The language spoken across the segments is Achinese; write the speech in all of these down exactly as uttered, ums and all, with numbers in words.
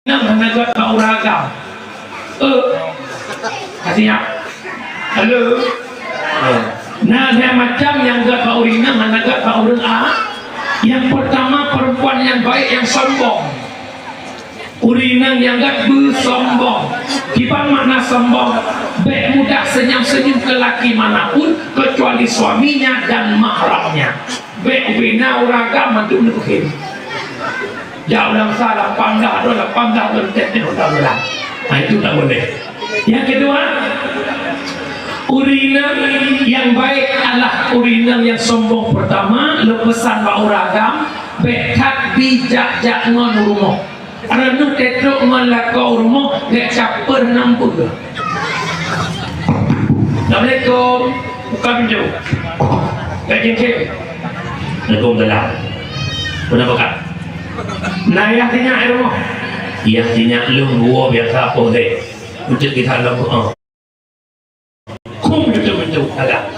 Inong hana gét bak ureueng agam. Eh, ka siap. Halo. Eh. Nah, lhèe macam nyang gét bak ureueng inong hana gét bak ureueng a-, nyang pertama, perempuan nyang baik nyang sombong. Ureueng inong nyang gét beusombong. Kiban makna sombong? Bèk mudah senyum-senyum ke laki manapun kecuali suaminya dan mahramnya. Bèk ubé na ureueng agam mandum neukeuhém. Jak u Langsa lapan blah droe, lapan blah droe, teuntèe u dalam. Nah, itu tak boleh. Yang kedua, ureueng inong nyang baik adalah ureueng inong nyang sombong pertama, lôn peusan bak ureueng agam, bèk that bijak jak ngon u rumoh. Reuneuh teutrok ngon lakoe u rumoh, gèt caper nam peue. Assalamualaikum. Buka pintu. Gèt cengkem. Waalaikumsalam. Peue na beukat? Na yah sinyak di rumoh. Yah sinyak lôn dua biasa poh deh. Untuk kita lom. Kum beutôi-beutôi agak.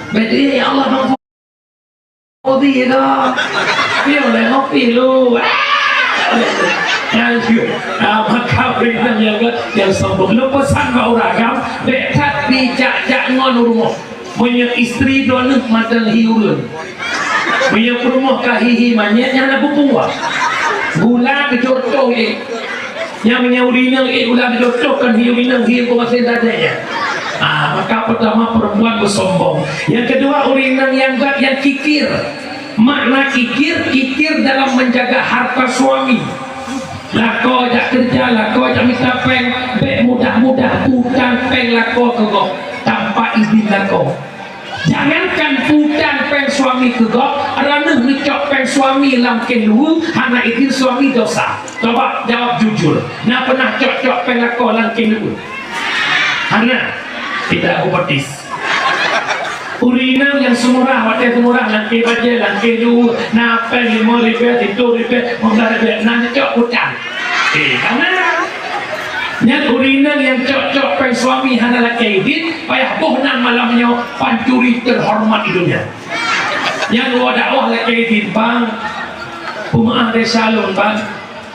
Berarti, ya Allah, Bang Fauzi, ya dah. Dia boleh ngopi lu. Ah! Maka beriman yang, yang sombong. Lôn peusan bak ureueng agam, bèk that bijak jak ngon u rumoh. Meunyoe istri droeneuh mantong hi ureueng. Meunyoe peurumoh ka hi-hi manyét, nyan na bubuwa. Gula geujok toh ék. Nyang meunyoe ureueng inong ék gula geujok toh, kan hi ureueng inong, hi keu maséng dadanya. Ah, maka pertama perempuan bersombong. Yang kedua, ureueng inong nyang gét nyang kikir. Makna kikir, kikir dalam menjaga harta suami. Lakoe jak keureuja, lakoe jak mita péng, bèk mudah-mudah peue tan péng lakoe keu gob tanpa idin lakoe. Jangankan peue tan péng suami keu gob, reuneuh neucok péng suami lam keuh luweue, hana idin suami dosa. Coba jawab jujur, na peunah cok-cok péng lakoe lam keuh luweue? Hana. Tidak, aku petis. Ureueng inong nyang seumurah, watèe seumurah, lam keuh bajèe, lam keuh luweue, na péng limong ribèe, siplôh ribèe, lima belas ribèe, na neucok peue tan. Eh, hana. Nyan ureueng inong nyang cok-cok péng suami hana lakèe idin, payah boh nan malam nyoe pancuri terhormat di dunia. Nyan woe dakwah lakèe idin, "Bang, peumeu'ah desya lôn, Bang.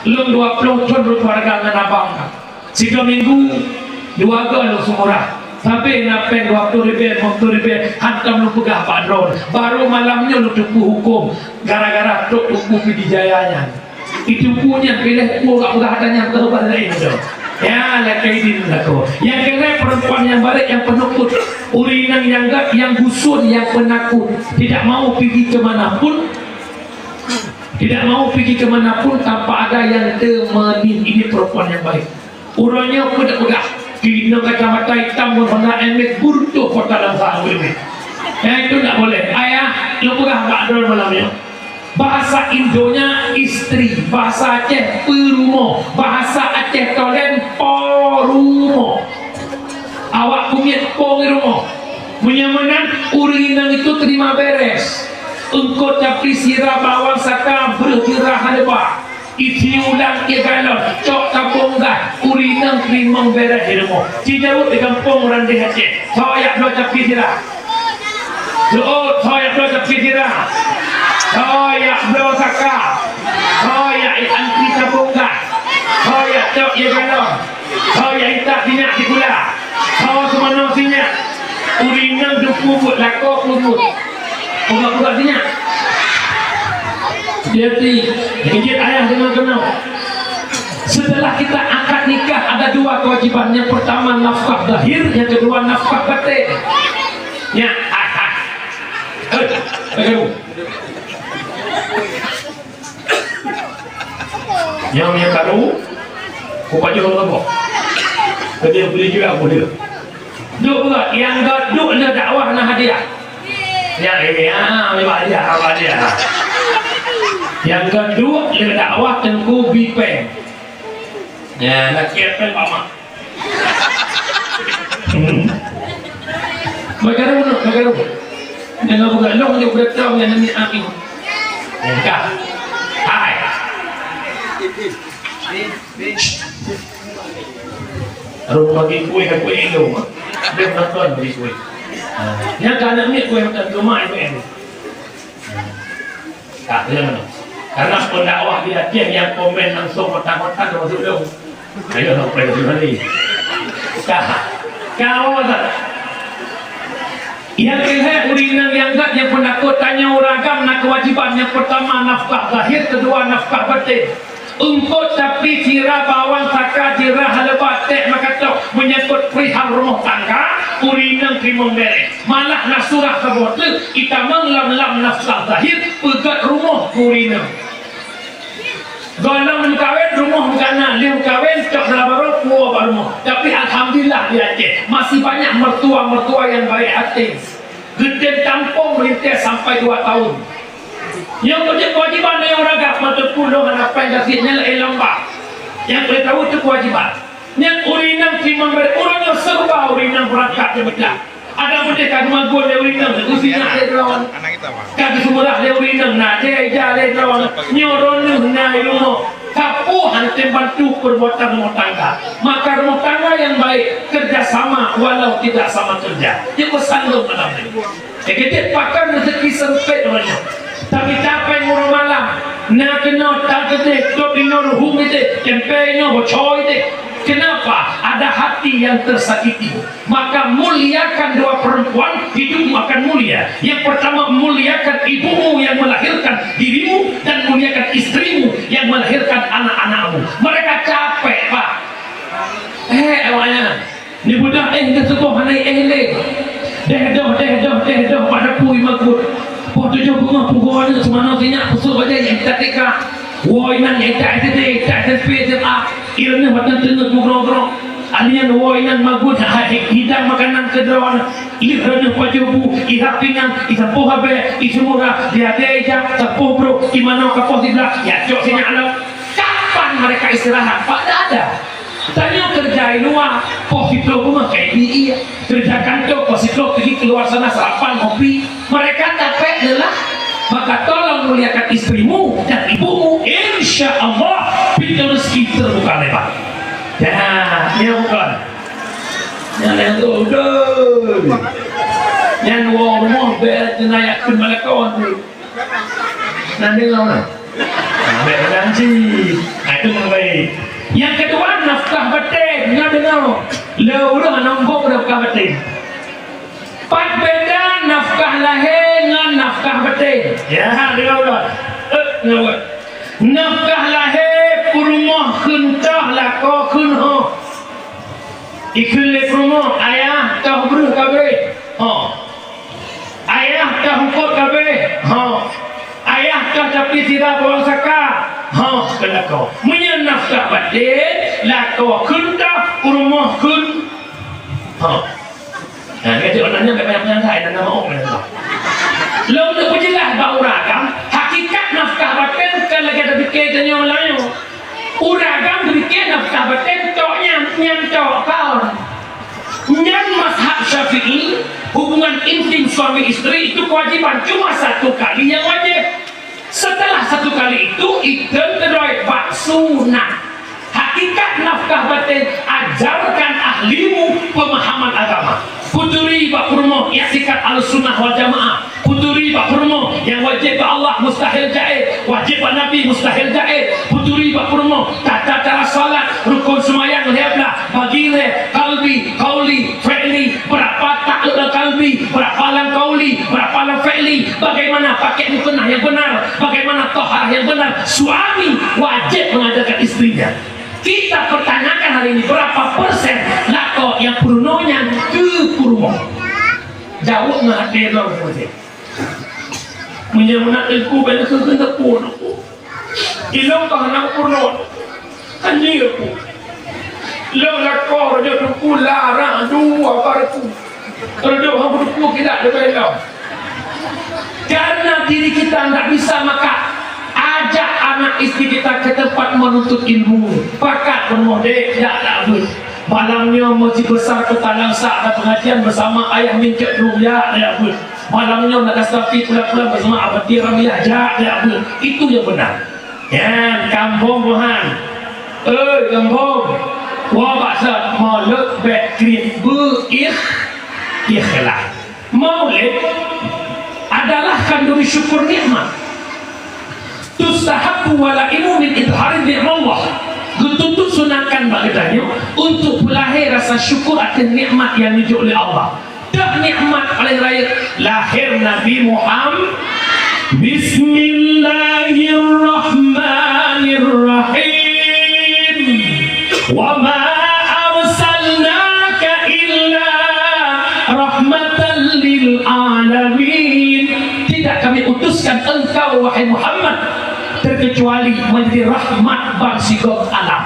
Lôn dua ploh thon rot keuluwarga ngon abang, Bang. Sigoe minggu, dua goe lôn seumurah. Sabé na péng dua ploh ribèe, lima ploh ribèe, hantom lôn peugah bak droe. Barô malam nyoe lôn teupeu hukôm gara-gara trok Teungku Pidie Jaya nyan." Itu pun nyang piléh peue ka peugah ata nyang teuh bak laén tu. Ya, lakèe idin lakoe. Nyang keulhèe, perempuan nyang barék nyang peuneukot. Ureueng inong nyang gét nyang gusôn, nyang peunakot. Tidak mau pigi ke mana pun. Tidak mau pigi ke mana pun tanpa ada yang temenin. Ini perempuan yang baik. Uroe nyoe peugah-peugah, keunoe kacamata itam ngon Honda Nmax beureutoh kota Langsa. Eh, itu tak boleh. Ayah, lôn peugah bak droe malam nyoe. Bahasa Indonya istri, bahasa Aceh peurumoh, bahasa Aceh Tolen porumoh. Awak kumiet po di rumoh. Meunyoe meunan, ureueng inong itu terima beres. Eungkôt tapi sira bawang saka breuh jeurah hana ba. Isi ulang ié galon, cok tapong gas, ureueng inong teurimong beres di rumoh. Ci jaweueb di gampông ureueng di Aceh, soe jak bloe capi sira? Jeuet, soe jak bloe capi sira? Soe jak bloe saka? Soe jak antri tapong gas? Soe jak cok ié galon? Soe jak intat sinyak sikula? Soe seumanoe sinyak? Ureueng inong dum peubuet lakoe peubuet. Ubat-ubat sinyak. Jadi, ingat ayah deungoe keunoe. Setelah kita akad nikah, ada dua kewajiban. Yang pertama nafkah zahir, yang kedua nafkah batin. Ya, ah, ah. Eh, eh, kamu. Nyang, nyang karu, kupajoh lom boh. Keudeh beli juga aku dia. Duek buat, nyang gét duek le dakwah na hadiah. Ya, ini, ah, memang hadiah, apa hadiah? Nyang gét duek le dakwah Teungku Bipeng. Ya, nak kepeng pamak. Hmm. Bagaru, bagaru. Dengan bukan long di udah tahu yang nami amin. Enggak. Hai. Aduh, bagi kue, kue Indo. Dia penonton bagi kue. Yang tak nak ni kue macam cuma itu yang. Tak, dia mana? Karena pendakwah di Aceh yang komen langsung kota-kota termasuk dong. Ayo sampai ke sini. Kah, kau tak? Yang ketiga, ureueng inong nyang gét nyang peunakluk, tanyoe ureueng agam na keuwajéban. Nyang peurtama nafkah zahir, keudua nafkah batin. Eungkôt, capi, sira, bawang, saka, jeurah, leubah, teh, meukatok, menyangkut perihal rumoh tangga, ureueng inong teurimong bèrèh. Malah na surah saboh teuk itamong lam, lam nafkah zahir, peugét rumoh keu ureueng inong. Gohlom meukawen, rumoh meukawen, lheueh meukawen, cok dalam barô, puwoe bak rumoh. Tapi alhamdulillah di Aceh masih banyak mertua-mertua yang baik hati. Geutem tampông meulintèe sampai dua tahun. Nyoe keuh jeuet keuwajéban ureueng agam, mata pulong hana pai gaséh nyan laén lamba. Nyang peue tahu itu keuwajéban. Nyan ureueng inong teurimong bèrèh, uroe nyoe serba ureueng inong beurangkat keu meudah. Ada beudeh ka geumagun lé ureueng inong, geusinyak lé droe. Ka geuseumurah lé ureueng inong, na dèh ija lé droe. Nyoe droeneuh na i rumoh. Sapeue hana tem bantu perbuatan rumah tangga. Maka rumah tangga yang baik kerja sama walau tidak sama kerja. Nyoe peusan lôn malam nyoe. Keudeh pakon rezeki sempit uroe nyoe. Tapi tapéng uroe malam, na keunoe, tan keudeh, top inoe, ruhueng ideh, tempe inoe, bocor ideh. Kenapa? Ada hati yang tersakiti. Maka muliakan dua perempuan, hidupmu akan mulia. Yang pertama, muliakan ibumu yang melahirkan dirimu dan muliakan istrimu yang melahirkan anak-anakmu. Mereka capek, Pak. Eh, awaknyan. Neubeudôh éh geusuboh hana éh lé. Deh doh, deh doh, deh doh bak dapu i Magun. Poh tujoh beungoh pugoe aneuk seumanoe sinyak peusôk bajèe nyang ita T K. Woe inan nyang ita S D, ita S M P, S M A. Ireuneuh watèe teungeut mugrong-grong. Alian woe inan Magun hai hidang makanan keu droe. Ireuneuh pajoh bu, irap pingan, isapoh abèe, iseumurah, diadé ija, sapoh brôk, imanoe kapoh siblah, ya cok sinyak lom. Kapan mereka istirahat? Pak, tak ada. Tanyoe keureuja i luwa, poh siplôh beungoh ka ibi ie. Keureuja kantô, poh siplôh peugi keuluar sana sarapan, ngopi. Mereka capek, lelah. Maka tolong muliakan istrimu dan ibumu. Insya Allah, pintu rezeki terbuka lebar. Ya, ya bukan. Nyan lagèe tu, beutôi. Nyan woe rumoh bèk teunayakkeun malakon tu. Na deungoe na? Na, bèk meunan cit. Na, itu nyang baik. Nyang keudua, nafkah baten. Na deungoe. Le ureueng hana muphom nafkah baten. Pat beda nafkah lahé ngon nafkah baten? Ya, deungoe ulôn. Eh, deungoe ulôn. Nafkah lahé, peurumoh kheun toh, lakoe kheun ho. Ikheun lé peurumoh, ayah toh breuh ka bréh. Ho. Ayah toh eungkôt ka bréh. Ho. Ayah toh capi sira bawang saka. Ho, keu lakoe. Meunyoe nafkah baten, lakoe kheun toh, peurumoh kheun. Ho. Nah, jadi orang nanya banyak penyangka, dan nama orang nanya. Lôn neupeujeulaih bak ureueng agam, hakikat nafkah baten kon lagèe tapike tanyoe meulayeue. Ureueng agam tapike nafkah baten tok nyan, nyan tok kon. Nyan mazhab Syafi'i, hubungan intim suami istri itu kewajiban, cuma satu kali yang wajib. Setelah satu kali itu, ikheun keudroe bak sunat. Hakikat nafkah baten, ajarkan ahlimu pemahaman agama. Peuturi bak peurumoh i'tikad Ahlussunnah wal Jamaah. Peuturi bak peurumoh nyang wajéb bak Allah mustahil jaiz, wajéb bak Nabi mustahil jaiz. Peuturi bak peurumoh tata cara salat, rukon seumayang lhèe blah, bagi lhèe, kalbi, kauli, fi'li, berapa takluk lam kalbi, berapa lam kauli, berapa lam fi'li, bagaimana pakai mukena yang benar, bagaimana tohar yang benar. Suami wajib mengajarkan istrinya. Kita pertanyakan hari ini, berapa persen lakoe nyang peurunoe nyan keu peurumoh? Jaweueb ngon até droe saja. Meunyoe meunan teungku, bèk neukheun-kheun teupeu. Ilôn ka hana peurunoe. Kan jeuet ku. Lôn lakoe raja teungku larang dua bareku. Reudôk hana teungku tidak dibelom. Karena diri kita ndak bisa, maka ajak anak istri kita ke tempat menuntut ilmu. Pakat peurumoh dek, jak dak beuet. Malam nyoe Masjid Besar Kota Langsa ada pengajian bersama Ayah Mincok Dum, jak dak beuet. Malam nyoe nak kasih tapi pulang-pulang bersama Abang Tiram, ya, jak dak beuet. Itu yang benar. Nyan, kampông Tuhan. Oi, kampông. Wa bak sat, maulud bèk kriet, beu ikh-, ikhlas. Maulid adalah khanduri syukur nikmat. Tustahabbu walaimu min idhari ni'mallah. Geutuntut sunahkan bak geutanyoe untuk peulahé rasa syukur ateueh nikmat nyang neujok lé Allah. Dak nikmat paléng rayeuk lahé Nabi Muhammad. Bismillahirrahmanirrahim. Wa ma arsalnaka illa rahmatan lil alamin. Tidak kami utuskan engkau, wahai Muhammad, terkecuali menjadi rahmat bagi sigom alam.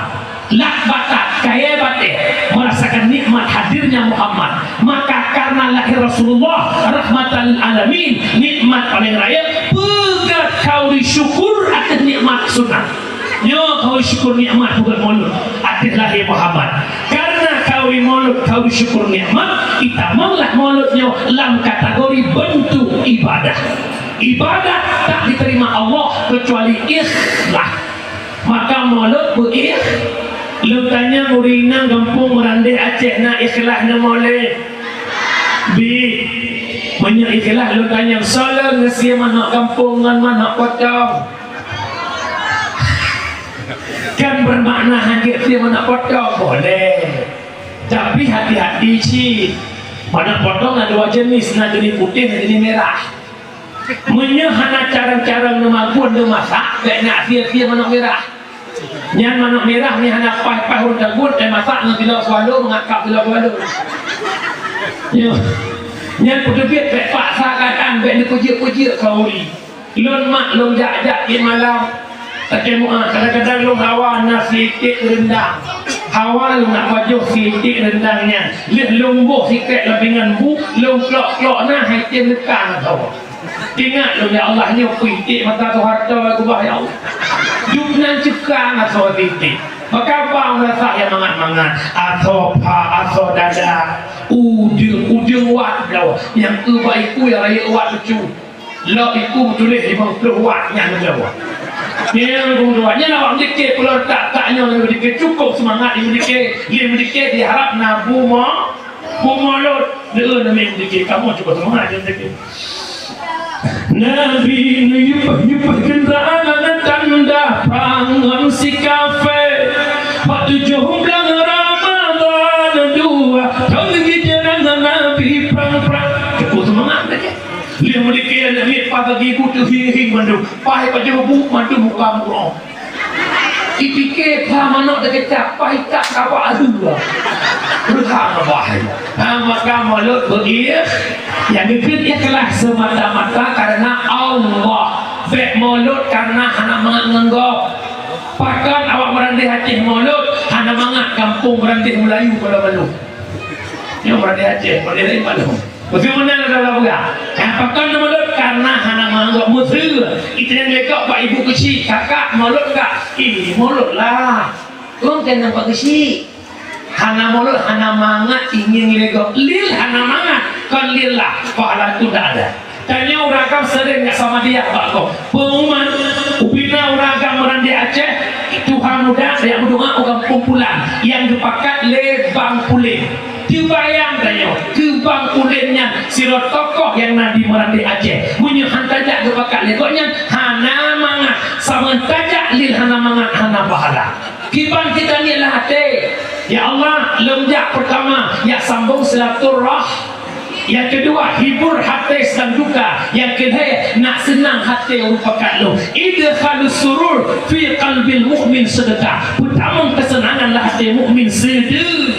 Lak batat, kayée batée merasakan nikmat hadirnya Muhammad. Maka karena lahir Rasulullah rahmatan lil alamin, nikmat paléng rayeuk, peugét khauri syukur ateueh nikmat sunat. Nyoe khauri syukur nikmat bukan maulud ateueh lahé Muhammad. Karena khauri maulud, khauri syukur nikmat, itamonglah maulud nyoe lam kategori bentuk ibadah. Ibadah tak diterima Allah kecuali ikhlas. Maka maulud beuikhlas. Lôn tanyong ureueng inong gampông Meurandeh Aceh na ikhlas na maulud? Bi. Meunyoe ikhlas lôn tanyong, soe lôn neusie manok gampông ngon manok potong? Kan bermakna hana sie manok potong, boleh. Tapi hati-hati cit. Manok potong na dua jenis, na jenis putéh, na jenis merah. Meunyoe hana carông-carông neumagun neumasak, bék na sie-sie manok mirah. Nyan manok mirah nyan hana paih-paih ureueng tagun, eh, masak ngon tilok swallow, meungakab tilok swallow. Nyoe. Nyan peuteubiet bék paksa keuadaan, bék neupeujeuet-peujeuet khauri. Lôn mak lôn jak-jak di malam. Tapi muah, kadang-kadang lôn hawa na sitik rendang. Hawa lôn nak pajoh sitik rendang nyan. Lheueh lôn boh sikrék lam pingan bu, lôn klok-klok na hai tem leuka ngon hawa. Ingat lôn, ya Allah, nyoe peuiték mata Soeharto keubah, ya Allah. Dup nan ceuka asoe titék. Maka bang rasa nyang mangat-mangat. Asoe pha, asoe dada. Udeueng, udeueng wat bloe. Nyang eu bak iku nyang rayeuk wat lucu. Lok iku tuléh limong ploh wat nyang bloe. Nyang limong ploh wat. Nyan awak meudike pulo tak-tak nyoe meudike cukup seumangat meudike. Lé meudike diharap na bumoe. Bumoe lôn, leueu namiet meudike, kamoe cuba seumangat nyan meudike. Nabi neuyumbah-yumbah keundraan tanda prang ngon si kafé. Bak tujoh blang Ramadhan dua thôn geujarang Nabi prang-prang. Cuba seumangat meudike. Lé meudike namiet pah bagi buteue hieng-hieng mandum. Pah pajoh bu mandum muka murong. Ipike pha manok deukeujak, pah ikat kabak alu. Reuha ngon bahai. Ha, maka maulud beuikhlas. Nyang geukheun ikhlas semata-mata karena Allah. Bék maulud karena hana mangat ngon gob. Pakon awak Meurandeh Aceh maulud, hana mangat gampông Meurandeh Meulayu pada malu. Nyoe Meurandeh Aceh, Meurandeh laén malu. Beutôi meunan lagak-lagak. Nyang pakon maulud karena hana mangat gob meuseu. Itanyong lé gob bak ibu keuchik, "Kakak, maulud enggak?" "Ih, maulud lah." Ureueng kan nampak keuchik. Hana maulud, hana mangat ingieng lé gob. Lil hana mangat, kon lil lah. Pahala tu tak ada. Tanyoe ureueng agam sering nyak sama dia bak gob. Pengumuman, ubina ureueng agam Meurandeh Aceh, tuha muda, jak meudoa u gampông pulan, nyang geupakat lé Bang Pulen. Teubayang tanyoe, keu Bang Pulen nyan sidroe tokoh nyang na di Meurandeh Aceh. Meunyoe han tajak geupakat lé gobnyan, hana mangat. Saban tajak lil hana mangat, hana pahala. Kiban kita niat lam até. Ya Allah, lôn jak pertama, jak sambong silaturah. Yang kedua, hibur hati sedang duka. Yang ketiga, nak senang hati ureueng pakat lôn. Idkhalus surur fi qalbil mu'min sedekah. Peutamong kesenangan lam até mukmin sede-,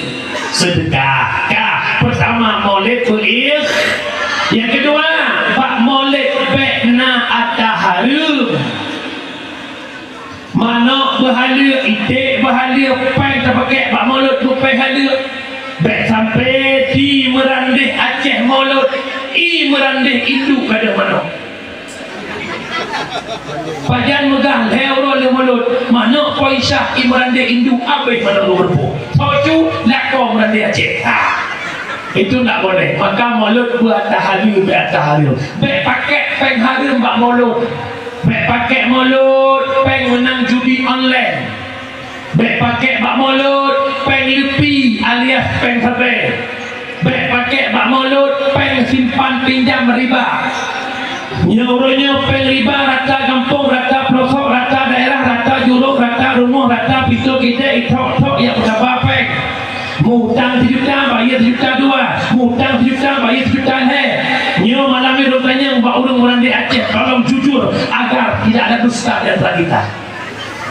sedekah. Ka, pertama, maulid beuikhlas. Yang kedua, bak maulid bék na ata hareuem. Manok beuhaleue, iték beuhaleue, péng tapakèk bak maulud beu péng haleue. Bék sampoe di Meurandeh Aceh maulud, i Meurandeh induk ka deuh manok. Pajan meugah lhèe uroe lheueh maulud, manok poh Isya i Meurandeh induk abéh manok lôn reupôh. Tho cu lakoe Meurandeh Aceh. Ha. Itu ndak boleh. Maka maulud beu ata hareuem, beu ata hareuem. Bék pakèk péng hareuem bak maulud. Bék pakèk maulud péng meunang judi online. Bék pakèk bak maulud péng leupi alias péng sabé. Bék pakèk bak maulud péng simpan pinjam riba. Nyoe uroe nyoe péng riba rata gampông, rata peulosok, rata daerah, rata jurông, rata rumoh, rata pintoe keudè, itrok-trok nyang peugaba péng. Mutang sijuta, bayeue sijuta dua. Mutang sijuta, bayeue sijuta lhèe. Nyoe malam nyoe lôn tanyong bak ureueng meurandeh Aceh, tolong jujur agar tidak ada dusta di antara kita.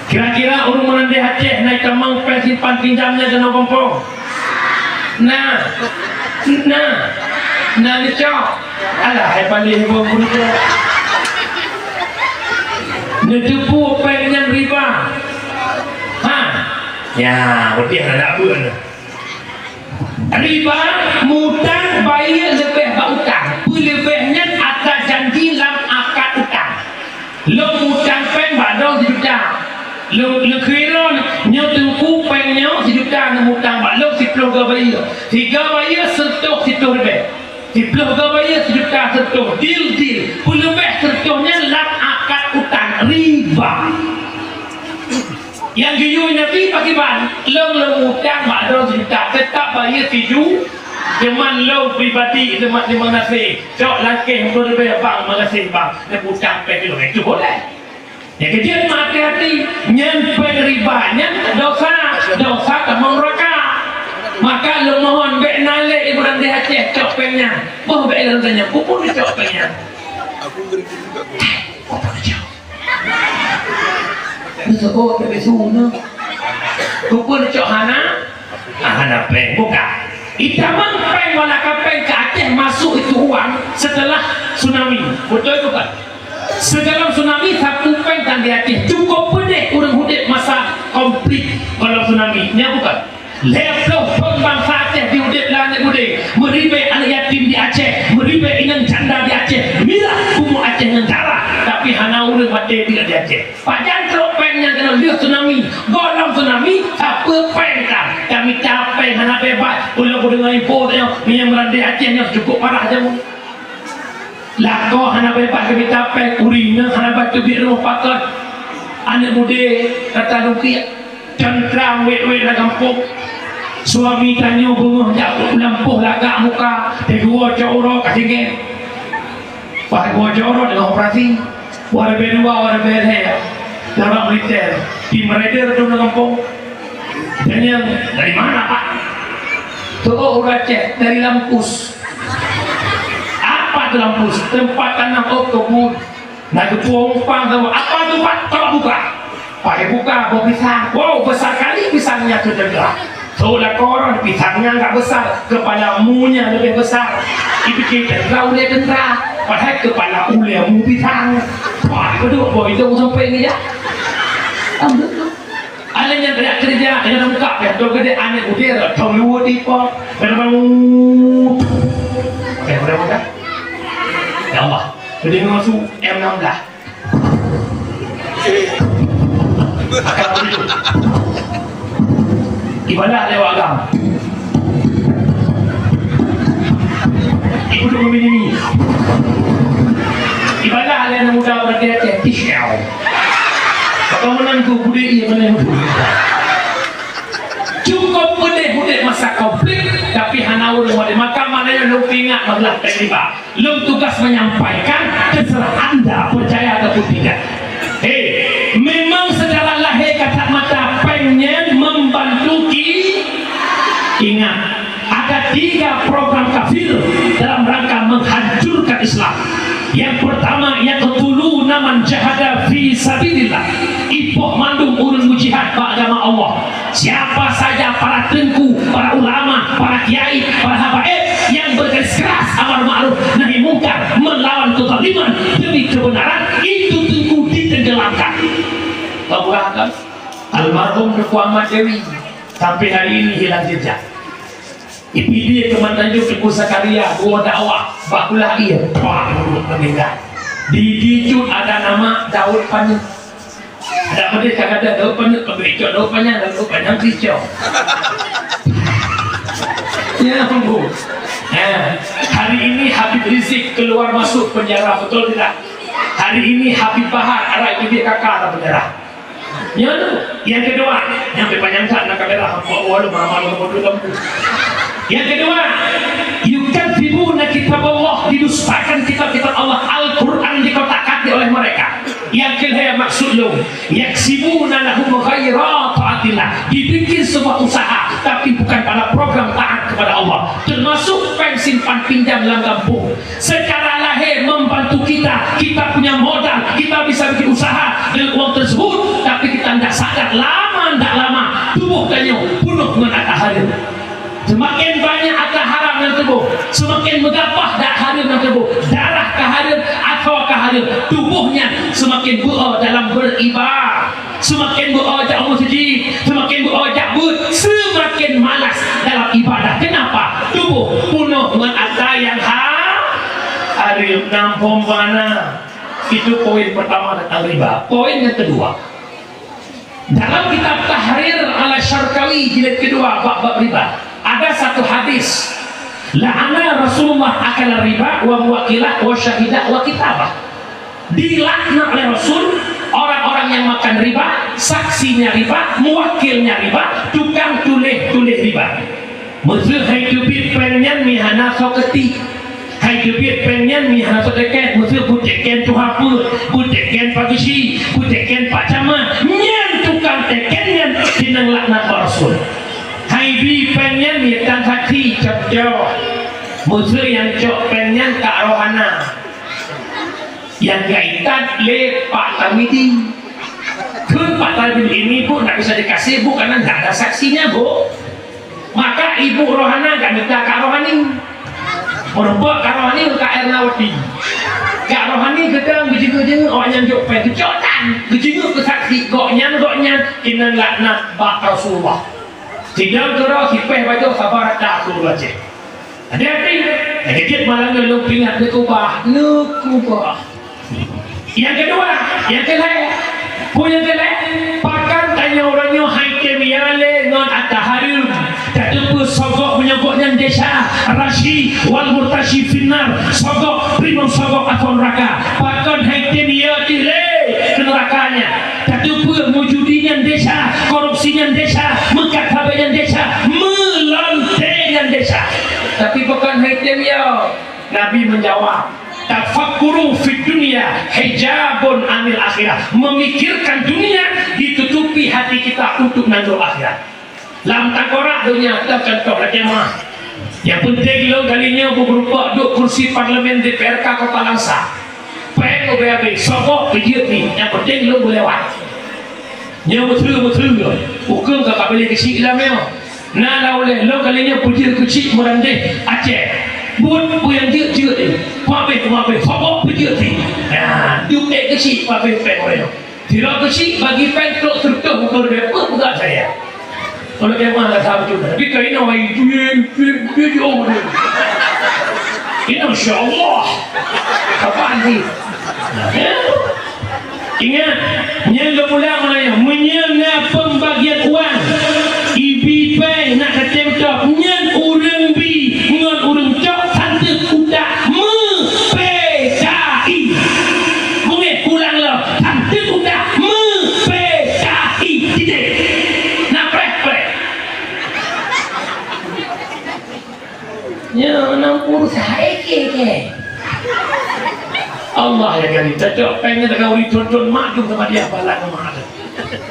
Kira-kira ureueng meurandeh Aceh na itamong péng simpan pinjam nyan keunoe gampông? Na. Na. Na neucok. Alah, hai paléh boh guru tu. Neuteupeue péng nyan riba. Ha. Ya, beutih adak beuet. Riba, mutang bayeue leubeh bak utang. Peuleubeh nyan atra janji lam akad utang. Lôn mutang péng bak droe sijuta. Lôn, lôn kira nyoe teungku péng nyoe sijuta neumutang bak lôn siplôh go bayeue. Sigo bayeue seureutôh siplôh ribèe. Siplôh go bayeue sijuta seureutôh. Deal, deal. Peuleubeh seureutôh nyan lam akad utang. Riba. Nyang geuyue Nabi pakriban, lôn, lôn mutang bak droe sijuta, teutap bayeue siju, teuma lôn pribadi teumat teurimong gaséh, cok langkah peureulèe bang, meugaséh bang, neumutang péng lôn, itu boleh. Nyang keujeuet meuhati-hati, nyan péng riba, nyan dosa, dosa tamong neuraka. Maka lôn mohon, bèk na lé ibu randeh Aceh cok péng nyan. Boh bèk lôn tanyong, peue pun cok péng nyan? Peue pun cok? Neuseubut dari su nyoe. Peue pun cok hana? Ah, hana péng. Buka. Itamong péng wala ka péng keu Aceh masuk itu uang setelah tsunami. Beutôi bukan? Setelah tsunami, sapeue péng tan di Aceh. Cukup peudeh ureueng udép masa konflik golom tsunami. Nyan bukan? Lhèe plôh thôn bansa Aceh jiudép lam aneuk beudé. Meuribèe aneuk yatim di Aceh, meuribèe inong janda di Aceh, mirah bumoe Aceh ngon darah, tapi hana ureueng maté di Aceh. Pajan trok péng nyan keunoe lheueh tsunami, golom tsunami, sapeue péng ka? Ka mita péng hana beubaih, ulôn kudeungoe info tanyoe, meunyoe meurandeh Aceh nyoe cukup parah jameun. Lakoe hana beubaih geumita péng, ureueng inong hana beubaih teubiet rumoh pakon. Aneuk beudé ka talungkiek, cantrang wét-wét lam gampông. Suami tanyoe beungoh jak u lampôh lagak muka, teugeuwoe cot uroe ka singgeng. Bah geuwoe cot uroe teungoh operasi. Wareubiet dua, wareubiet lhèe. Dalam militer, tim raider tu lam gampông. Tanyong, "Dari mana, Pak?" "Teuôt ureueng Aceh, dari Lampus." "Apa tu Lampus?" "Tempat tanam ôk kebun." Na geupeu umpang sama, "Apa tu, Pak?" "Coba buka." Pai buka, boh pisang. Wow, besar kali pisangnya tu, teuga. Soe lakoe, pisangnya agak besar, kepala munya lebih besar. Dipikir teuga ulèe teuntara, padahai kepala ulèe mu pisang. Wah, beudôh boh idông sampai ni ya. Alèh nyan tajak keureuja, tajak muka, pih dong geude aneuk udeb, thong luweue tipong, dan bangun. Oke, mudah-mudahan. Ya Allah, geude ngon su M enam belas. Akan begitu. Ibadah lewat agam. Ibu tu mimi. Ibadah lewat muda berarti Aceh. Tishau. Bagaimana tu budi ia mana tu? Cukup pedih udeb masa konflik, tapi hana ureueng wadeh. Maka maknanya lôn peuingat masalah péng riba. Lôn tugas menyampaikan, terserah anda percaya ataupun tidak. Hei, memang secara lahir kasat mata péng nyan membantu ki-, ingat, ada tiga program kafir dalam rangka menghancurkan Islam. Yang pertama, yaqtuluna man jahada fi sabilillah. Ipoh mandum ureueng mujihad bak agama Allah. Siapa saja para teungku, para ulama, para kiai, para habaib yang bergaris keras amar ma'ruf nahi mungkar melawan kezaliman demi kebenaran, itu teungku ditenggelamkan. Tahu kan? Almarhum Teungku Ahmad Dewi sampai hari ini hilang jejak. Ipidie keuman tanyoe Teungku Zakaria, guru dakwah, bak kulah ie, pah, meninggal. Di, di cut ada nama Daud Panyang. Ada pedih kadang-kadang Daud Panyang, tapi icok Daud Panyang, Daud Panyang icok. Ya ampun. Nah, hari ini Habib Rizik keluar masuk penjara, betul tidak? Hari ini Habib Bahar, arak itu dia kakak dalam penjara. Nyoe tu, yang kedua, nyang pih panyang that na kamera, hamba Allah lu, mama lu, lu, lu, lu. Yang kedua, yukadzibuna kitab Allah, didustakan kitab-kitab Allah, Al-Quran Nyang keu lhèe maksud lôn, yaksibuna lahum ghaira taatillah, dibikin sebuah usaha, tapi bukan pada program taat kepada Allah, termasuk péng simpan pinjam lam gampông. Secara lahir membantu kita, kita punya modal, kita bisa bikin usaha dengan uang tersebut, tapi kita ndak sadar, lama ndak lama tuboh tanyoe peunoh ngon ata hareuem. Seumaken banyak ata haram lam tuboh, seumaken meugapah ata hareuem lam tuboh, darah ka hareuem, asoe ka hareuem, tuboh nyan seumaken beu-o dalam beribadah. Seumaken beu-o jak u meuseujid, seumaken beu-o jak beuet, seumaken malas dalam ibadah. Kenapa? Tuboh peunoh ngon ata nyang ha-, hareuem. Nam phom bana. Itu poin pertama tentang riba. Poin yang kedua, dalam kitab Tahrir ala Syarkawi jilid kedua bab-bab riba, ada satu hadis, "La'ana Rasulullah akala riba wa muwakilah wa syahidah wa kitabah." Dilaknat oleh Rasul orang-orang yang makan riba, saksinya riba, muwakilnya riba, tukang tuléh-tuléh riba. Meuseu hai teubiet péng nyan mi hana soe keutik. Hai teubiet péng nyan mi hana soe teken, meuseu beuteken tuha peuet, beuteken pak geuchik, beuteken pak camat. Nyan tukang teken nyan sinang laknat bak Rasul. Hai bi péng nyan mi tan saksi cok-cok. Meuseu nyang cok péng nyan Kak Rohana. Nyang geuitat lé Pak Tarmidi. Kheun Pak Tarmidi ini, Bu, ndak bisa dikasih, Bu, karena ndak ada saksinya, Bu. Maka Ibu Rohana gak minta Kak Rohani. Meureumpok Kak Rohani ngon Kak Ernawati. Kak Rohani geudong geujingeuk-jingeuk awak nyan jok péng geucok tan. Geujingeuk keu saksi gobnyan, gobnyan keuneuk laknat bak Rasulullah. Sidang keudroe sipéh bajoe sabar ata Rasulullah cit. Hati-hati, lagèe jeuet malam nyoe lôn peuingat neukubah, neukubah. Nyang keudua, nyang keulhèe, peue nyang keulhèe, pakon tanyoe uroe nyoe hai tém ya lé ngon ata hareuem. Tateupeue sogok meunyoe gobnyan desya, rasyid, wal murtasyid finnar, sogok, primong sogok asoe neuraka. Pakon hai tém ya teuh lé keu neuraka nyan. Tateupeue meujudi nyan desya, korupsi nyan desya, meukat sabé nyan desya, meulonté nyan desya. Tapi pakon hai tém ya. Nabi menjawab, "Tafakkuru fid dunya hijabun anil akhirah." Memikirkan dunia ditutupi hati kita untuk nanggroe akhirat. Lam tangkorak donya, kita contoh lagèe mah. Nyang penting lôn kali nyoe beugeureumpok duek kursi parlemen D P R K Kota Langsa. Péng ubé abéh, sogok peujeuet ni, nyang penting lôn beulewat. Nyoe meuteue-meuteue, ukeue ka kapiléh keuchik lam nyoe. Na lam ulèe lôn kali nyoe peujeuet keuchik meurandeh Aceh. Buet peue nyang jeuet-jeuet nyoe. Pabéh-pabéh, sogok peujeuet ni. Nah, duek ék keuchik pabéh péng ureueng nyoe. Sidroe keuchik bagi péng trok seureutôh ukeue dua peuet peugah saya. Kalau memang rasa betul. Tapi kau ini orang itu, itu, itu, itu, oh, dia. Ini Masya Allah. Kapan ni? Nah, ya. Ingat, nyan lôn ulang mana ya? Meunyoe na pembagian uang, ibi péng nak kacém top, nyan ureueng bi ngon ureueng cok santeuk utak meubeda. Mungkin ulang lom, santeuk utak meubeda. Titik. Na preh-preh. Nyoe nam puru saék-ék. Allah ya kali, cocok pengen dengan uri tonton mak dum sama dia balang mak.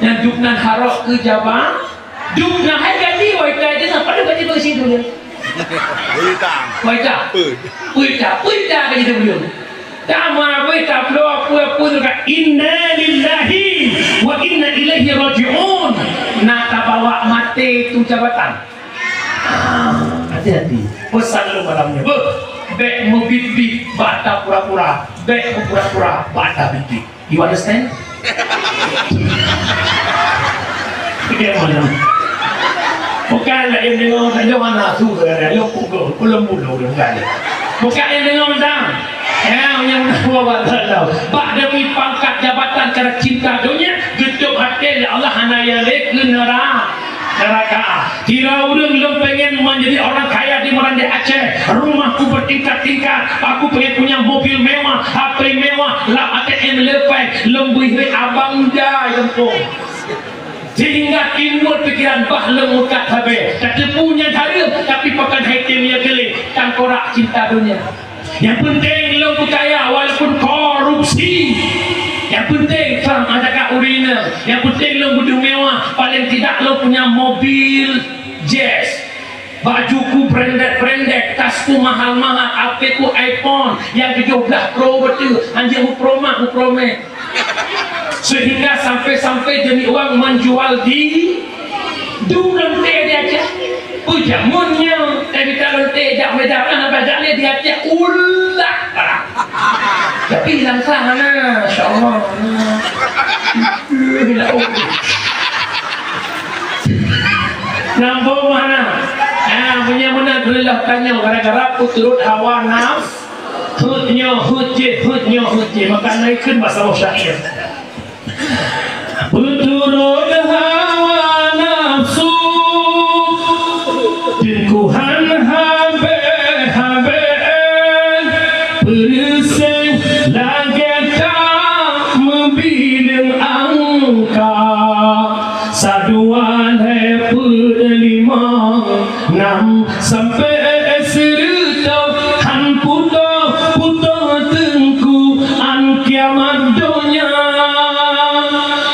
Nyan dum nan harok keu jaba, dum nan hai ganti wai tai dia sampai dia ganti bagi situ dia. Wita. Wita. Pun. Wita, wita ganti dia belum. Dama wita belum apa-apa tu kan. Inna lillahi wa inna ilaihi raji'un. Nak tabawa mati tu jabatan. Ah, hati-hati. Pesan lôn malam nyoe. Beuh, bèk meubiet-biet bak ata pura-pura, bèk meupura-pura bak ata biet-biet. You understand? Oke, malam. Bukan laén deungoe, deungoe hana su, deungoe pukul, ulôn bulo, bukan. Bukan laén deungoe, madam. Ya, nyang na buat tak tahu. Bak demi pangkat jabatan, karena cinta dunia, geutup até lé Allah hana ya lé keu neura-, neraka. Kira ureueng lôn pengen menjadi orang kaya di Merandeh Aceh, rumahku bertingkat-tingkat, aku pengen punya mobil mewah, H P mewah, lam A T M leupah, lôn bui abang jai lempung. Sehingga timbul pikiran bah lôn meukat sabe. Tateupeue nyan hareuem, tapi pakon hai tém ya keu lé, tangkorak cinta dunia. Yang penting lôn kaya walaupun korupsi. Nyang penting, sang, ada kat urina. Nyang penting lôn beudôh mewah, paling tidak lôn punya mobil Jazz. Bajuku branded-branded, tasku mahal-mahal, H P ku iPhone, nyang tujoh blah Pro beutôi, hanjeuet mu Pro Max, mu Pro Max. Sehingga sampai-sampai demi uang menjual di du lonte di Aceh. Peue jameun nyoe, eh, mita lonte jak Medan, ah, bak jak lé di Aceh, ulah. Tapi hilang sana, insya Allah. Nambah mana? Ah, punya mana geuleuh tanyoe gara-gara peuturot hawa nafsu. Heuet nyoe, heuet jih, heuet nyoe, heuet jih. Maka naikkan bahasa syair. Peuturot hawa nafsu, teungku han habéh-habéh, peureuséh lagée tameubileung angka, sadua lhée peuet limong nam sampoe sireutôh, han putôh-putôh teungku án kiamat donya.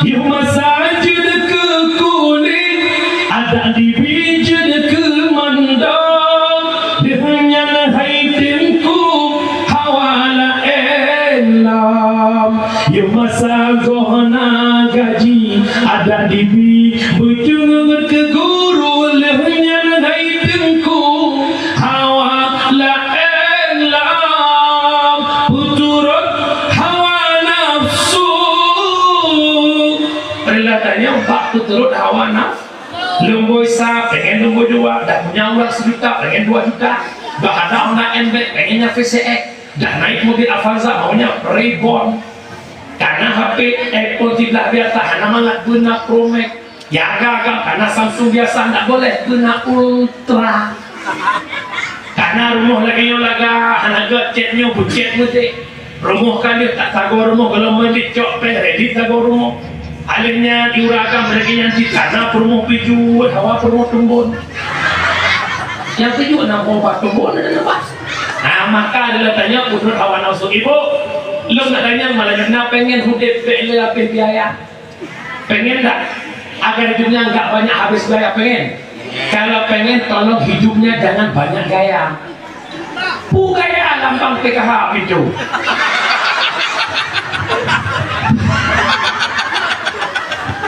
Yoh masa jeuet keu kulét, adak dibi jeuet keu mandum, lheueh nyan hai teungku hawa laén lom. Yoh masa goh na gaji, adak dibi beuteungeut keu guru, lheueh nyan hai teungku hawa laén lom, peuturot hawa nafsu. Reulah tanyoe bak peuturot hawa nafsu. Lôn boh sa, pengen lôn boh dua, dak punya uang sejuta, pengen dua juta. Dak ada Honda N B, pengen nya V C X. Dak naik mobil Avanza, maunya Reborn. Karena H P iPhone siblah biasa, hana mangat beuna Pro Max. Jaga agam, karena Samsung biasa ndak boleh beuna Ultra. Karena rumoh lagée nyoe laga, hana gét cat nyoe, bucet meuté. Rumoh ka lheueh tak sagoe rumoh, gohlom meulit cok péng, ready sagoe rumoh. Aleuh nyan, di ureueng agam lagée nyan cit, karena peurumoh pijuet, hawa peurumoh tumbon. Nyang pijuet na boh bak tumbon, na boh bak. Nah, maka lôn tanyong peuturot hawa nafsu ibu. Lôn nak tanyong malam nyoe, na pengen udeb bék le habéh biaya? Pengen tak? Agar hidupnya enggak banyak habis biaya, pengen? Kalau pengen, tolong hidupnya jangan banyak gaya. Peue gaya lambang P K H pintu?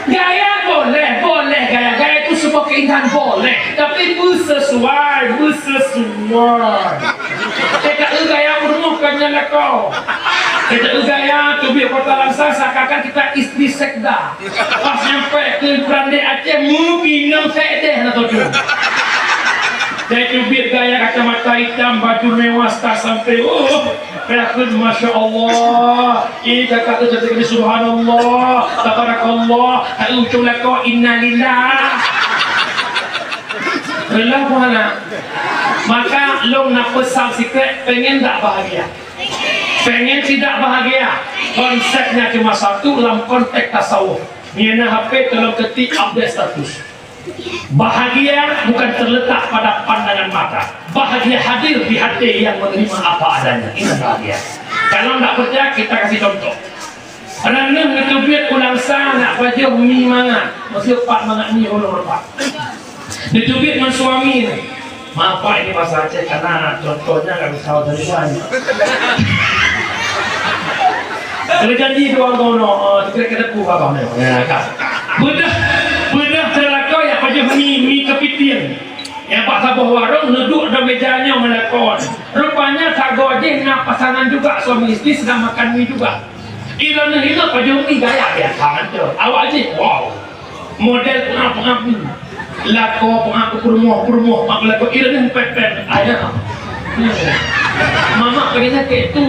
Gaya boleh, boleh gaya. Gaya itu sebuah keindahan, boleh. Tapi beusesuai, beusesuai. Kita gaya peurumoh kan nyang lakoe. Kita gaya teubiet kota Langsa seakan-akan kita istri sekda. Pas nyampe keu Brande Aceh, meubineung sedeh na toh tu. Teubiet gaya kacamata itam, baju mewah, stah sampai, uh, peue kheun, masya Allah. Ih, kakak tu cantik ni, subhanallah, tabarakallah. Hai ucung lakoe, innalillah. Reulah pun hana. Maka lôn na pesan sikrék, pengen tak bahagia? Pengen tidak bahagia? Konsepnya cuma satu lam konteks tasawuf. Nyan na H P tolong ketik update status. Bahagia bukan terletak pada pandangan mata. Bahagia hadir di hati yang menerima apa adanya. Itu bahagia. Kalau ndak percaya, kita kasih contoh. Raneuh neuteubiet u Langsa nak pajoh mi mangat, meusipat mangat mi ulôn reubah. Neuteubiet ngon suami nyan. Maaf Pak, ini bahasa Aceh karena contohnya nggak bisa bahasa Indonesia. Kalau janji dua tahun, oh, kita kena buka bang. Ya, kan. Beudôh, beudôh teulakau ya pajoh mi, mi kepiting. Nyang bak saboh warong neuduek di meja nyoe meulakon. Rupanya sagoe jih na pasangan juga, suami istri sedang makan mi juga. Ilôn neuh ilôn pajoh mi gaya biasa mantong. Awak jih, wow. Model pengap-pengap mi. Lakoe pengap peurumoh, peurumoh pengap lakoe. Ilôn neuh pet-pet. Ayah. Mamak pengennya kayak tu.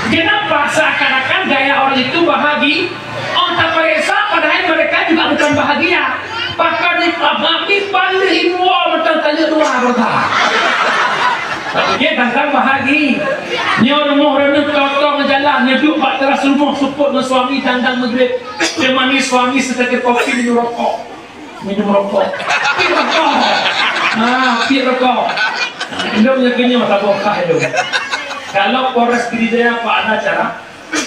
Kenapa seakan-akan gaya orang itu bahagia? Oh, tak periksa, padahal mereka juga bukan bahagia. Pakon ni, maaf, ni paléh iwoe mantong taleuek dua bangsa. Tapi dia tantang bahagia. Nyoe rumoh reuneueng totong jalan, neuduek bak teras rumoh seupôt ngon suami tantang Maghrib. Teumani suami seuteukeue kopi minum rokok. Minum rokok. Piep rokok. Ah, piep rokok. Indong nyang keunyoe saboh kah indong. Kalau Polres Pidie Jaya, Pak, ada cara?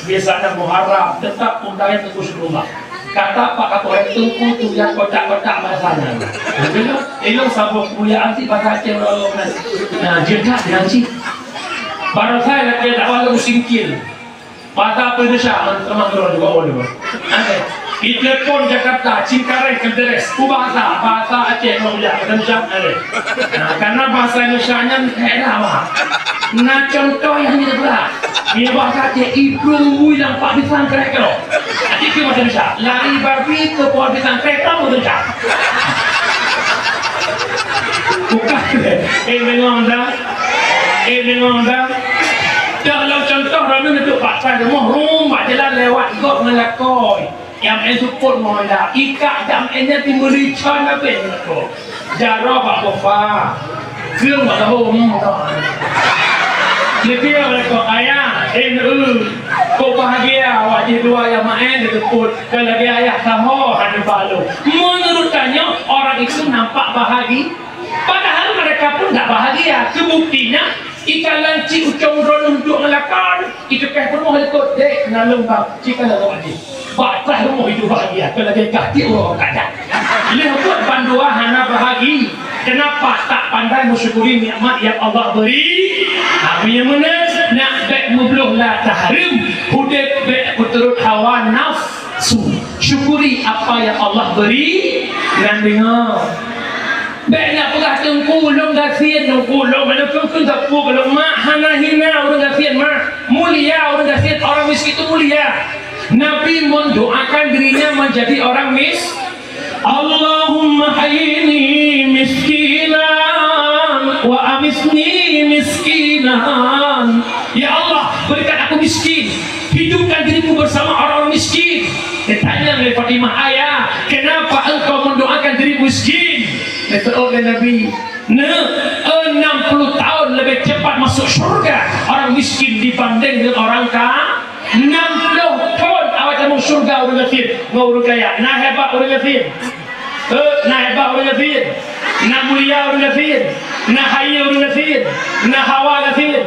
Biasa na Muharram, tetap undangan Teungku Syukurullah. Kata Pak Kapolres, Teungku tu yang kotak-kotak bahasa nyan. Ilong, ilong saboh kemuliaan ti bahasa Aceh orang-orang nyan. Nah, jeuet that dihanci. Baroesa lagèe dakwah lôn singkil. Bahasa Indonesia, teman-teman juga boleh. Oke. Di telepon Jakarta, Cengkareng, Kalideres, ku bahasa, bahasa Aceh, orang bilang, bahasa Indonesia, oke. Nah, karena bahasa Indonesia nyan daerah, bah. Nah, contoh yang ni pula. Ni bahasa Aceh, ibrung bui lam pak pisang kerek kelo. Jadi, itu bahasa Indonesia. Lari babi ke pohon pisang kerek, itu bahasa Indonesia. Bukan. Eh, memang dah. Eh, memang dah. Dah, lôn contoh, droeneuh neudok bak rumoh, rum bak jalan lewat, gob ngon lakoe. Nyang meu'en seupôt ngon Honda, ikak nyang meu'en nyan timeuli con abéh ngon lakoe. Jaroe bak sofa, keueng bak gahom. Neuteubiet lé lakoe, "Ayah, eh, eu, kok bahagia awak jih dua nyang meu'en neuseupôt, ka lagèe ayah saho hana balo." Menurut tanyoe, orang itu nampak bahagi-, padahal mereka pun tidak bahagia. Kebuktinya, ikalon cit ucong droeneuh duek ngon lakoe, iteupeh peurumoh likot, "Dek, na lôn bang, cit ka lôn bang jih." Bak trah rumoh itu bahagia, keu lagèe kah tiep uroe ka that. Lheueh buet bandua hana bahagi. Kenapa? Tak pandai mensyukuri nikmat yang Allah beri. Tapi nyang meunan, nak bèk meubloh la tahareuem. Udép bèk meuturot hawa nafsu. Syukuri apa yang Allah beri. Nyan deungö. Bèk na peugah, "Teungku, lôn gasien, Teungku, lôn, lôn, lôn, lôn, lôn, Mak, hana hina ureueng gasien, Mak. Mulia ureueng gasien, orang miskin itu mulia." Nabi mendoakan dirinya menjadi orang mis-, "Allahumma hayyini miskinan wa amitni miskinan." Ya Allah, berikan aku miskin, hidupkan diriku bersama orang-orang miskin. Ditanya oleh Fatimah, "Ayah, kenapa engkau mendoakan dirimu miskin?" Disebut oleh Nabi, "Nak, enam puluh tahun lebih cepat masuk syurga orang miskin dibanding dengan orang ka-, enam puluh tahun awai tamong syurga ureueng gasien ngon ureueng kaya. Nah hebat ureueng gasien. Eh, na hebat ureueng gasien, na mulia ureueng gasien, na hayeue ureueng gasien, na hawa gasien.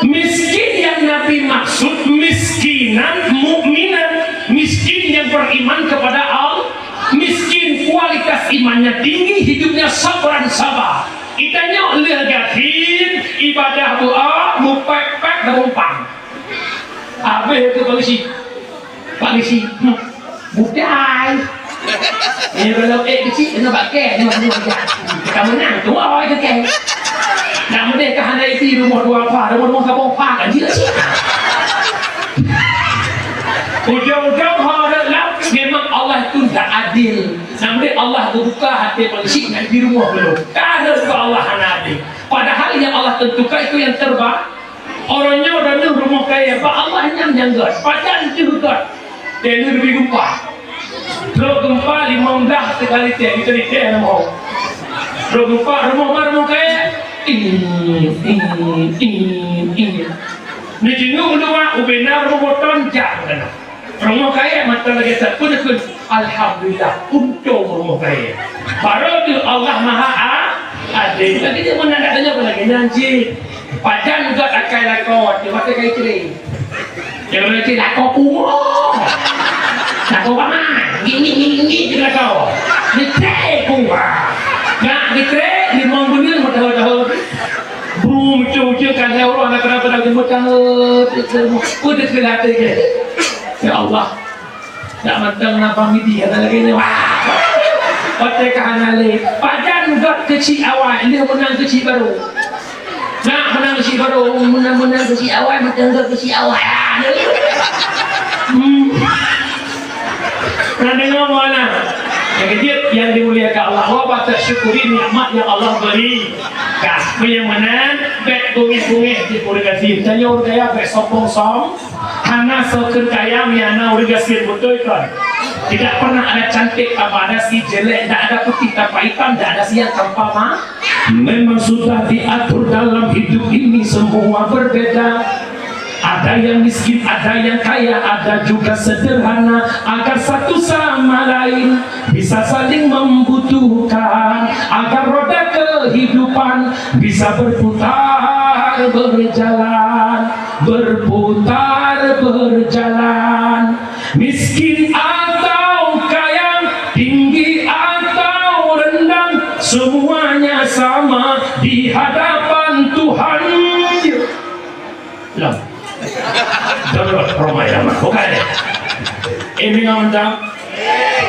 Miskin yang Nabi maksud miskinan mukminan, miskin yang beriman kepada Allah, miskin kualitas imannya tinggi, hidupnya sabran sabar. Itanyoe lheueh gasien, ibadah doa, mupèk-pèk dan mumpang. Abéh keu polisi. Pak Geuchik, hmm, budai. Nyoe kalau ék keuchik keunoe bak kèe, nyoe, nyoe, jak. Ka meunang, tuwoe keu kèe. Nak meudeh ka hana isi rumoh dua pha, rumoh, rumoh saboh pha, kan jeuet cit. Ujong-ujong ho rot lam, memang Allah tu dak adil. Nak meudeh Allah geubuka até Pak Geuchik nak isi rumoh dulu. Ka rot keu Allah hana adil. Padahal yang Allah tentukan itu yang terba-, Uroe nyoe droeneuh rumoh kayèe, bak Allah nyan nyang gèt, pajan teuh gèt. Teuh leubeh geumpa. Trok geumpa limong blah sikali teuh, itu di teuh rumoh. Trok geumpa rumoh ma rumoh kayèe. Ih, ih, ih, ih. Neujeungeuk u luwa, ubé na rumoh boton jak keunoe. Rumoh kayèe mantong lagèe sapeue neukheun, "Alhamdulillah, untông rumoh kayèe." Baru tu Allah Maha A-, Adil. Lagèe dia meunan dak tanyong lagèe nyan cit. Pajan gèt akai lakoe, dia maté kai cre. Dia maté lakoe pungoh. Lakoe paman, gini, gini, gini, dia lakoe. Dia cre pungoh. Nak dia cre, limong buleuen meudaho-daho. Bru muncul-muncul kan ya Allah, nak kenapa nak jemput kan? Pedes ke hati ke? Ya Allah. Nak mantong napa midi kata lagi ni. Wah. Otak ka hana le. Pajan gèt keuchik awai, dia menang keuchik baru. Nak menang keuchik baru, menang-menang keuchik awai, mantong gèt keuchik awai. Ah, ni. Hmm. Pernah dengar mana? Yang kejut yang dimuliakan Allah, wa syukuri nikmat yang Allah beri. Kah, meunyoe meunan, bèk bungéh-bungéh di ureueng gasien. Tanyoe ureueng kaya bèk sombong-som-, hana soe kheun kaya meunyoe hana ureueng gasien, beutôi kon? Tidak pernah ada cantik tanpa ada si jelek, tidak ada putih tanpa hitam, tidak ada siang tanpa ma-, Memang sudah diatur dalam hidup ini semua berbeda. Ada yang miskin, ada yang kaya, ada juga sederhana. Agar satu sama lain bisa saling membutuhkan, agar roda kehidupan bisa berputar. Berjalan, berputar, berjalan. Miskin atau kaya, tinggi atau rendah, semuanya sama di hadapan Tuhan. Lah. Darurat Rhoma Irama. Bukan. Ini ngon mantap.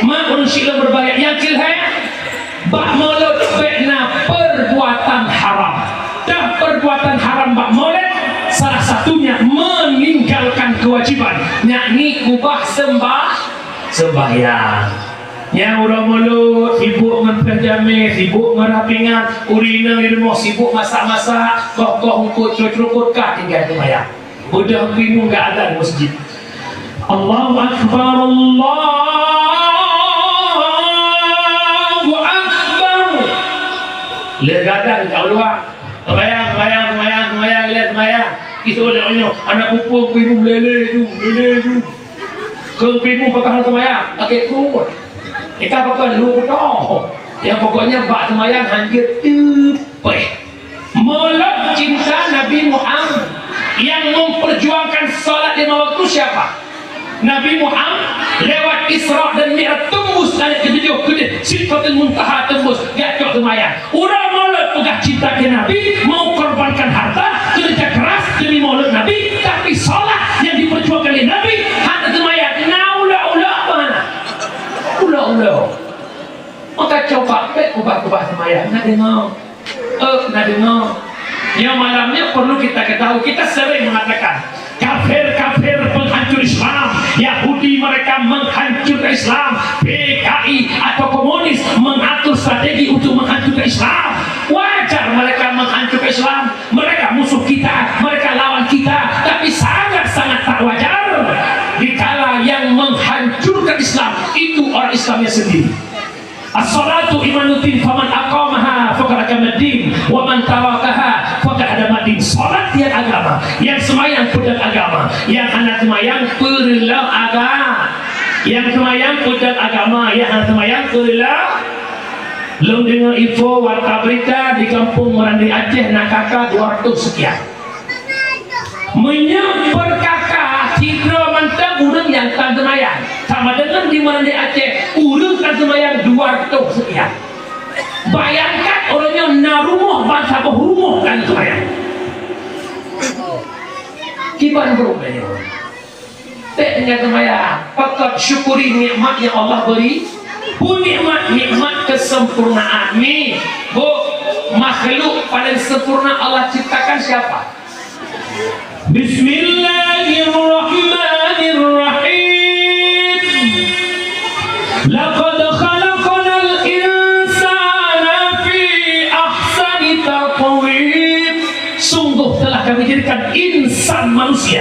Mak ureueng syiek lôn beurbahagia, nyang keu lhèe, bak mulod bèk na perbuatan haram. Dan perbuatan haram bak mulod salah satunya meninggalkan kewajiban, yakni ubah sembah-, sembahyang. Nyang uroe mulod sibuk ngon peureujamé, sibuk ngon rapingan, ureueng inong di rumoh sibuk masak-masak, koh-koh eungkôt, cruet-cruet ka tinggai seumayang. Udah bingung gak ada di masjid. Allahu Akbar, Allahu Akbar. Lé gadang kat luwa. Sembahyang, sembahyang, sembahyang, sembahyang, lé sembahyang. Isu lé nyoe, aneuk pupu bingung lélé ju, lélé ju. Keu bingung pakon sembahyang, sakét pruet. Kita pakon lu beutôi. Yang pokoknya bak sembahyang hanjeuet teupeh. Mulod cinta Nabi Muhammad yang memperjuangkan salat lima waktu siapa? Nabi Muhammad lewat Isra dan Mi'raj tembus langit ketujuh keudeh Sidratul Muntaha tembus geucok seumayang. Uroe mulod peugah cinta keu Nabi, mau korbankan harta, kerja keras demi mulod Nabi, tapi salat yang diperjuangkan oleh Nabi hana seumayang. Na ulok-ulok mana? Ulok-ulok. Maka coba bèk ubah-ubah seumayang, na deungoe. Eh, na deungoe. Nyoe malam nyoe perlu kita ketahui, kita sering mengatakan, kafir-kafir penghancur Islam, Yahudi mereka menghancurkan Islam, P K I atau komunis mengatur strategi untuk menghancurkan Islam. Wajar mereka menghancurkan Islam, mereka musuh kita, mereka lawan kita, tapi sangat-sangat tak wajar dikala yang menghancurkan Islam itu orang Islamnya sendiri. As-salatu imaduddin, faman aqamaha faqad aqamaddin, wa man tarakaha faqad hadamaddin. Salat nyan agama, nyang seumayang peudong agama, nyang hana seumayang peureuloh agama. Nyang seumayang peudong agama, nyang hana seumayang peureuloh. Lôn deungoe info warta berita di kampung Meurani Aceh na K K dua ratus sekian. Meunyoe per K K sidroe mantong ureueng nyang tan seumayang, sama deungon di Meurani Aceh ureueng tan seumayang dua ratus sekian. Bayangkan ureueng nyoe na rumoh bansaboh rumoh tan seumayang. Kiban brok nyoe. Tek nyan seumayang, pakon syukuri nikmat nyang Allah beri. Peue nikmat? Nikmat kesempurnaan. Ni, Bu, makhluk paling sempurna Allah ciptakan siapa? Bismillahirrahmanirrahim. Laqad khalaqnal insana fi ahsani taqwim. Sungguh telah Kami jadikan insan manusia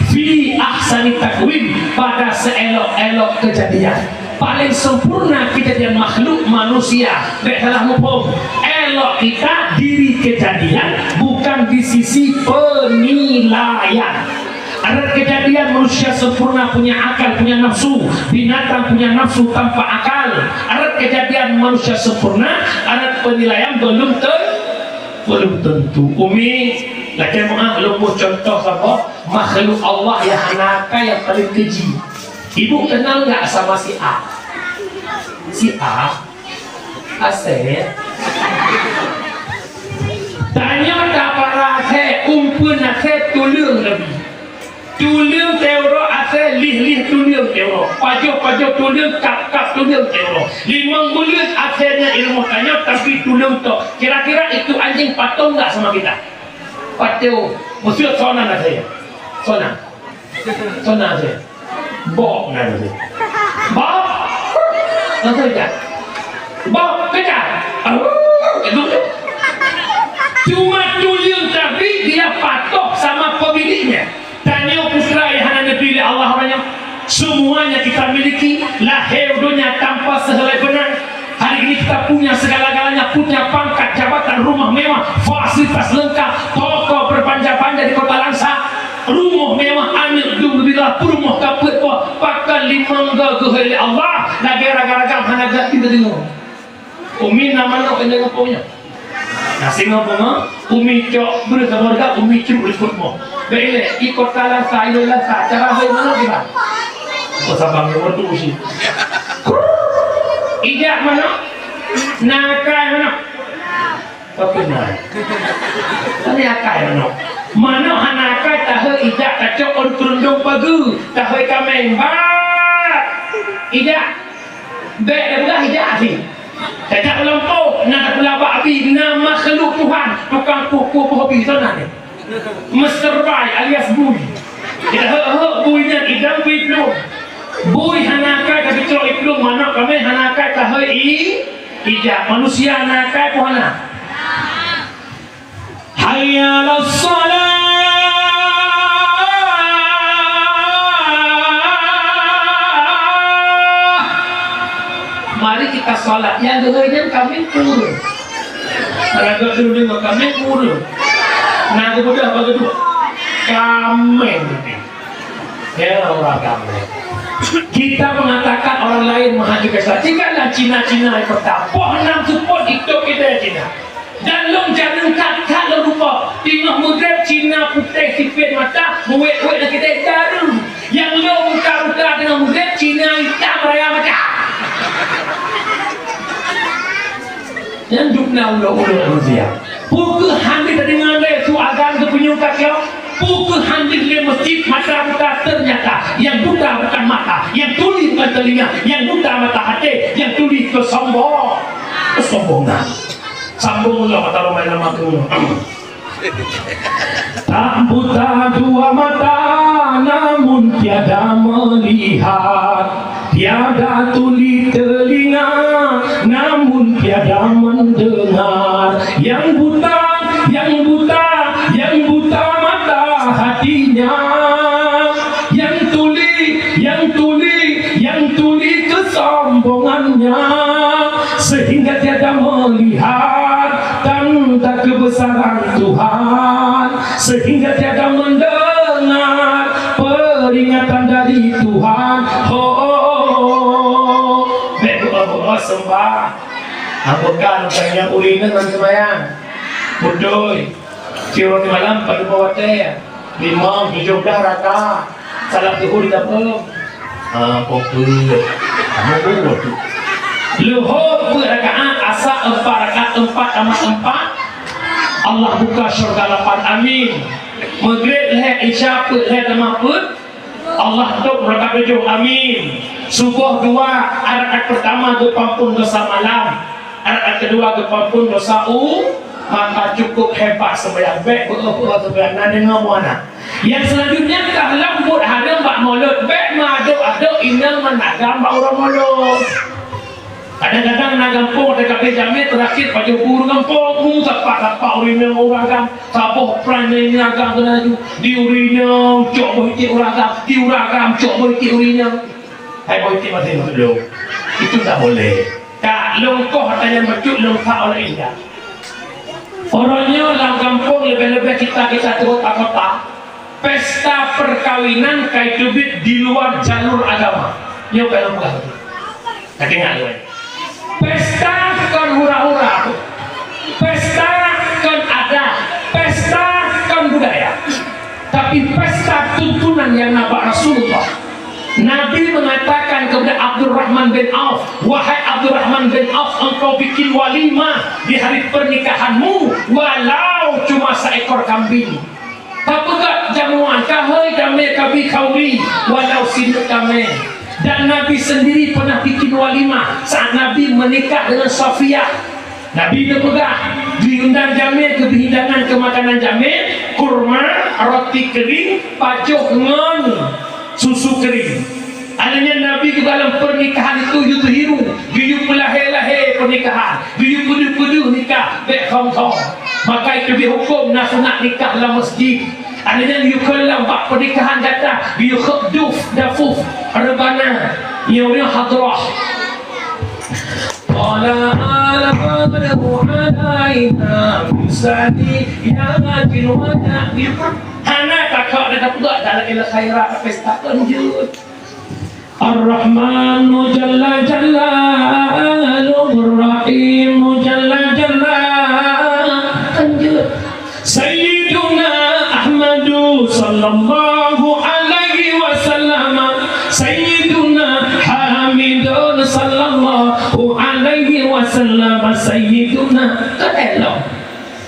fi ahsani taqwim, pada seelok-elok kejadian. Paling sempurna kejadian makhluk manusia. Bèk salah muphom. Elok kita diri kejadian, bukan di sisi penilaian. Adat kejadian manusia sempurna punya akal, punya nafsu. Binatang punya nafsu tanpa akal. Adat kejadian manusia sempurna, adat penilaian belum ten-, belum tentu. Umi, lakèe meu'ah lôn boh contoh saboh makhluk Allah nyang hana akal nyang paling keji. Ibu kenal nggak sama si A? Si A? Asèe. Tanyoe tapara asèe, umpeuen asèe tuleueng leubeh. Tuleueng teuroe asèe, lih-lih tuleueng teuroe. Pajoh-pajoh tuleueng, kap-kap tuleueng teuroe. Limong buleuen asèe nyan i rumoh tanyoe, tapi tuleueng tok. Kira-kira itu anjing patuh nggak sama kita? Patuh. Maksud soe nan asèe? Soe nan? Soe nan asèe? Bob nan asèe. Bob! Nan asèe keujat. Bob, keujat! Arr! Itu. Cuma tuleueng tapi dia patuh sama pemiliknya. Tanyoe peue keuh nyang hana neubri lé Allah uroe nyoe? Semuanya kita miliki, lahé u donya tanpa seuhelai benang. Hari ini kita punya segala-galanya, punya pangkat, jabatan, rumah mewah, fasilitas lengkap, toko berbanja-banja di Kota Langsa, rumoh mewah, aneuk dum, alhamdulillah, peurumoh ka peuet boh, pakon limong goe geuhôi lé Allah, lagèe raga-raga hana gaki teudeungoe. Umi na manok inong gampông nyoe. Nah, singoh beungoh, Umi cok breuh saboh reuga, Umi cok likot mo. Bèk ilèe, i kota Lasa, i Lasa, cara hai manok kiban. Kok sabang nyoe tu usi. Ijak manok, na akai manok. Tapi na. Tapi akai manok. Manok hana akai, taheu ijak, tacok ôn keurundong pageue, taheu kaméng. Bat! Ijak. Bèk tapeugah ijak asai. Tajak u lampôh, na tapula bak abi, na makhluk Tuhan, tukang kueh-kueh boh bi, sana nyan. Mister Bai alias Bui. Ida hek-hek bui nyan idang bui plueng. Bui hana akai tapi cok i plueng, manok kaméng hana akai, taheu i, ijak. Manusia hana akai peue hana? Hayya 'alas shalah. Mari kita salat. Nyang geuhôi nyan kaméng ureueng. Raga dulu nyoe kaméng ureueng. Nah, kemudian apa kedua? Kaméng. Ya, orang kaméng. Kita mengatakan orang lain menghancurkan Islam. Jikalau Cina-Cina yang pertama, poh enam seupôt itu kita Cina. Dan lôn janeung that-that lôn rupa. Teungoh Maghrib, Cina putéh sipét mata, meuwét-wét lam kitab jareung. Nyang lôn buka-buka teungoh Maghrib, Cina itam raya mata. Nyan dum na ulok-ulok manusia. Peu kheueh hana tadeungoe lé su azan geupunyueng ka keu? Peu kheueh hana lé masjid mata buta? Ternyata yang buta bukan mata, yang tuli bukan telinga, yang buta mata hati, yang tuli kesombong-, kesombongan. Sambung dulu kata Rhoma enam ayat lima puluh. Tak buta dua mata, namun tiada melihat. Tiada tuli telinga, namun tiada mendengar. Yang buta, yang buta, yang buta mata hatinya. Yang tuli, yang tuli, yang tuli kesombongannya, sehingga tiada melihat tanda kebesaran Tuhan, sehingga tiada mendengar peringatan dari Tuhan. Ho, bèk beuo-beuo seumbah. Abu kan tanya ureueng ngon seumayang. Beutôi. Siuroe malam padub watèe, limong, tujoh blah rakaat. Salat zuhur di dapur. Ah, fokus. Kamu buat tu. Luhur peuet rakaat, asa empat rakaat, empat tambah empat. Allah buka syurga lapan, amin. Maghrib lhèe, isya peuet lhèe tambah peuet. Allah tôb rakaat tujoh, amin. Suboh dua, rakaat pertama geupampun dosa malam, rakaat kedua geupampun dosa u-, maka cukup hebat seumayang. Bèk beuo-beuo seumayang, na deungö muana. Yang selanjutnya, ka lheuh buet hareuem bak mulod, bèk meuadok-adok inong ngon agam bak uroe mulod. Kadang-kadang na gampông, ada kabeh jamé terakhir pajoh bu ureueng gampông, bu sapak-sapak ureueng inong ureueng agam, saboh pran nyan inong agam keunan laju. Di ureueng inong cok boh iték ureueng agam, di ureueng agam cok boh iték ureueng inong. Hai boh iték maté masuk lôn. Itu tak boleh. Tak, lôn koh ata nyan bacut lôn phak oleh indah. Uroe nyoe lam gampông leubeh-leubeh kita-kita turot kota, pesta perkawinan ka iteubiet di luar jalur agama. Nyoe ka lôn peugah. Ka deungoe lé. Pesta kon hura-hura. Pesta kon adat. Pesta kon budaya. Tapi pesta tuntunan nyang na bak Rasulullah. Nabi mengatakan kepada Abdurrahman bin Auf, "Wahai Abdurrahman bin Auf, engkau bikin walimah di hari pernikahanmu, walau cuma seekor kambing." Tapeugah jamuan, "Keuhai damé kabi khauri, walau sineuk kaméng." Dan Nabi sendiri pernah bikin walimah saat Nabi menikah dengan Safiyah. Nabi geupeugah, diundang jamé keu hidangan keu makanan jamé, kurma, roti kering, pajoh ngon susu kering. Alheuh nyan Nabi geuba lam pernikahan itu yudhiru, geuyue peulahé-lahé pernikahan, geuyue peudeuh-peudeuh nikah, bèk thom-thom. Maka itu dihukum na sunat nikah lam masjid. Alheuh nyan geuyue kheun lam bak pernikahan gata, geuyue kheueh duf, dafuf, rebana, nyoe hadrah. Tala al-badru alaina min saniyati wada'i. Hana takot, dah tapeugah, dah lagi le khairat, pesta lanjut. Ar-Rahmanu jalla jalaluhu, Ar-Rahimu jalla jalaluhu. Sallama sayyiduna, kan elok.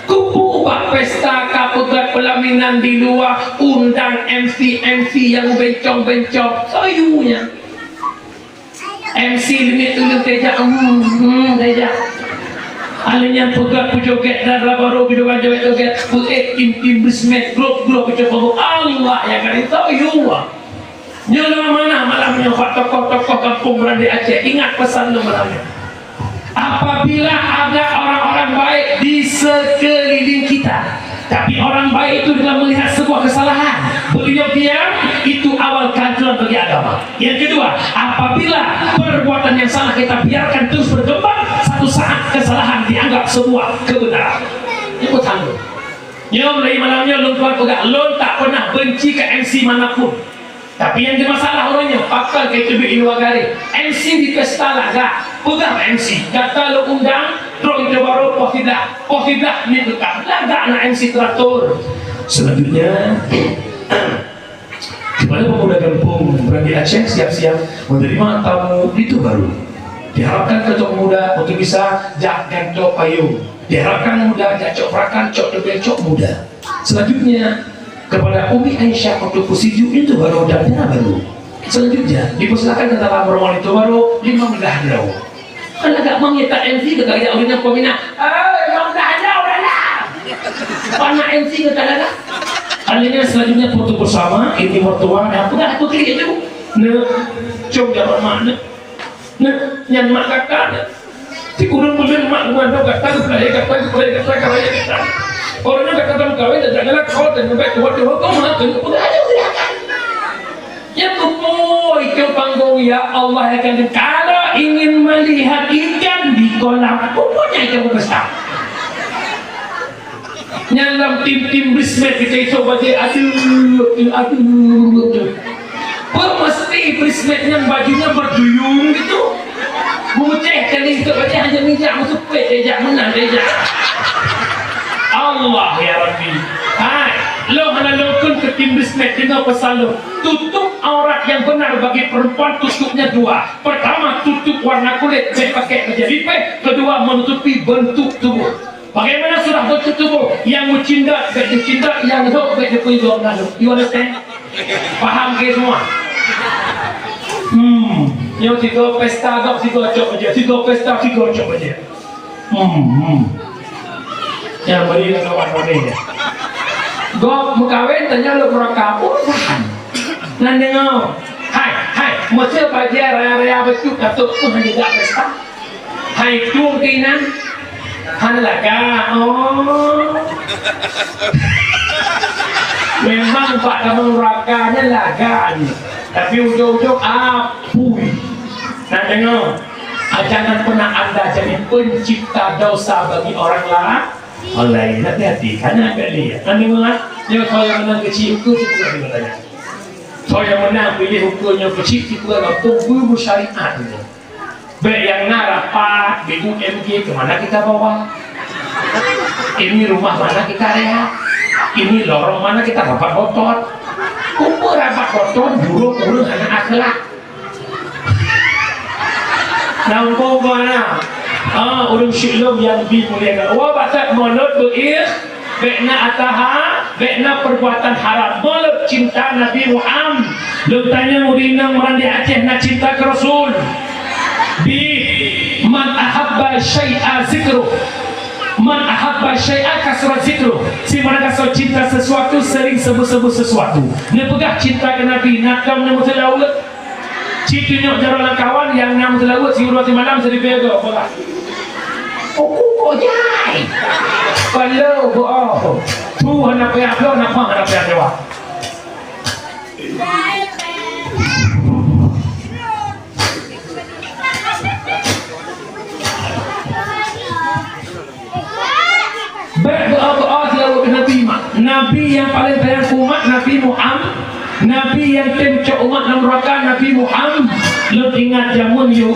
Kubu bak pesta ka peugöt peulaminan di luwa, undang M C-M C nyang bencong-bencong, soe yue nyan. M C leumiet tuleueng tajak, hmm, hmm, tajak. Alèh nyan peugöt peujogét dara barô, peujogét-jogét, peuék tim-tim beuseumét, grup-grup peucoba, Allah nyang ka rinto yue. Nyoe lôn manah malam nyoe bak tokoh-tokoh gampông Meurandeh Aceh, ingat peusan lôn malam nyoe. Apabila ada orang-orang baik di sekeliling kita, tapi orang baik itu dalam melihat sebuah kesalahan, beliau diam, itu awal kehancuran bagi agama. Yang kedua, apabila perbuatan yang salah kita biarkan terus berkembang, satu saat kesalahan dianggap sebuah kebenaran. Ini pesan lôn. Nyoe mulai malam nyoe lôn tuan peugah, lôn tak pernah benci ke M C manapun. Tapi nyang jadi masalah uroe nyoe, pakon ka teubiet di luwa garéh. M C di pesta lagak, peugah bak M C, gata lôn undang, trok itu baru poh siblah, poh siblah ni tukang. Lagak na M C teratur. Selanjutnya, kepada pemuda gampông Meurandeh Aceh, siap-siap menerima tamu itu baru. Diharapkan ketua pemuda untuk bisa jak gantoe payong. Diharapkan muda jak cok perakan, cok tebel, cok muda. Selanjutnya, kepada Umi Aisyah untuk peusijuek itu baru dan dara baru. Selanjutnya, dipersilakan ke dalam ruangan itu baru lima belas jauh. Kan agak mengitak M C ke kaya ulinya peminat. Eh, lima belas jauh dah lah. Mana M C ke tak ada? Akhirnya selanjutnya foto bersama, ini mertua, dah pegang aku klik itu. Nah, cok jawab mak, nah. Nah, nyan mak gata nyan. Di ureueng buleuen mak geuh mandum gata geupeulahé gata, geupeulahé gata, geupeulahé gata. Ureueng nyan gata meukawen dan galak kau dan ngebet tuha-tuha kau mah keuneuk peugah aja silakan. Ya keupeue itu panggong ya Allah ya kan. Kalau ingin melihat ikan di kolam, pokoknya ikan besar. Nyan lam tim-tim beuseumét geutanyoe bajèe aduh, aduh, aduh. Peue meusti beuseumét nyan baju nyan beuduyung gitu. Bucéh kali itu bajèe hanya mijak meusupet, ejak meunan, ejak. Allah ya Rabbi. Hai, lôn hana lôn kheun keu tim beuseumét deungö peusan lôn. Tutup aurat yang benar bagi perempuan tutupnya dua. Pertama, tutup warna kulit, bèk pakai bajèe lipeh. Kedua, menutupi bentuk tubuh. Bagaimana sudah bentuk tubuh? Nyang meucindak bèk jicindok, nyang rhot bèk jipeuidong lalu. You understand? Paham ke semua? Hmm. Nyoe sigoe pesta gob sigoe cok aja. Sigoe pesta sigoe cok aja. Hmm, hmm. Nyang beri kawan-kawan ni. Gob meukawen tanya lôn meuraka pun tahan. Nan deungö. Hai, hai, meuseu bajèe raya-raya beutôi ka trok pun hana jak pesta. Hai tueng keunan, hana lagak. Oh. Memang bak tamong raka nyan lagak nyoe. Tapi ujong-ujong apui. Nah, deungö. Ah, jangan pernah anda jadi pencipta dosa bagi orang la-, orang lain. Hati-hati, hana kali. Hana ingat, nyoe soe nyang meunang keuchik ukeue, cit bukan tanya. Soe nyang meunang piléh ukeue nyoe keuchik, cit bukan gampông, beusyariat nyoe. Bèk nyang na rapat, B U M G ke mana kita bawa? Ini rumah mana kita rehat? Ini lorong mana kita rapat botot? Umpama rapat botot, burung ureueng hana akhlak. Nangkong mana? Ah, ureueng syik lôn nyang bi mulia. Wa batat monot beuir. Bèk na ataha, bèk na perbuatan haram. Meulot cinta Nabi Muhammad. Lôn tanyong ureueng inong Meurandeh Aceh na cinta keu Rasul. Bi, man ahabba syai'a zikruh. Man ahabba syai'a kasura zikruh. Sibarang gasoe cinta sesuatu, sering sebut-sebut sesuatu. Neupeugah cinta keu Nabi, na tom neumeuseulah uet. Ci tunyok jaroe lam kawan nyang na meuseulaweuet siuroe simalam siribèe goe peugah. Uku kok jai. Palo boh. Tu hana payah bloe, napa hana payah jawab. Bèk doa-doa seulaweuet keu Nabi mak. Nabi nyang paleng sayang umat Nabi Muhammad, Nabi nyang tem cok umat lam neuraka Nabi Muhammad. Lôn ingat jameun yôh.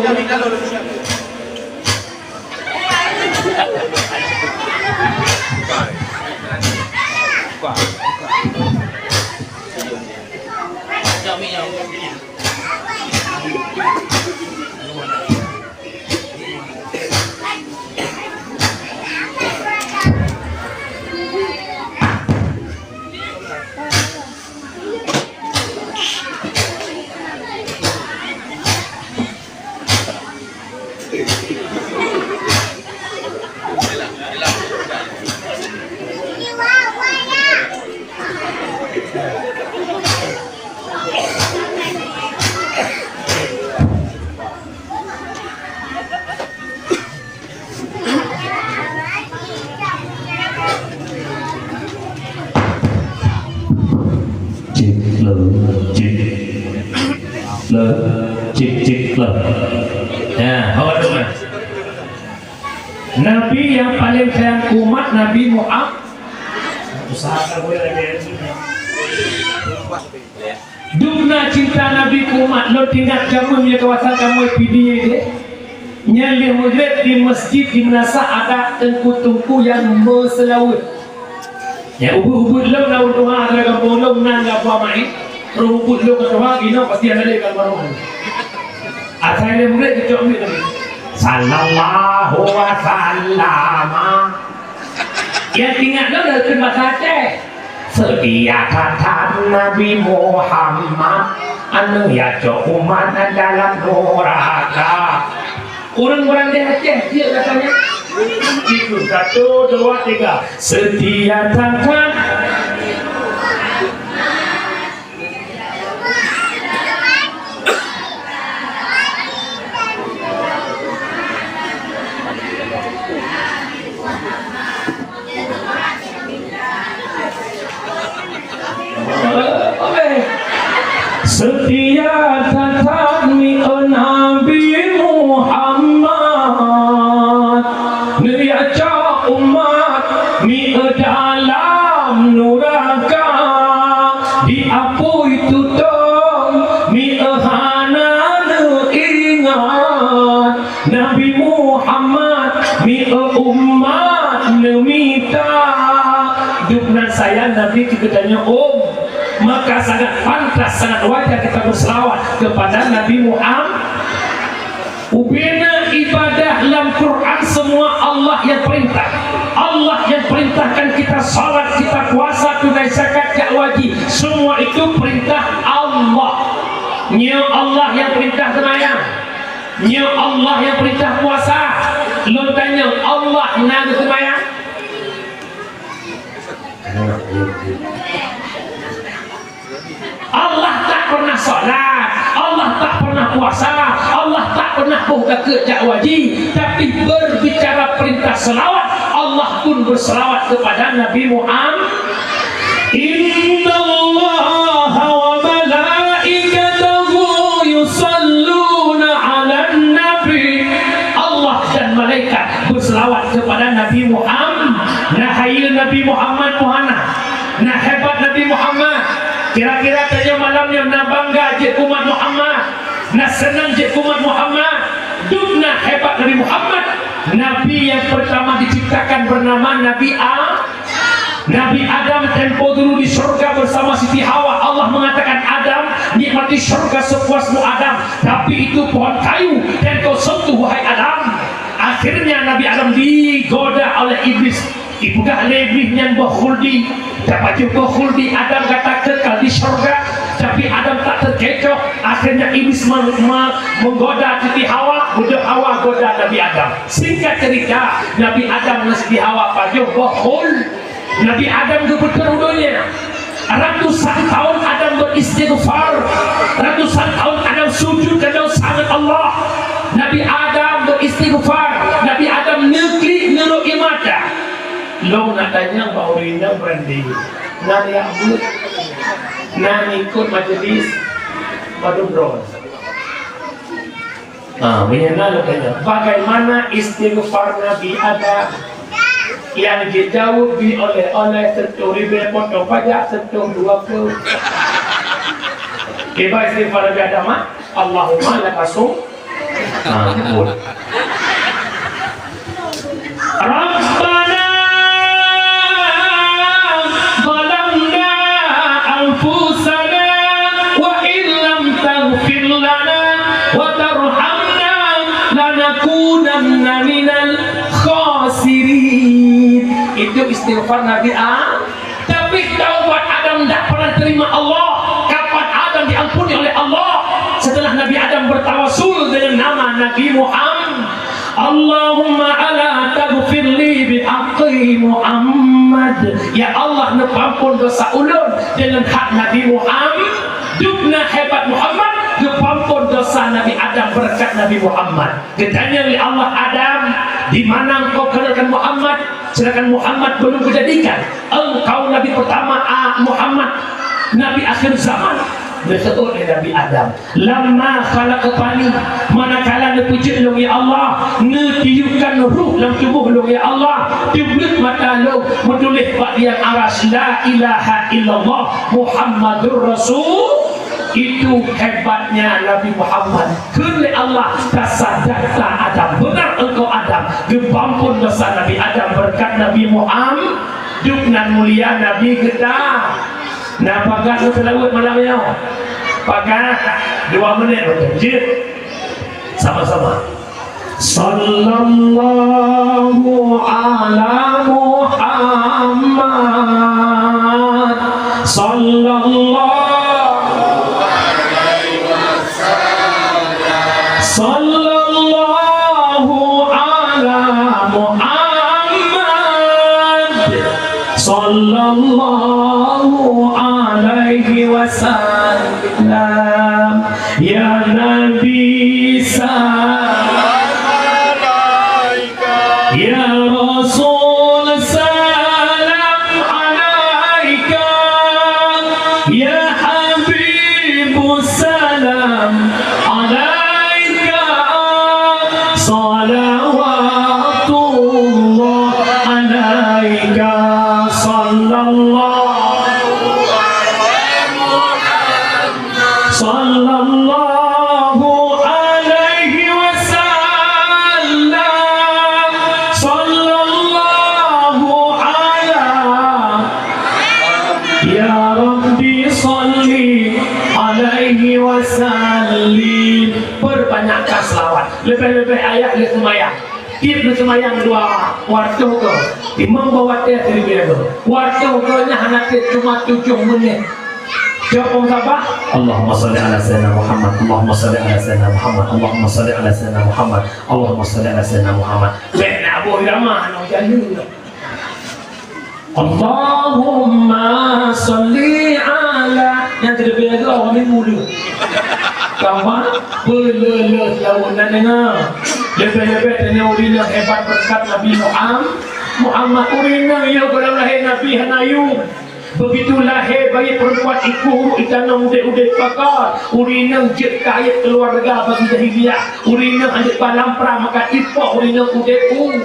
Cek, cek lah. Ya, awak dengar. Nabi yang paling sayang umat Nabi Muhammad. Usahakan boleh lagi. Dubna cinta Nabi keu umat, lôn teuingat kamoe meunyoe kawasan kamoe P D A deh. Nyan lheueh Maghrib di masjid di meunasah ada teungku-teungku nyang meuseulaweuet. Nyang ubit-ubit lom na ureueng tuha di gampông lôn nan lam Abu Main. Ureueng ubit lôn ka tuha, inoe pasti hana lé ka almarhum. Asai lheueh Maghrib geucok mic tadi. Sallallahu wasallama. Nyang teuingat lôn dari bahasa Aceh. Seutia that-that Nabi Muhammad, aneuk ya cok umat dalam nuraka. Ureueng beurandeh Aceh, jeuet katanya. Itu, satu, dua, tiga. Seutia that-that. Seutia that-that mieu Nabi Muhammad, neuyak cok umat mieu dalam nuraka, di apui tutong mieu hana neuingat. Nabi Muhammad mieu umat neumita. Dubna sayang Nabi keu geutanyoe, um, maka sangat pantas, sangat wajar kita berselawat kepada Nabi Muhammad. Ubena ibadah lam Quran semua Allah yang perintah. Allah yang perintahkan kita salat, kita puasa, tunai zakat, jak haji. Semua itu perintah Allah. Nyoe Allah yang perintah seumayang. Nyoe Allah nyang peurintah puasa. Lôn tanyong, Allah na geuseumayang? Allah tak pernah salat, Allah tak pernah puasa, Allah tak pernah boh ka keuek jak haji, tapi berbicara perintah selawat, Allah pun berselawat kepada Nabi Muhammad. Innallaha wa malaikatahu yusalluna 'alan nabi. Allah dan malaikat berselawat kepada Nabi Muhammad. Nah, hai Nabi Muhammad, Muhammad. Nah, hebat Nabi Muhammad. Kira-kira tanyoe malam nyoe na bangga jeuet keu umat Muhammad. Na seunang jeuet keu umat Muhammad. Dum na hebat Nabi Muhammad. Nabi yang pertama diciptakan bernama Nabi A-, Nabi Adam tempo dulu di surga bersama Siti Hawa. Allah mengatakan, "Adam, nikmati surga sepuasmu, Adam. Tapi itu pohon kayu, jangan kau sentuh, wahai Adam." Akhirnya Nabi Adam digoda oleh iblis. Ipeugah lé Iblis nyan boh khuldi. Tapajoh boh khuldi, Adam gata kekal di syurga, tapi Adam tak teukecoh. Akhirnya Iblis me-, me-, menggoda Siti Hawa, beudôh Hawa goda Nabi Adam. Singkat cerita, Nabi Adam ngon Siti Hawa pajoh boh khul-, Nabi Adam geupeutrön u donya. Ratusan tahun Adam beristighfar. Ratusan tahun Adam sujud dan dosa ngon Allah. Nabi Adam beristighfar. Nabi Adam neuklik neurok ié mata. Lôn na tanyong bak ureueng inong beurandi, na riak buet, na ikot majelis padum droe. Ha, meunyoe na lôn tanyong, bagaimana istighfar Nabi Adam? Nyang jijaweueb, bri oleh-oleh, seutôh ribèe, potong pajak seutôh dua ploh. Kiban istighfar Nabi Adam, ha? Allahumma laka sum-, ha, buet. Rabbana zalamna anfusana wa in lam taghfir lana wa tarhamna lanakunanna minal khasirin. Itu istighfar Nabi A-, Tapi taubat Adam tidak pernah diterima Allah. Kapan Adam diampuni oleh Allah? Setelah Nabi Adam bertawasul dengan nama Nabi Muhammad. Allahumma ala taghfirli bihaqqi Muhammad. Ya Allah, neupampon dosa ulôn dengan hak Nabi Muhammad. Dum na hebat Muhammad, geupampon dosa Nabi Adam berkat Nabi Muhammad. Geutanyong lé Allah, "Adam, di mana engkau kenalkan Muhammad?" Sedangkan Muhammad belum kujadikan engkau nabi pertama, a, Muhammad, nabi akhir zaman. Geuseuôt lé Nabi Adam, "Lamma khalaqtani," manakala neupeujeuet lôn, ya Allah, neutiupkan ruh lam tuboh lôn, ya Allah, teubleuet mata lôn, meutuléh bak liang arasy, "La ilaha illallah Muhammadur Rasul." Itu hebatnya Nabi Muhammad. Kheun lé Allah, "Tasadaqta Adam, beuna engkau Adam." Geupeuamphon dosa Nabi Adam beureukat Nabi Muhammad. Duek nan mulia Nabi geutanyoe. Nah, pakat lôn seulaweuet malam nyoe. Pakat, dua menit beutôi. Jeuet. Sama-sama. Sallallahu ala Muhammad. Sallallahu Sallallahu ala Muhammad. Sallallahu alaihi wasallam. Ya Nabi, salam alaika. Ya Rasul, salam alaika. Ya Habibu, salam alaika. Salawatullah alaika. Sallallahu Sallallahu alaihi wasallam. Sallallahu ala, ya Rabbi, salli alaihi wasallim. Perbanyakkan selawat. Leubeh-leubeh ayat lé seumayang. Tiep lé seumayang dua waktu ke. Imam bawa teh siribee ke. Waktu ke nyan hana teuh, cuma tujoh menit. Jaweueb saban. Allahumma shalli ala sayyidina Muhammad. Allahumma shalli ala sayyidina Muhammad. Allahumma shalli ala sayyidina Muhammad. Allahumma shalli ala sayyidina Muhammad. Bèk na Abu Irama, na ujan lé. Allahumma shalli ala, nyang keudua lagèe awak minggu tu. Kawan, peuleuh-leuh tahun nan dengar. Leubeh-leubeh tanyoe ureueng nyang hebat beureukat Nabi Muhammad. Muhammad ureueng nyang yoh goh lam lahé Nabi hana yum. Begitu lahé bayi perempuan ikôt, itanom udép-udép pakon. Ureueng nyang jeuet kayèe keuluwarga bagi jahiliyah. Ureueng nyang hanjeuet balam prang maka ipoh ureueng nyang udép u.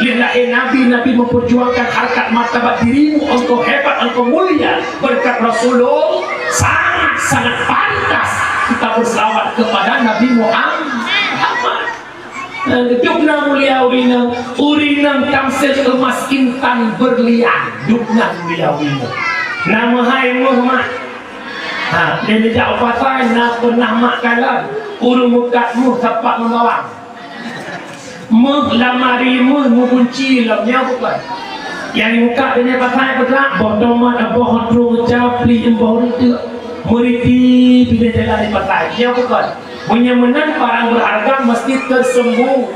Lheueh lahé Nabi, Nabi memperjuangkan harkat martabat dirimu, engkau hebat, engkau mulia. Berkat Rasulullah, sangat-sangat pantas kita berselawat kepada Nabi Muhammad. Dukna mulia ureueng nyan, ureueng nyan tamsil emas intan berlian. Dukna mulia ureueng nyan. Na meuhai meuh mak. Ha, dan jak u pasai na peunah mak kalon. Ureueng mukat meuh sapat ngon bawang. Meuh lamari meuh meugunci lom nyoe bukon. Nyang mukat di pasai peudak, boh tomat, boh trueng, capli, boh reuteuek. Meuriti pinah jalan di pasai. Nyoe bukon. Meunyoe meunan barang berharga mesti tersembung,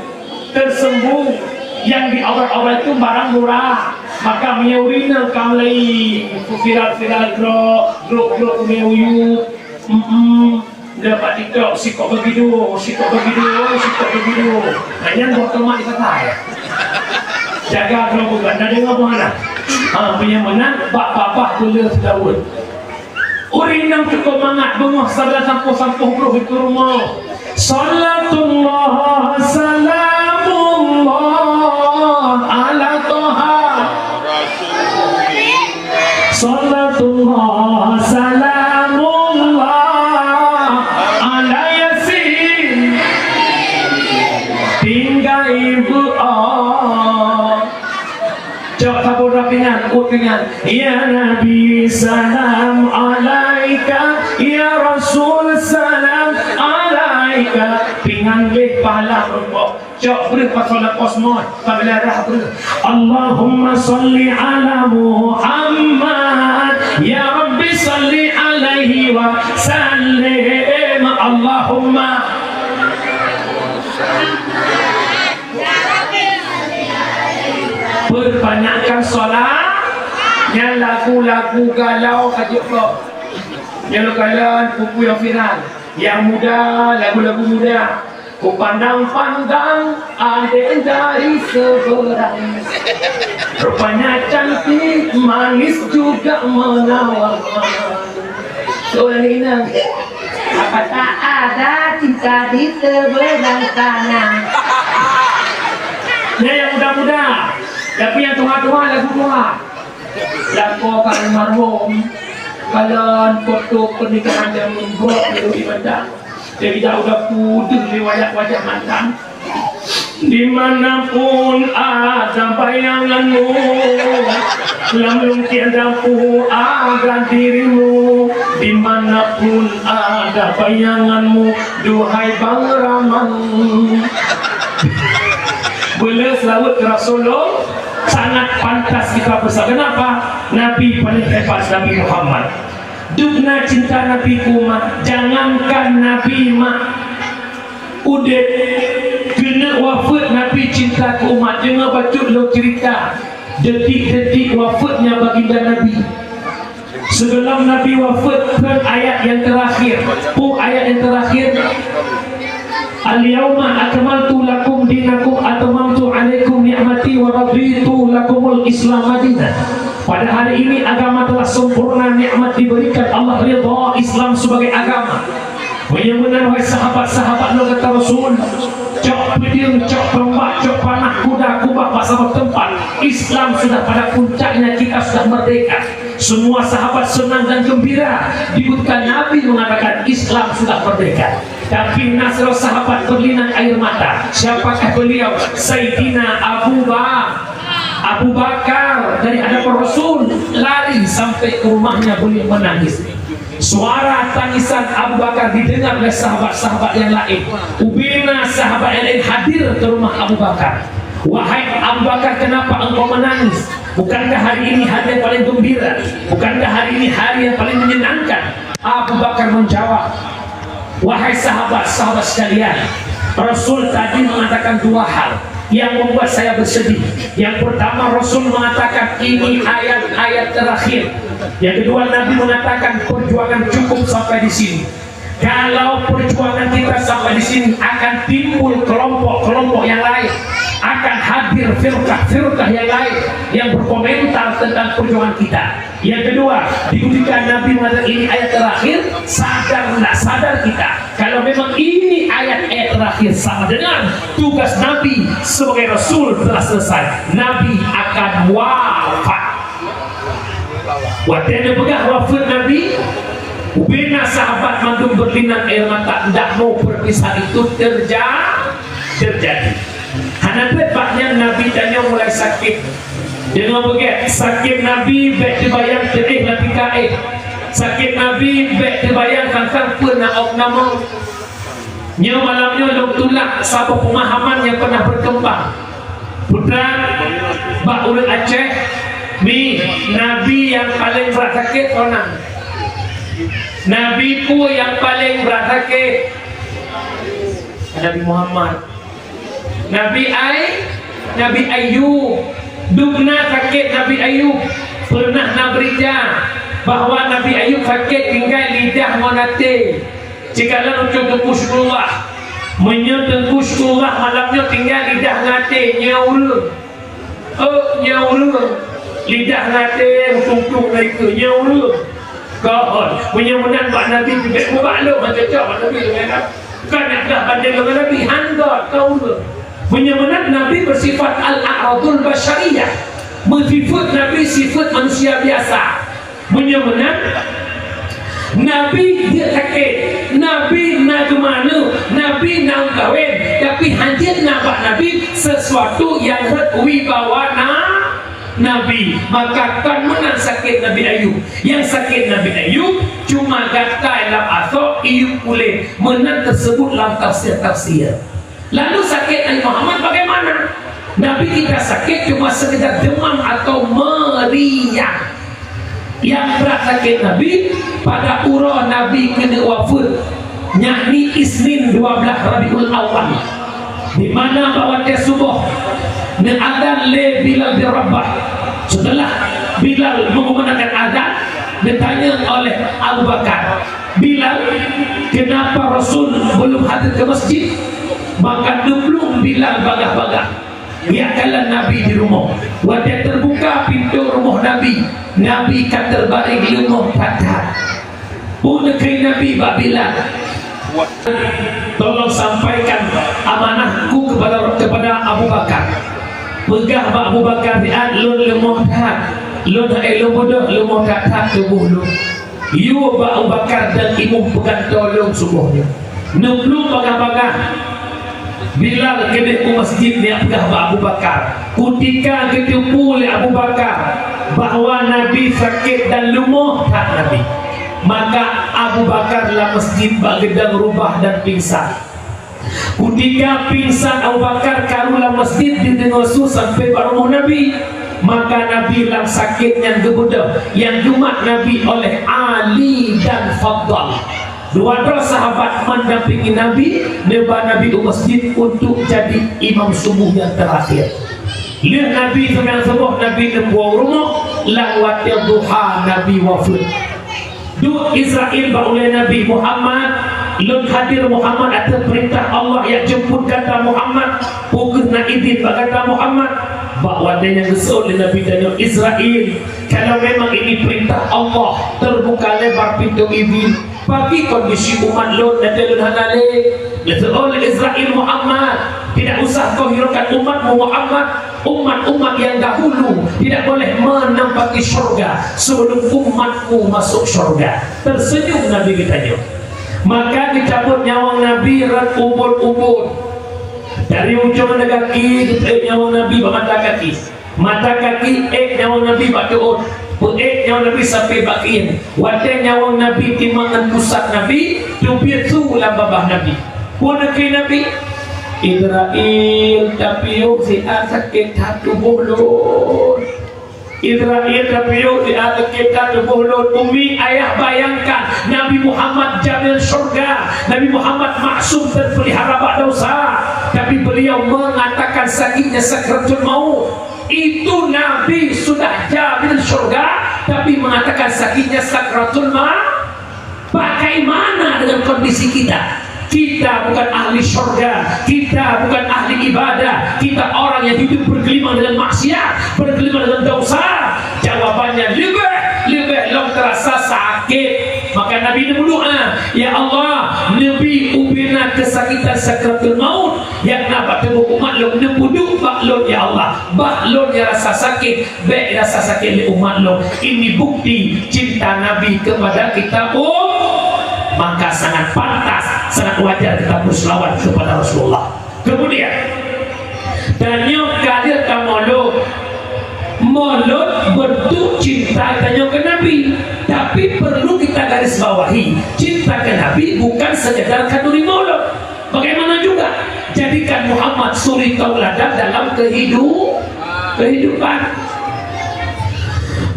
tersembung. Yang diobral-obral itu barang murah. Maka meunyoe ureueng nyan ka meulai viral-viral droe, droe-droe ume uyu, mm, dapat TikTok, sikok begitu, sikok begitu, sikok begitu. Nah, nyan boh tomat di pasai. Jaga droe bukan, na deungoe bukan? Ha, meunyoe meunan, bak babah beuleuh daun. Ureueng nyang cukôp mangat beungoh saboh sampoh-sampoh brôh di rumoh. Salatullah salamullah ala Toha. Salatullah salamullah ala Yasin. Tinggai beu'oh. Cok saboh droe pingan, uet pingan. Ya Nabi, salam alaika. Ya Rasul, salam alaika. Pingan lé pahala meurumpok. Cok breuh pasoe lam pos moh, pabila rhah breuh. Allahumma shalli ala Muhammad. Ya Rabbi, shalli alaihi wa sallim. Allahumma Peubanyakkan solat, nyan lagu-lagu galau ka jeuet gob. Nyan lôn kalon buku nyang viral, nyang muda, lagu-lagu muda. Kupandang-pandang adék dari seberang. Rupanya cantik, manis juga menawan. Tuh, Nina. Apa tak ada cinta di seberang sana? Nyan nyang muda-muda, tapi nyang tuha-tuha lagu tuha. Lakoe ka almarhum, kalon foto pernikahan nyang meubrok di Banda. Jadi dah udah pudeuh lé wajah, wajah mantan. Dimanapun ada bayanganmu, lam lungkian dapu ada dirimu. Dimanapun ada bayanganmu, duhai Bang Rahman. Beuleus laweuet keu Rasulullah, sangat pantas kita pesan. Kenapa? Nabi paling hebat, Nabi Muhammad. Dubna cinta Nabi keu umat, jangankan Nabi mak udeb, keuneuk wafeuet Nabi cinta keu umat. Deungoe bacut lôn cerita detik-detik wafeuetnya baginda Nabi. Sebelum Nabi wafeuet, peue ayat nyang terakhir? Peue ayat nyang terakhir? "Al-yauma akmaltu lakum dinakum, atmamtu alaikum ni'mati wa raditu lakumul Islam madina." Pada hari ini agama telah sempurna, nikmat diberikan Allah, ridha Islam sebagai agama. Meunyoe meunan, wahai sahabat-sahabat lôn, kata Rasul, cok peudeueng, cok tombak, cok panah, kuda, kubah, bak saboh teumpat, Islam sudah pada puncaknya, kita sudah merdeka. Semua sahabat senang dan gembira, dibuktikan Nabi mengatakan Islam sudah merdeka. Tapi na sidroe sahabat berlinang air mata. Siapakah beliau? Saidina Abu Ba-, Abu Bakar dari hadapan Rasul lari sampai ke rumahnya, beliau menangis. Suara tangisan Abu Bakar didengar oleh sahabat-sahabat yang lain. Ubena sahabat yang lain hadir ke rumah Abu Bakar. "Wahai Abu Bakar, kenapa engkau menangis? Bukankah hari ini hari yang paling gembira? Bukankah hari ini hari yang paling menyenangkan?" Abu Bakar menjawab, "Wahai sahabat-sahabat sekalian, Rasul tadi mengatakan dua hal yang membuat saya bersedih. Yang pertama, Rasul mengatakan ini ayat-ayat terakhir. Yang kedua, Nabi mengatakan perjuangan cukup sampai di sini. Kalau perjuangan kita sampai di sini, akan timbul kelompok-kelompok yang lain, akan hadir firqah-firqah yang lain yang berkomentar tentang perjuangan kita." Yang kedua, dibuktikan Nabi mengatakan ini ayat terakhir, sadar tidak sadar kita, kalau memang ini ayat-ayat terakhir sama dengan tugas Nabi sebagai Rasul telah selesai, Nabi akan wafat. Watée neupeugah wafeuet Nabi, ubena sahabat mandum berlinang air mata, ndak mau perpisahan itu terja-, terjadi. Hana treb bak nyan Nabi tanyoe mulai sakét. Deungoe beugét, sakét Nabi bék teubayang teuéh lam tika éh. Sakét Nabi bék teubayang teuntang peue na ôk na meuh. Nyoe malam nyoe lôn tulak saboh peumahaman nyang pernah berkembang. Putra, bak ureuëng Aceh, mi, Nabi nyang paleng brat sakét soe nan? Nabi peue nyang paleng brat sakét? Nabi Muhammad. Nabi Ay-, Nabi Ayub. Dubna sakét Nabi Ayub. Pernah na berita bahwa Nabi Ayub sakét tinggai lidah ngon até. Sikalon ucok Teungku Syukurullah. Meunyoe Teungku Syukurullah malam nyoe tinggai lidah ngon até, nyoe ureuëng. Oh, nyoe ureuëng. Lidah ngon até meutumpôk na ikeue, nyoe ureuëng. Kon, meunyoe meunan bak Nabi, teubiet mubak lom, hana cocok bak Nabi deungon Nabi. Kon nak peugah bandeng deungon Nabi, han kon, kon ureuëng. Meunyoe meunan Nabi bersifat al-a'radul basyariyah, meusifeuet Nabi sifeuet manusia biasa. Meunyoe meunan, Nabi jeuet sakét, Nabi na geumaneuk, Nabi na meukawen, tapi hanjeuet na bak Nabi sesuatu nyang rhot wibawa na-, Nabi. Maka kon meunan sakét Nabi Ayub. Nyang sakét Nabi Ayub cuma gatai lam asoe, iup ulée. Meunan teuseubut lam tafsir-tafsir. Lalu sakét Nabi Muhammad bagaimana? Nabi kita sakét cuma sekedar demam atau meriang. Nyang brat sakét Nabi pada uroe Nabi keuneuk wafeuet, yakni Isnin dua belas Rabiul Awal, di mana bak watée suboh neuadan lé Bilal bin Rabah. Setelah Bilal mengumandangkan azan, ditanya oleh Abu Bakar, "Bilal, kenapa Rasul belum hadir ke masjid?" Maka neuplueng Bilal bagah-bagah jak kalon Nabi di rumoh. Watée teubuka pintoe rumoh Nabi, Nabi ka teubaréng leungoh that-that. Peue neukheun Nabi bak Bilal, "Tolong sampaikan amanahku kepada, kepada Abu Bakar. Peugah bak Abu Bakar siat lôn leumoh that, lôn hai lôn beudôh leumoh that-that tuboh lôn. Yue bak Abu Bakar dan imeum peugantoe lôn suboh nyoe." Neuplueng bagah-bagah Bilal keudeh u masjid, neujak peugah bak Abu Bakar. Kutika geuteupeue lé Abu Bakar bahwa Nabi sakét dan leumoh that Nabi, maka Abu Bakar lam masjid bak geudong rubah dan pingsan. Kutika pingsan Abu Bakar karu lam masjid, dideungoe su sampai bak rumoh Nabi, maka Nabi lam sakét nyan geubeudôh, nyang geumat Nabi oleh Ali dan Fadhal. Dua droe sahabat mendampingi Nabi, neuba Nabi u masjid untuk jadi imam subuh nyang terakhir. Lheueh Nabi seumayang suboh, Nabi neupue u rumoh, lam watée duha Nabi wafeuet. Duek Israel bak ulée Nabi, "Muhammad, lôn hadir Muhammad ateueh peurintah Allah nyang jemput gata Muhammad, peu kheueh na idin bak gata Muhammad?" Bak watée nyan geuseuôt lé Nabi tanyoe, "Israel, kalau memang ini perintah Allah, terbuka lebar pintu idin." Pakri kondisi umat lôn, dan lôn hana lé. Geuseuôt lé Israel, "Muhammad, tidak usah kau hiraukan umatmu Muhammad. Umat-umat yang dahulu tidak boleh menempati syurga sebelum umatmu masuk syurga." Tersenyum Nabi geutanyoe. Maka geucabot nyawöng Nabi rot ubon-ubon. Dari ujong gaki geupeuék nyawöng Nabi bak mata gaki. Mata gaki ék nyawöng Nabi bak teuôt, peuék nyawöng Nabi sampoe bak keuieng. Watée nyawöng Nabi timang ngon pusat Nabi, teubiet su lam babah Nabi. Peue neukheun Nabi? "Israel, tapiôh siat sakét that tuboh lôn. Israel, tapiôh siat sakét that tuboh lôn." Umi, ayah, bayangkan, Nabi Muhammad jamin syurga, Nabi Muhammad maksum terpelihara bak dosa, tapi beliau mengatakan sakitnya sakratul maut. Itu Nabi sudah jamin syurga, tapi mengatakan sakitnya sakratul maut. Bagaimana dengan kondisi kita? Kita bukan ahli syurga, kita bukan ahli ibadah, kita orang yang hidup bergelimang dengan maksiat, bergelimang dengan dosa. Jawabannya leubeh, leubeh lom terasa sakit. Maka Nabi neudoa, "Ya Allah, neubi ubena kesakitan sakratul maut nyang na bak tuboh umat lôn, neupeuduek bak lôn, ya Allah, bak lôn nyang rasa sakét, bék rasa sakét lé umat lôn." Ini bukti cinta Nabi kepada kita umat. Maka sangat pantas, sangat wajar kita berselawat kepada Rasulullah. Kemudian, tanyoe ka lheueh tamolod. Molod bentuk cinta tanyoe keu Nabi. Tapi perlu kita garis bawahi, cinta ke Nabi bukan sekedar khanduri molod. Bagaimana juga jadikan Muhammad suri tauladan dalam kehidu-, kehidupan.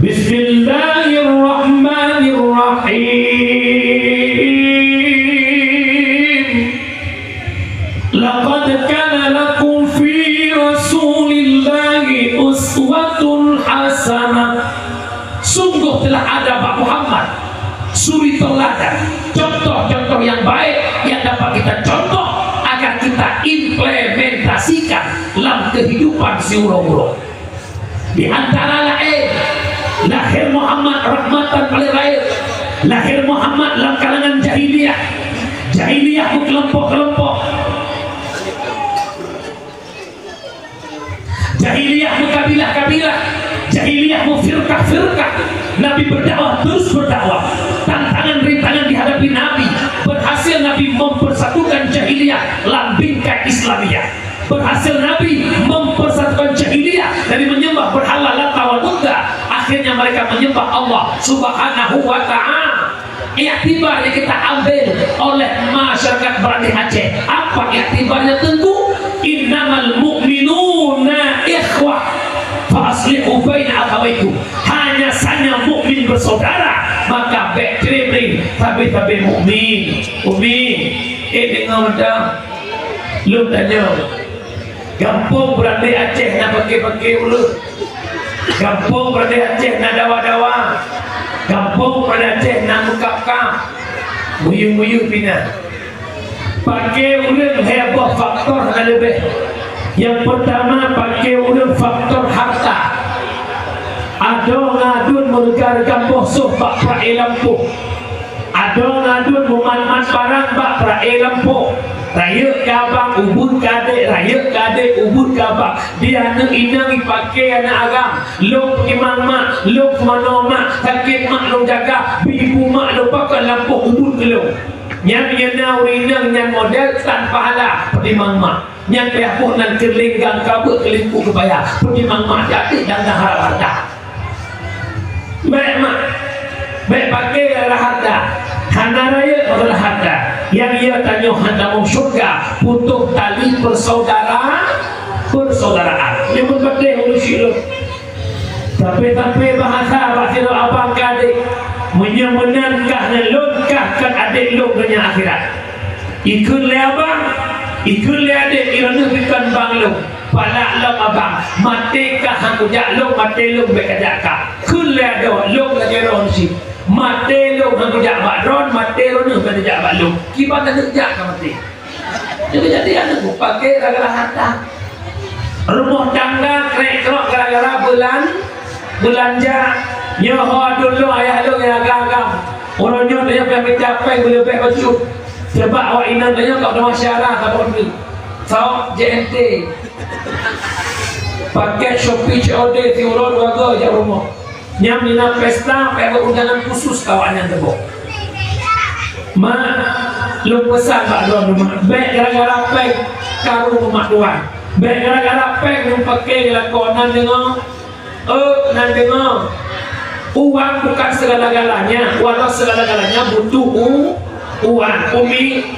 Bismillahirrahmanirrahim. Laqad kana lakum fi Rasulillahi uswatun hasanah. Sungguh telah ada bak Muhammad suri tauladan, contoh-contoh yang baik yang dapat kita contoh agar kita implementasikan lam kehidupan siuroe-uroe. Di antara laén, lahir Muhammad rahmatan lil alamin, lahir Muhammad lam kalangan jahiliyah, jahiliyah meukelompok-kelompok. Jahiliyah meukabilah-kabilah, jahiliyah meufirkah-firkah. Nabi berdakwah, terus berdakwah. Tantangan, rintangan dihadapi Nabi. Berhasil Nabi mempersatukan jahiliyah lam bingkai Islamiyah. Berhasil Nabi mempersatukan jahiliyah dari menyembah berhala Lata wal Uzza. Akhirnya mereka menyembah Allah Subhanahu wa Ta'ala. Iktibar yang kita ambil oleh masyarakat Banda Aceh. Apa iktibarnya, Teungku? "Innamal mu'minuna ikhwah, fa aslihu baina akhawaikum." Hanya saja mukmin bersaudara, maka bék ceureueng sabe-sabe mukmin. Umi, eh, deungoe dah. Lôn tanyoe. Gampông Banda Aceh na paké-paké ulôn. Gampông Banda Aceh na dawa-dawa. Gampông Banda Aceh na meukab-kab. Muyuh-muyuh pih na. Paké ureueng lhèe boh faktor hana leubeh. Nyang peurtama, paké ureueng faktor harta. Adoe ngon aduen meureuga-reuga boh soh bak pra-e lampôh. Adoe ngon aduen meumat-mat barang bak peuraya lampôh. Rayeuk keu abang, ubeut keu adék, rayeuk keu adék, ubeut keu abang. Di aneuk inong jipakè aneuk agam. Lôn peutimang mak, lôn peutimang mak, sakét mak lôn jaga, bri bu mak lôn pakat lampôh ubeut keu lôn. Nyan meunyo na ureueng inong nyan model tan pahala, peutimang mak. Nyang payah boh nan keu linggang, ka beuet keu limpu keubaya, peutimang mak, jak tiek dan harap harta. Bèk mak, bèk pakè gara-gara harta. Hana rayeuk gara-gara harta. Nyang yö tanyoe hana tamong syeuruga, putôh tali peusaudara-, peusaudaraan. Nyoe peunteng ureueng syik lôn. Tapi-tapi bahasa bak sidroe abang keu adék, meunyoe meunan kah ngon lôn, kah kon adék lôn donya akhirat. Ikheun lé abang, ikheun lé adék, droeneuh bukon bang lôn. Palak lom abang, maté kah han kujak lôn, maté lôn bèk kajak kah. Kheun lé adoe, lôn lagèe droe cit. Maté lôn han kujak bak droe, maté droeneuh bèk kajak bak lôn. Kiban aneuk jak ka maté. Jadi, jadi aneuk mupakè gara-gara harta. Rumoh tangga krek-krok gara-gara beulan-, beulanja. Nyoe ho aduen lôn, ayah lôn nyang agam-agam. Uroe nyoe tanyoe payah mita péng beuleubeh bacut. Sabab awak inong tanyoe ka teuma syara saboh teuk. Saboh J N T. Pakèt Shopee C O D siuroe dua go jak rumoh. Nyang mina pesta, payah beuundangan khusus keu awaknyan teuboh. Mak, lôn peusan bak droeneuh mak, bèk gara-gara péng karu mak tuan. Bèk gara-gara péng lôn pakè lakoe nan deungoe, eh, nan deungoe. Uang bukan segala-galanya, walau segala-galanya butuh u-, uang. Umi,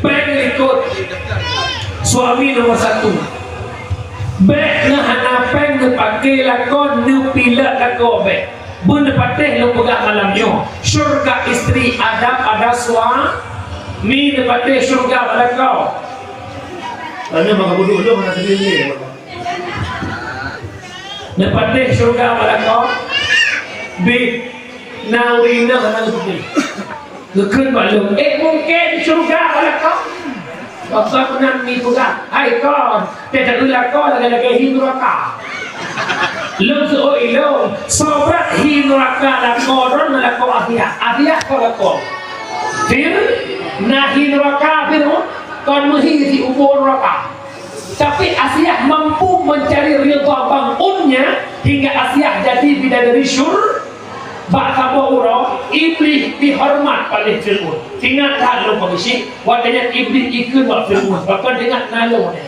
péng likot, suami nomor satu. Bèk neuhana péng neupakè lakoe, neupilot lakoe bèk. Beuneupatéh lôn peugah malam nyoe, syeuruga istri ada pada suami, neupatéh syeuruga bak lakoe. Lalu maka buduk lôn hana sendiri. Neupatéh syeuruga bak lakoe, bit na ureueng inong hana sendiri. Geukheun bak lôn, "Eh, mungken syeuruga bak lakoe." Masa meunan mi peugah, "Hai kon, teudeue lakoe lagèe-lagèe hi neuraka." Lôn seuôt ilôn, soe brat hi neuraka lakoe droen ngon lakoe Asia. Asia kon lakoe Fir-, na hi neuraka Fir'aun, kon meuhi siumu neuraka. Tapi Asia mampu mencari ridha Bang Un-nya hingga Asia jadi bidadari syur-, Bak saboh uroe, Iblih dihoreumat paléh Fir'aun. Ingat that lôn peugisi, watèe nyan Iblih ikheun bak Fir'aun, pakon ingat nalông nyan.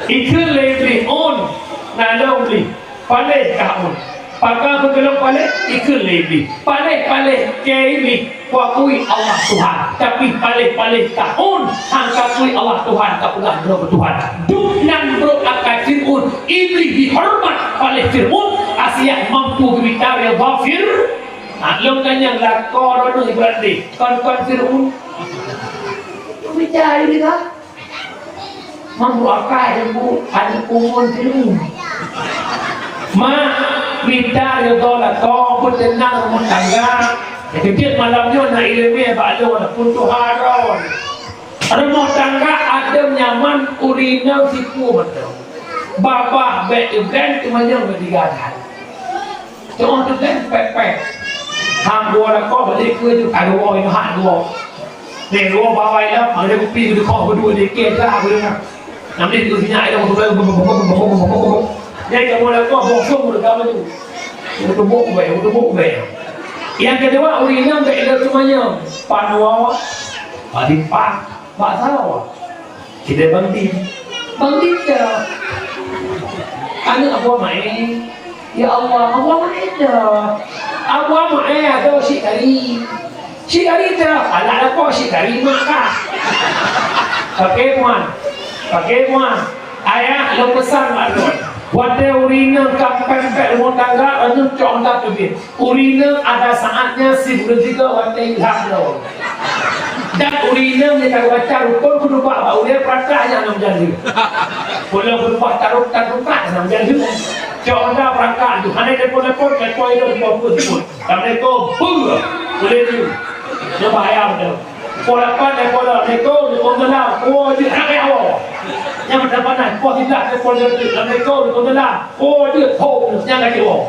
Ikheun lé Iblih, "Un, nalông Iblih, paléh kah Un." Pakon beukeulong paléh, ikheun lé Iblih. Paléh-paléh kèe Iblih, kuakui Allah Tuhan, tapi paléh-paléh kah Un, han kakui Allah Tuhan, kapeugah droe keu Tuhan. Duek nan brok akai Fir'aun, Iblih dihoreumat paléh Fir'aun, Asia mampu geumita ridha Fir-, nah, lôn tanyong lakoe droeneuh Ibrahim, kon-kon Fir'aun? Mita ridha. Mampu akai teungku, aneuk pungon teungku. Mak, mita ridha lakoe, beuteunang rumoh tangga. Keujeuet malam nyoe na ileumèe bak lôn, pun tuha droe. Rumoh tangga adem nyaman, ureueng inong sipu mantong. Babah bèk teublèn, teumanyong bèk teugadan. Cuma tu kan, pek-pek. Hang dua lakoe, balik ke tu, ka dua, ina hak dua. Ni dua bawai dah, ada kupi, ada kau berdua, ada ikan dah, aku dengar. Nanti tu sini ada, aku dengar. Jadi kamu lakoe, bosong, udah kamu tu. Aku tebuk, baik, aku tebuk, baik. Yang kedua, ureueng inong, tak ada semuanya. Panua, Padipah, Bak sawa. Sideh Bang Din. Bang Din dah. Aneuk Abah Maé. Ya Allah, Abah Maé dah. Abah Maé ada si kari. Si kari dah. Alah lakoe si kari mak kah. Pakai muan. Pakai muan. Ayah, lôn peusan bak droe. Watèe ureueng inong ka pèng-pèng rumoh tangga, aneuk cok dah teubiet. Ureueng inong ada saatnya sibeureuzeki watèe ilham droe. Dan ureueng inong nyang ka geubaca rukon keudua bak ulèe, peurangkat nyan hana meujan lé. Peue lôn keudua tarok, tarok peurangkat hana meujan lé. Cok anda peurangkat tu, hana telepon-telepon, telepon itu telepon pun, telepon. Assalamualaikum, beuh, ulèe tu. Dia bahaya betul. Pukul lapan, telepon dah, assalamualaikum, telepon gelam, oh, dia hana kaya awak. Yang mendapat Nah, poh siblah telepon jeuet, assalamualaikum, waalaikumsalam. Oh, jeuet, ho, nyang ka jiwoe.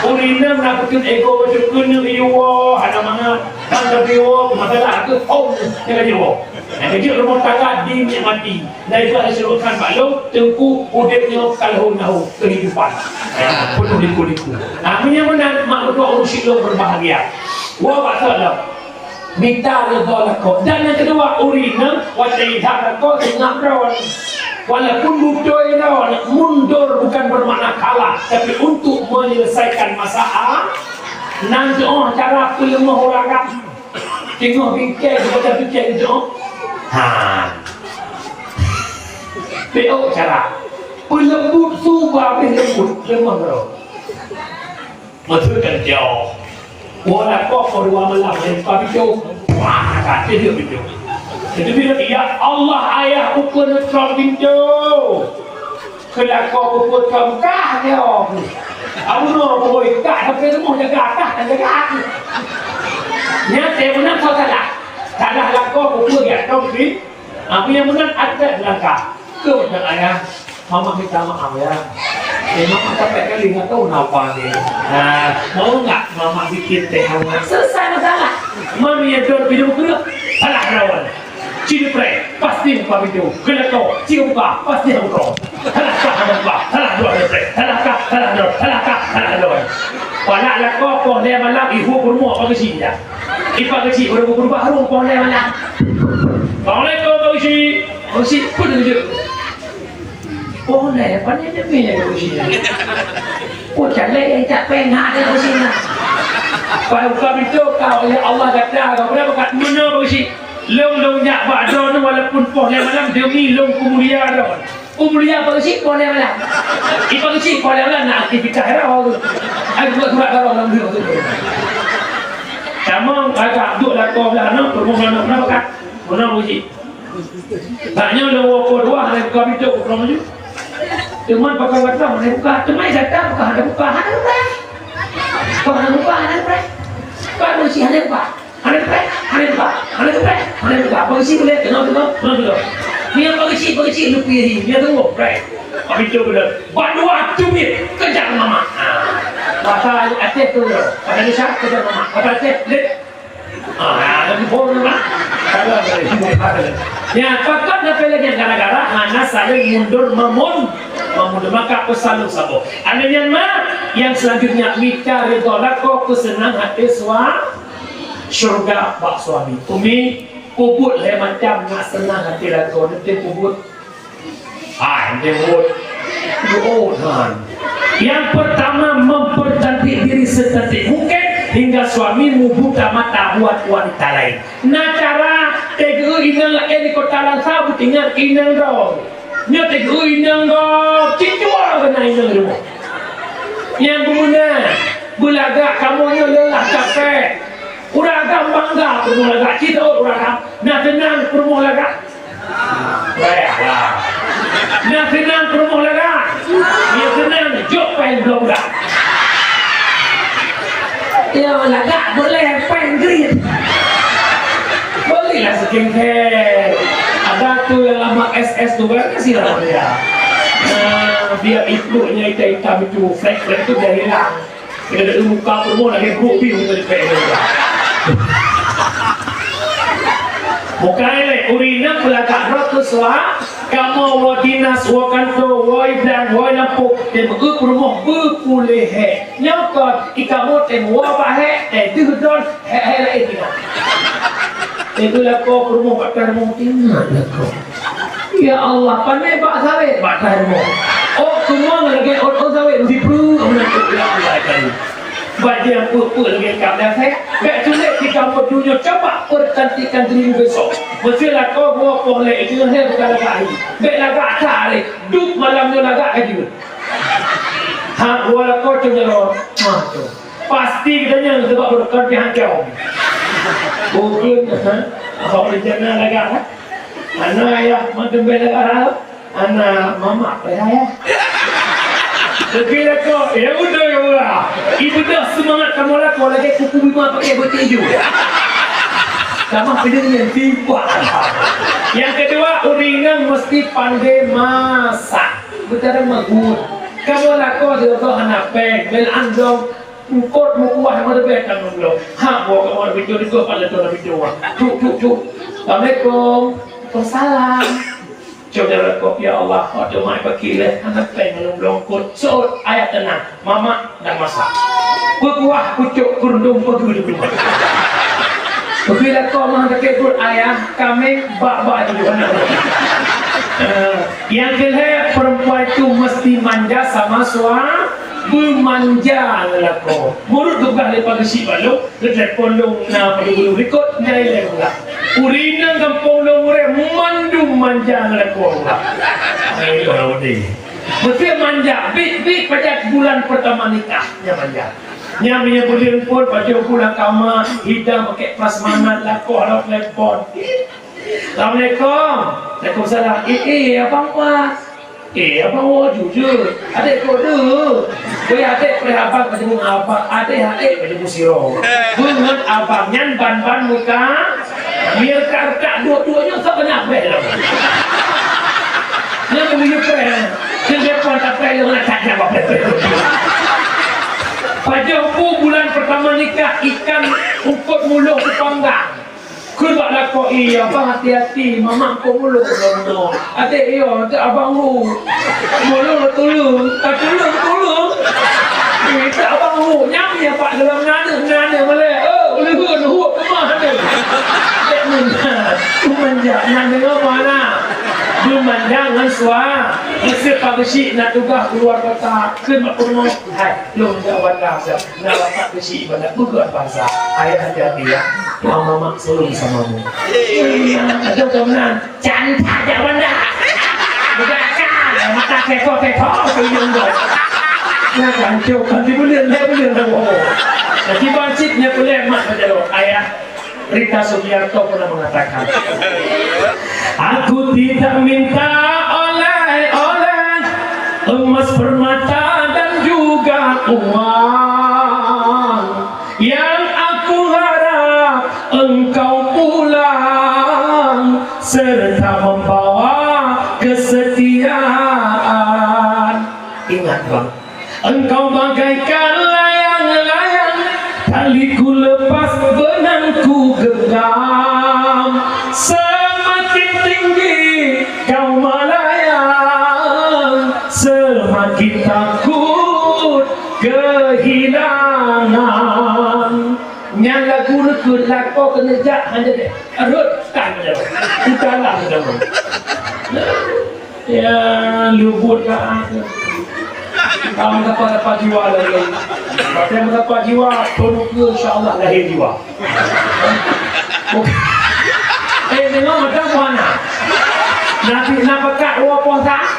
Ureueng inong na peuteun ego, jeuet keuneuk jiwoe, hana mangat. Kan tapi woe, masalah tu, ho, nyang ka jiwoe. Nyang ka jeuet rumoh tangga dinikmati. Nah, itu ada serukan bak lôn, teungku, udép nyoe ka lheueh nahue kehidupan. Ya, penuh liku-liku. Nah, meunyoe meunan, mak meutuah ureueng syiek lôn berbahagia. Woe bak soe lom. Mita ridha lakoe. Dan nyang keudua, ureueng inong watèe idhab lakoe seungab droe. Walaupun beutôi droe, mundur bukan bermakna kalah, tapi untuk menyelesaikan masalah. Nan tu'oh cara peuleumoh ureueng agam. Teungoh bingkai, geubaca bingkai tu'oh. Ha. Piôh cara. Peuleumbut su bah pih leumbut, leumoh droe. Meuteukeuh jauh. Woe lakoe poh dua malam, hai buka pintoe. Wah, ka teuh pintoe. Jadi, bila, "Ya Allah, Ayah, ukeue neutrok pintoe." Keu lakoe kupeue trok kah, ya. Abu Nur, boi, kah, sampai rumoh jaga kah, dan jaga aku. Nyan, saya menang, kau salah. Salah lakoe kupeue, ya, trok pintoe. Tapi nyang meunan até beulangkah. Keu meunan ayah, mama minta maaf ya. Eh, mama sampai kali nggak tahu kenapa ni. Nah, mau nggak mama bikin teh hangat? Selesai masalah. Mami yang tuan hidup ke? Salah lawan. Ciri pre, pasti buka pintu. Kena kau, ciri buka, pasti buka. Salah kah, salah buka. Salah dua, salah pre. Salah kah, salah dua. Salah kah, salah dua. Pala lakoe, poh lhèe malam, ibu ke rumah, apa ke sih, ya? Ipak keuchik baru berubah rôh poh lhèe malam. Assalamualaikum, Pak Keuchik. Pak Keuchik, peue teujeuet? Poh lhèe, pane demi ya, Pak Keuchik. Oh, calek yang cak pengah deh, Pak Keuchik, nah. Pai buka pintu, kau, ya Allah, gata, kau kenapa kat mana, Pak Keuchik? Lôn, lôn nyak bak droeneuh walaupun poh lhèe malam demi lôn keumulia droeneuh. Oh, mulia Pak Keuchik, poh lhèe malam. Ipak Keuchik, poh lhèe malam na aktivitas rau tu. Ai, buat surat rau lam dia tu. Sama agak duduk lakoe blah na, perumoh na, na bakat. Mana Pak Keuchik? Tak nyoe dah woe poh dua, hana buka pintu, pulang maju. Teuma pakai batang, hana buka. Teuma datang, buka, hana buka, hana buka. Buka, hana buka, hana buka. Pak Keuchik, hana buka. Hana geupreh, hana geupreh, hana geupreh, hana geupreh. Pak Keuchik boleh, tengok, tengok, tengok, tengok. Ni Pak Keuchik, Pak Keuchik, lupi hi. Ni tengok, preh. Pak Keuchik betul. Bak dua tu ni, kejar mama. Ha. Bahasa Aceh tu, bahasa Indonesia, kejar mama. Bahasa Aceh, leh. Ah, lagi bohong mama. Ya, pakon sampai lagi gara-gara hana saling mundur memun-, memundur. Maka pesan lôn saboh. Aneuëk nyan ma, yang selanjutnya mita ridha lakoe keu seunang até sua-, syeuruga bak suami. Umi, peubuet lhèe macam nak seunang até lakoe, neutem peubuet. Hai, neutem peubuet. Doa, han. Yang pertama, mempercantik diri secantik mungkin hingga suami membuta mata buat wanita lain. Na cara, teugeue inong laén di kota Langsa, beutingat inong droe. Nyoe teugeue inong gob, cit dua keunan inong rumoh. Nyang geumeuna, beulagak kamoe nyoe leulah capek. Ureueng agam bangga peurumoh lagak, cit ureueng agam na seunang peurumoh lagak. Baiklah. Na seunang peurumoh lagak. Nyang seunang jok péng bloe budak. Ya, lagak boleh péng grit. Belilah skincare. Ada tu yang lama S S tu kan, kasih lah dia. Nah, biar iplunya hitam-hitam itu, flek-flek itu biar hilang. Kita ada muka pun lagi kopi untuk dipek. Bukan lé, ureueng inong beulagak droe keu sua, kamoe woe dinas, woe kantô, woe blang, woe lampôh, teumeue peurumoh beupuléh hék. Nyoe kon, i kamoe tem woe bak hék, eh, deuh don, hék-hék laén inong. Teuka lakoe peurumoh bak tahan rumoh, ingat lakoe. Ya Allah, pané bak sawét bak tahan rumoh. Oh, cuma lagèe ôn-ôn sawét, meusipreuk, meunan, ya Allah, ya Karim. Bak dia peuet-peuet lagèe kab dasé, bèk sulet kita buat dunia, coba percantikkan dirimu besok. Meusé lakoe dua poh lé, itu he bukan lagak ahi. Bèk lagak that lé, duek malam nyoe lagak ka jeuet. Ha, dua lakoe tu jaroe. Ha, tu. Pasti kita nyan sebab berkat di hancau. Mungkin, ha? Apa rencana lagak, ha? Ana ya, macam bela arah. Ana mamak payah ya. Tapi lakoe, ya betul ya Allah. Ibu dah semangat kamu lakoe lagi kuku bima pakai baju hijau. Sama pedenya tiba. Yang kedua, uring Nyang meusti pandai masak, beucarông meugut. Kamoe lakoe di rumoh hana péng, beulan dong eungkôt meukuah meureubeue tanggong lom. Ha, buah kamoe Nabi Nuh, Nabi Nuh, pada tu Nabi Nuh. Cuk, cuk, cuk. Assalamualaikum. Waalaikumsalam. Cok jalan kop, ya Allah, waktu mai pagi leh, hana péng lom lom eungkôt. Seuôt, ayah teunang. Mamak dan masak. Peukuah pucôk keureudueng peugeuh di luwa. Peugeulakoe mah sakét pruet ayah, kaméng bak-bak di luwa. Eh, nyang keulhèe, perempuan itu mesti manja sama sua-, beumanja ngon lakoe. Meunurot geupeugah lé Pak Geuchik bak lôn, geutelepon lôn na peue likot nyang ilèe ulah. Ureueng inong gampông lôn ureueng mandum manja ngon lakoe ulah. Hai, orang udah. Beutôi manja, bit-bit pajan bulan pertama nikah, nyan manja. Nyan meunyoe buleuen phôn, pajoh bulan kama, hidang pakai prasmanan, lakoe lom telepon. Assalamualaikum. Waalaikumsalam. Eh, eh, abang Wan. Eh, abang Wan jujur. Adék kok deuh. Weh, adék preh abang pajoh abang, adék, adék pajoh siro. Beungon abang nyan ban-ban muka. Biar ka-, ka dua-duanya tak kena preh lom. Nyan meunyoe preh. Sehingga puan tak preh lom, nak tajam apa preh. Pajoh bu bulan pertama nikah, ikan eungkôt mulo sepanggang. Kheun bak lakoe, "Iya, bah, hati-hati, mamak eungkôt mulo bunoe-bunoe." Adék, iya, tak abang ru. Mulo tuleueng, tak tuleueng, tuleueng. Eh, tak abang ru, nyam ya pak dalam nane, nane malèe. Oh, ulèh hue, hue, kemah nane. Adék manja, manja, nane ngapa na? Beumanja ngon sua. Masa Pak Geuchik na tugaih keuluar kota, kheun bak peurumoh, "Hai, lôn jak banda siap. Na bapak Geuchik banda, beugot bansa. Ayah hati-hati ya. Mama mak sulung sama mu." Aduh, kau meunan. Cantik jak banda. Bukan kan, mata keko-keko, senyum tu. Nah, hancur, kan dibulian, dia bulian, oh. Jadi, bancit, dia bulian, mak, macam tu. Ayah. Rita Sugiarto pernah mengatakan, "Aku tidak minta oleh-oleh, emas, permata, dan juga uang. Yang aku harap engkau pulang serta membawa kesetiaan." Ingat, Bang. Engkau bagaikan layang-layang, tali ku lepas, benang ku genggam. Semakin tinggi kau melayang, semakin takut kehilangan. Nyan lagu neukheun, lakoe keuneuk jak hana deh. Rhot tan meunyoe. Udahlah meunyoe. Ya, lubut ka. Kamu dapat-dapat jiwa lagi. Berarti dapat jiwa, produk tu insya Allah lahir jiwa. Eh, tengok macam mana? Nanti nak pekat dua puasa.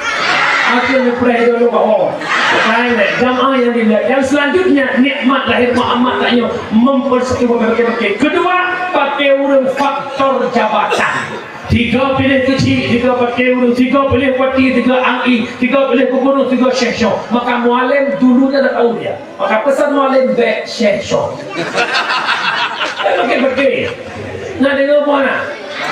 Akhirnya pernah itu lupa. Oh, lain, eh. Jamaah yang dilihat. Yang selanjutnya, nikmat lahir Muhammad tak nyoh. Mempersatukan pakai-pakai. Kedua, pakai ureueng faktor jabatan. Tiga pilih keuchik, tiga pakai ureueng, tiga pilih bupati, tiga M I, tiga pilih gubernur, tiga syekh syok. Maka mualem dulunya dah tahu dia. Maka pesan mualem, bèk syekh syok. Pakai-pakai. Nak dengar apa nak?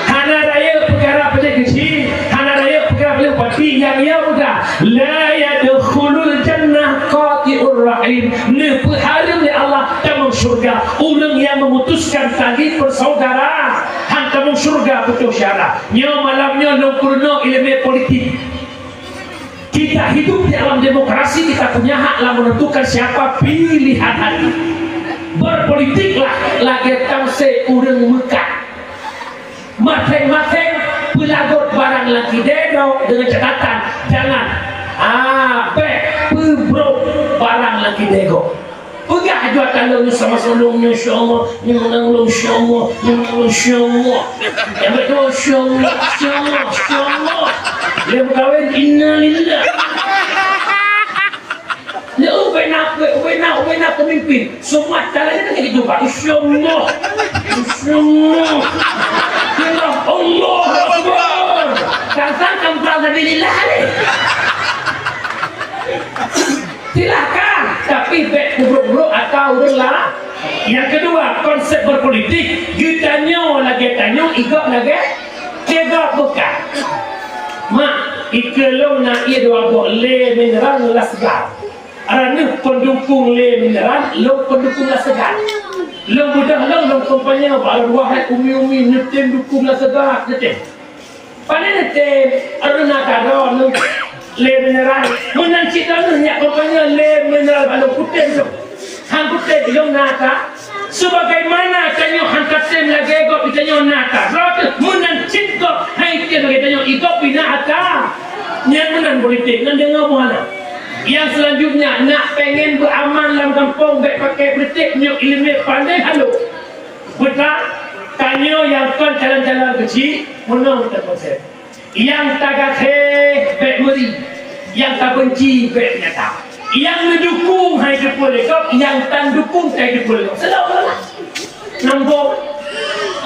Hana rayeuk peukara pilih keuchik, hana rayeuk peukara pilih bupati, nyang ya mudah. La yadkhulul jannah qati'ur rahim. Neupeuhareuem lé Allah tamong syurga ureueng nyang memutuskan tali persaudaraan. Han tamong syurga putôh syara. Nyoe malam nyoe lôn peurunoe ileumèe politik. Kita hidup di alam demokrasi, kita punya hak lah menentukan siapa pilihan hati. Berpolitiklah lagèe tamsé ureueng meukat. Maséng-maséng peulagot barang lam kidée droe deungon catatan, jangan, ah, bèk peubrôk barang lam kidée gob. Peugah aju ata lôn sama sulung nyoe, insya Allah, nyoe menang lôn, insya Allah, nyoe menang lôn, insya Allah. Nyang beutôi, insya Allah, insya Allah, insya Allah. Dia berkahwin, innalillah. Dia ubena, ubena, ubena pemimpin. Semua caranya kan gitu, Pak. Insya Allah. Insya Allah. Dia bilang, "Allahu Akbar." Kan sangka, "Alhamdulillah." Silahkan, tapi bèk kubrok-kubrok atau ureueng lah. Nyang keudua, konsep berpolitik, geutanyoe lagèe tanyoe, igob lagèe igob, bukan? Mak, ikeue lôn na ié dua boh lé mineral lasgar. Araneueh peundukung lé mineral, lôn peundukung lasgar. Lôn beudôh lôn, lôn kampanye bak ruah hai umi-umi neutem dukung lasgar, neutem. Pane neutem, aroh na taro lôn lé mineral. Meunan cit aroh nyak kampanye lé mineral bak lôn kutem tu. Han kutem lôn na ka. Sebagaimana tanyoe han tatem lagée gob tanyoe na ka. Rot meunan cit gob hai tem lagée tanyoe igob pih na ka. Nyan meunan politik ngon deungoe muhana. Yang selanjutnya, nak pengen beuaman lam gampông, bék pakai politik, nyoe ileumé pandai halo. Beutah, tanyoe nyang kon calon-calon keuchik, meunong teukonsep. Nyang tagaséh bék meuri, nyang tabeunci bék nyata. Nyang neudukung hai teupeue lé gob, nyang tan dukung tai teupeue lé gob. Seulaweulah. Nampak?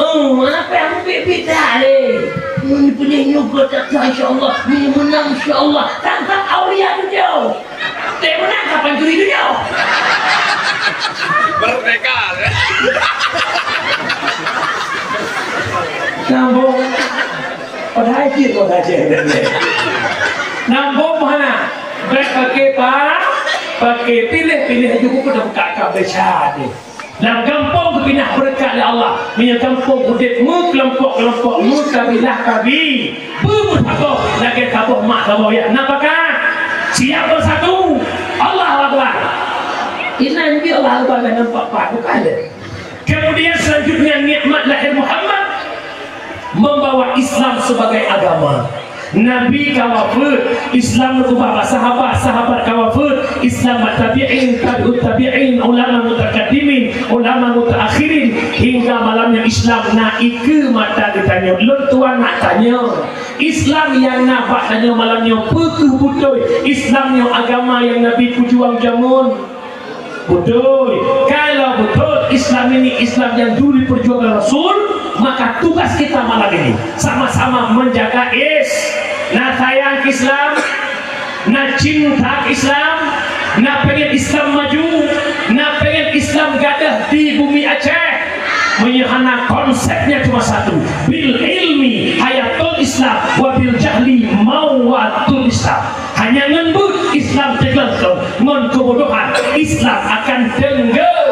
Oh, apa yang beda lé? Mun peunyoe nyoe gata, insya Allah, meunang, insya Allah. Tang-tang aulia tu jauh. Teuh meunan kapan turi dunia? Merdeka. Nambung. Padahai cit, padahai cit. Nambung mana? Baik pakai pa, pakai pilih-pilih juga pun buka kabeh syadi. Lam gampông geupinah beureukat lé Allah. Meunyoe gampông udeb meukelompok-kelompok, meukabilah-kabi, beumeusaboh lagée saboh mak saboh yah. Na pakat? Siap bersatu. Allahu Akbar. Inan jih Allahu Akbar dan nampak pat, bukan ada. Kemudian selanjutnya nikmat lahir Muhammad membawa Islam sebagai agama. Nabi ka wafeuet, Islam geuba bak sahabat, sahabat ka wafeuet, Islam bak tabi'in, tabi'ut tabi'in, ulama mutakaddimin, ulama mutaakhirin, hingga malam nyoe Islam na ikeue mata geutanyoe. Lôn tuan nak tanyoe, Islam nyang na bak tanyoe malam nyoe peu kheueh beutôi? Islam nyoe agama nyang Nabi peujuang jameun. Beutôi. Kalau beutôi Islam ini Islam yang dulu diperjuangkan Rasul, maka tugas kita malam ini sama-sama menjaga is-, na sayang Islam, na cinta Islam, na pengen Islam maju, na pengen Islam gadoh di bumi Aceh. Meunyoe hana, konsepnya cuma satu, bil ilmi hayatul Islam, wa bil jahli mawatul Islam. Hanya ngon buet Islam teuglengkong, ngon keubodohan Islam akan teunggeu.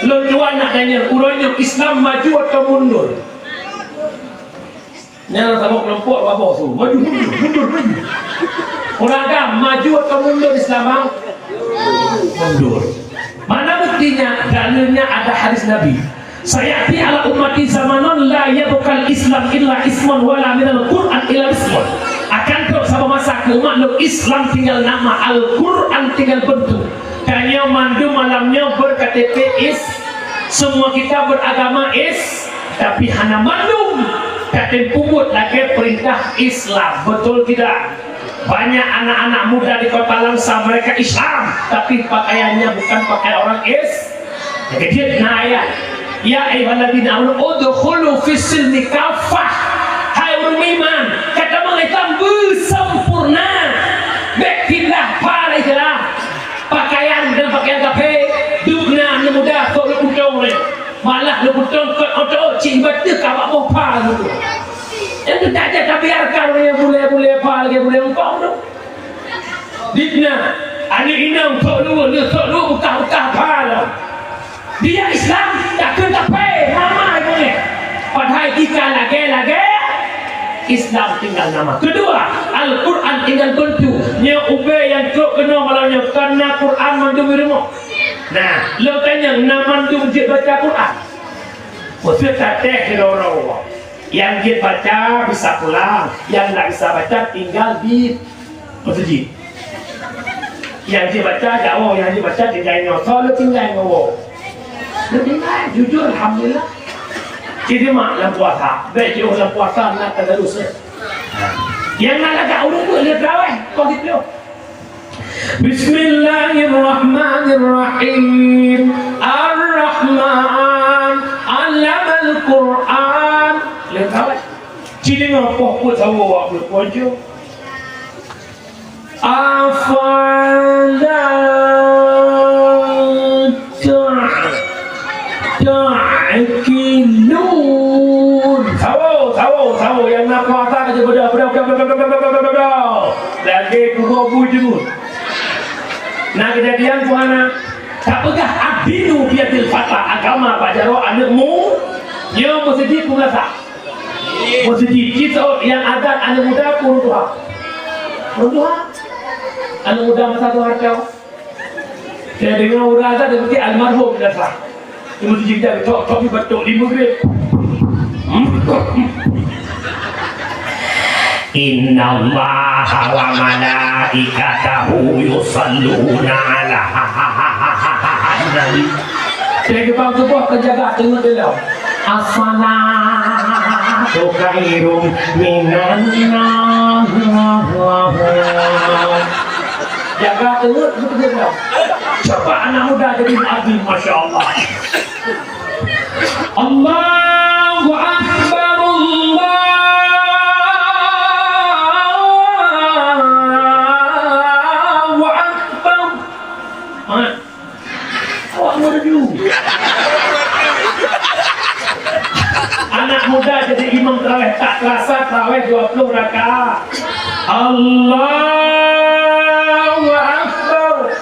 Lôn tuan nak tanya, uroe nyoe Islam maju atau mundur? Nyan saboh kelompok babah tu, maju mundur, mundur maju. Ureueng agam maju atau mundur Islam, bang? Mundur. Mana buktinya? Dalilnya ada hadis Nabi. Sayati ala ummati zamanun la yabqal Islam illa ismun wala minal Qur'an illa ismun. Akan trok saboh masa keu umat lôn Islam tinggal nama, Al-Qur'an tinggal bentuk. Tanyoe mandum malam nyoe ber-K T P is, semua kita beragama is, tapi hana mandum tatem peubuet lagée perintah Islam. Betul tidak? Banyak anak-anak muda di Kota Langsa, mereka Islam, tapi pakaiannya bukan pakaian orang Is-, Jadi, na ayat, "Ya ayyuhalladzina amanu udkhulu fis silmi kaffah." Hai ureueng iman, gata bangai Islam beusempurna. Bék pindah pala Islam. Pakaian dan pakaian kafé, dubna aneuk muda sok lôn peutong lé. Malah lôn peutong kot oto cit ibateue ka bak boh pha lôn. Nyang teutajak tabiarkan lé bulée-bulée pha lagée bulée eungkong tu. Dibna, aneuk inong sok lôn, lôn sok lôn beukah-beukah pha lom. Dia Islam, takheun kafé, ramai beungéh. Padahai jika lagée-lagée, Islam tinggal nama. Kedua, Al-Quran tinggal bentuk. Nyoe ubé nyang trok keunoe malam nyoe, kon na Quran mandum di rumoh. Nah, lôn tanyong, na mandum jeuet baca Quran? Peue tatéh sidroe-droe. Nyang jeuet baca bisa pulang, nyang ndak bisa baca tinggal di meuseujid. Nyang jeuet baca jauh, nyang jeuet baca tinggai nyoe. Soe lôn tinggai ngon woe? Lôn tinggai, jujur, alhamdulillah. Cit mak lam puasa, bék jiôh lam puasa na tadarus, eh. Nyang na lagak ureueng buet lé traweh, kok gitu. Bismillahirrahmanirrahim. Ar-Rahman, 'allamal Qur'an. Lengkap, eh? Cili ngopoh pun sawo awak belum ponco. Afala ta-, ta'qilun. Sawo, sawo, sawo yang nak kuasa Lagèe kuboh bu jeuet. Na keujadian, Tuhan, na. Tapeugah ad-dinu biyadil fata, agama bak jaroe aneuk mu-, nyoe meuseujid peue meunasah. Meuseujid, cit seuôt nyang adat aneuk muda pun tuha. Pun tuha. Aneuk muda masa tuha teuh. Saya dengar orang adat dia mesti almarhum dah sah. Dia mesti cerita, tok, tok, tok, tok, lima grade. Innallaha wa malaikatahu yusalluna ala nabi. Saya kebang tubuh penjaga tengok dalam. As-salatu khairum minan naum. Jaga teungeut, beutôi dah. Coba anak muda jadi nabi, masya Allah. Allahu Akbar, Allahu Akbar. Ha. Awak meureuju. Anak muda jadi imam tarawih tak terasa, tarawih dua puluh rakaat. Allahu Akbar.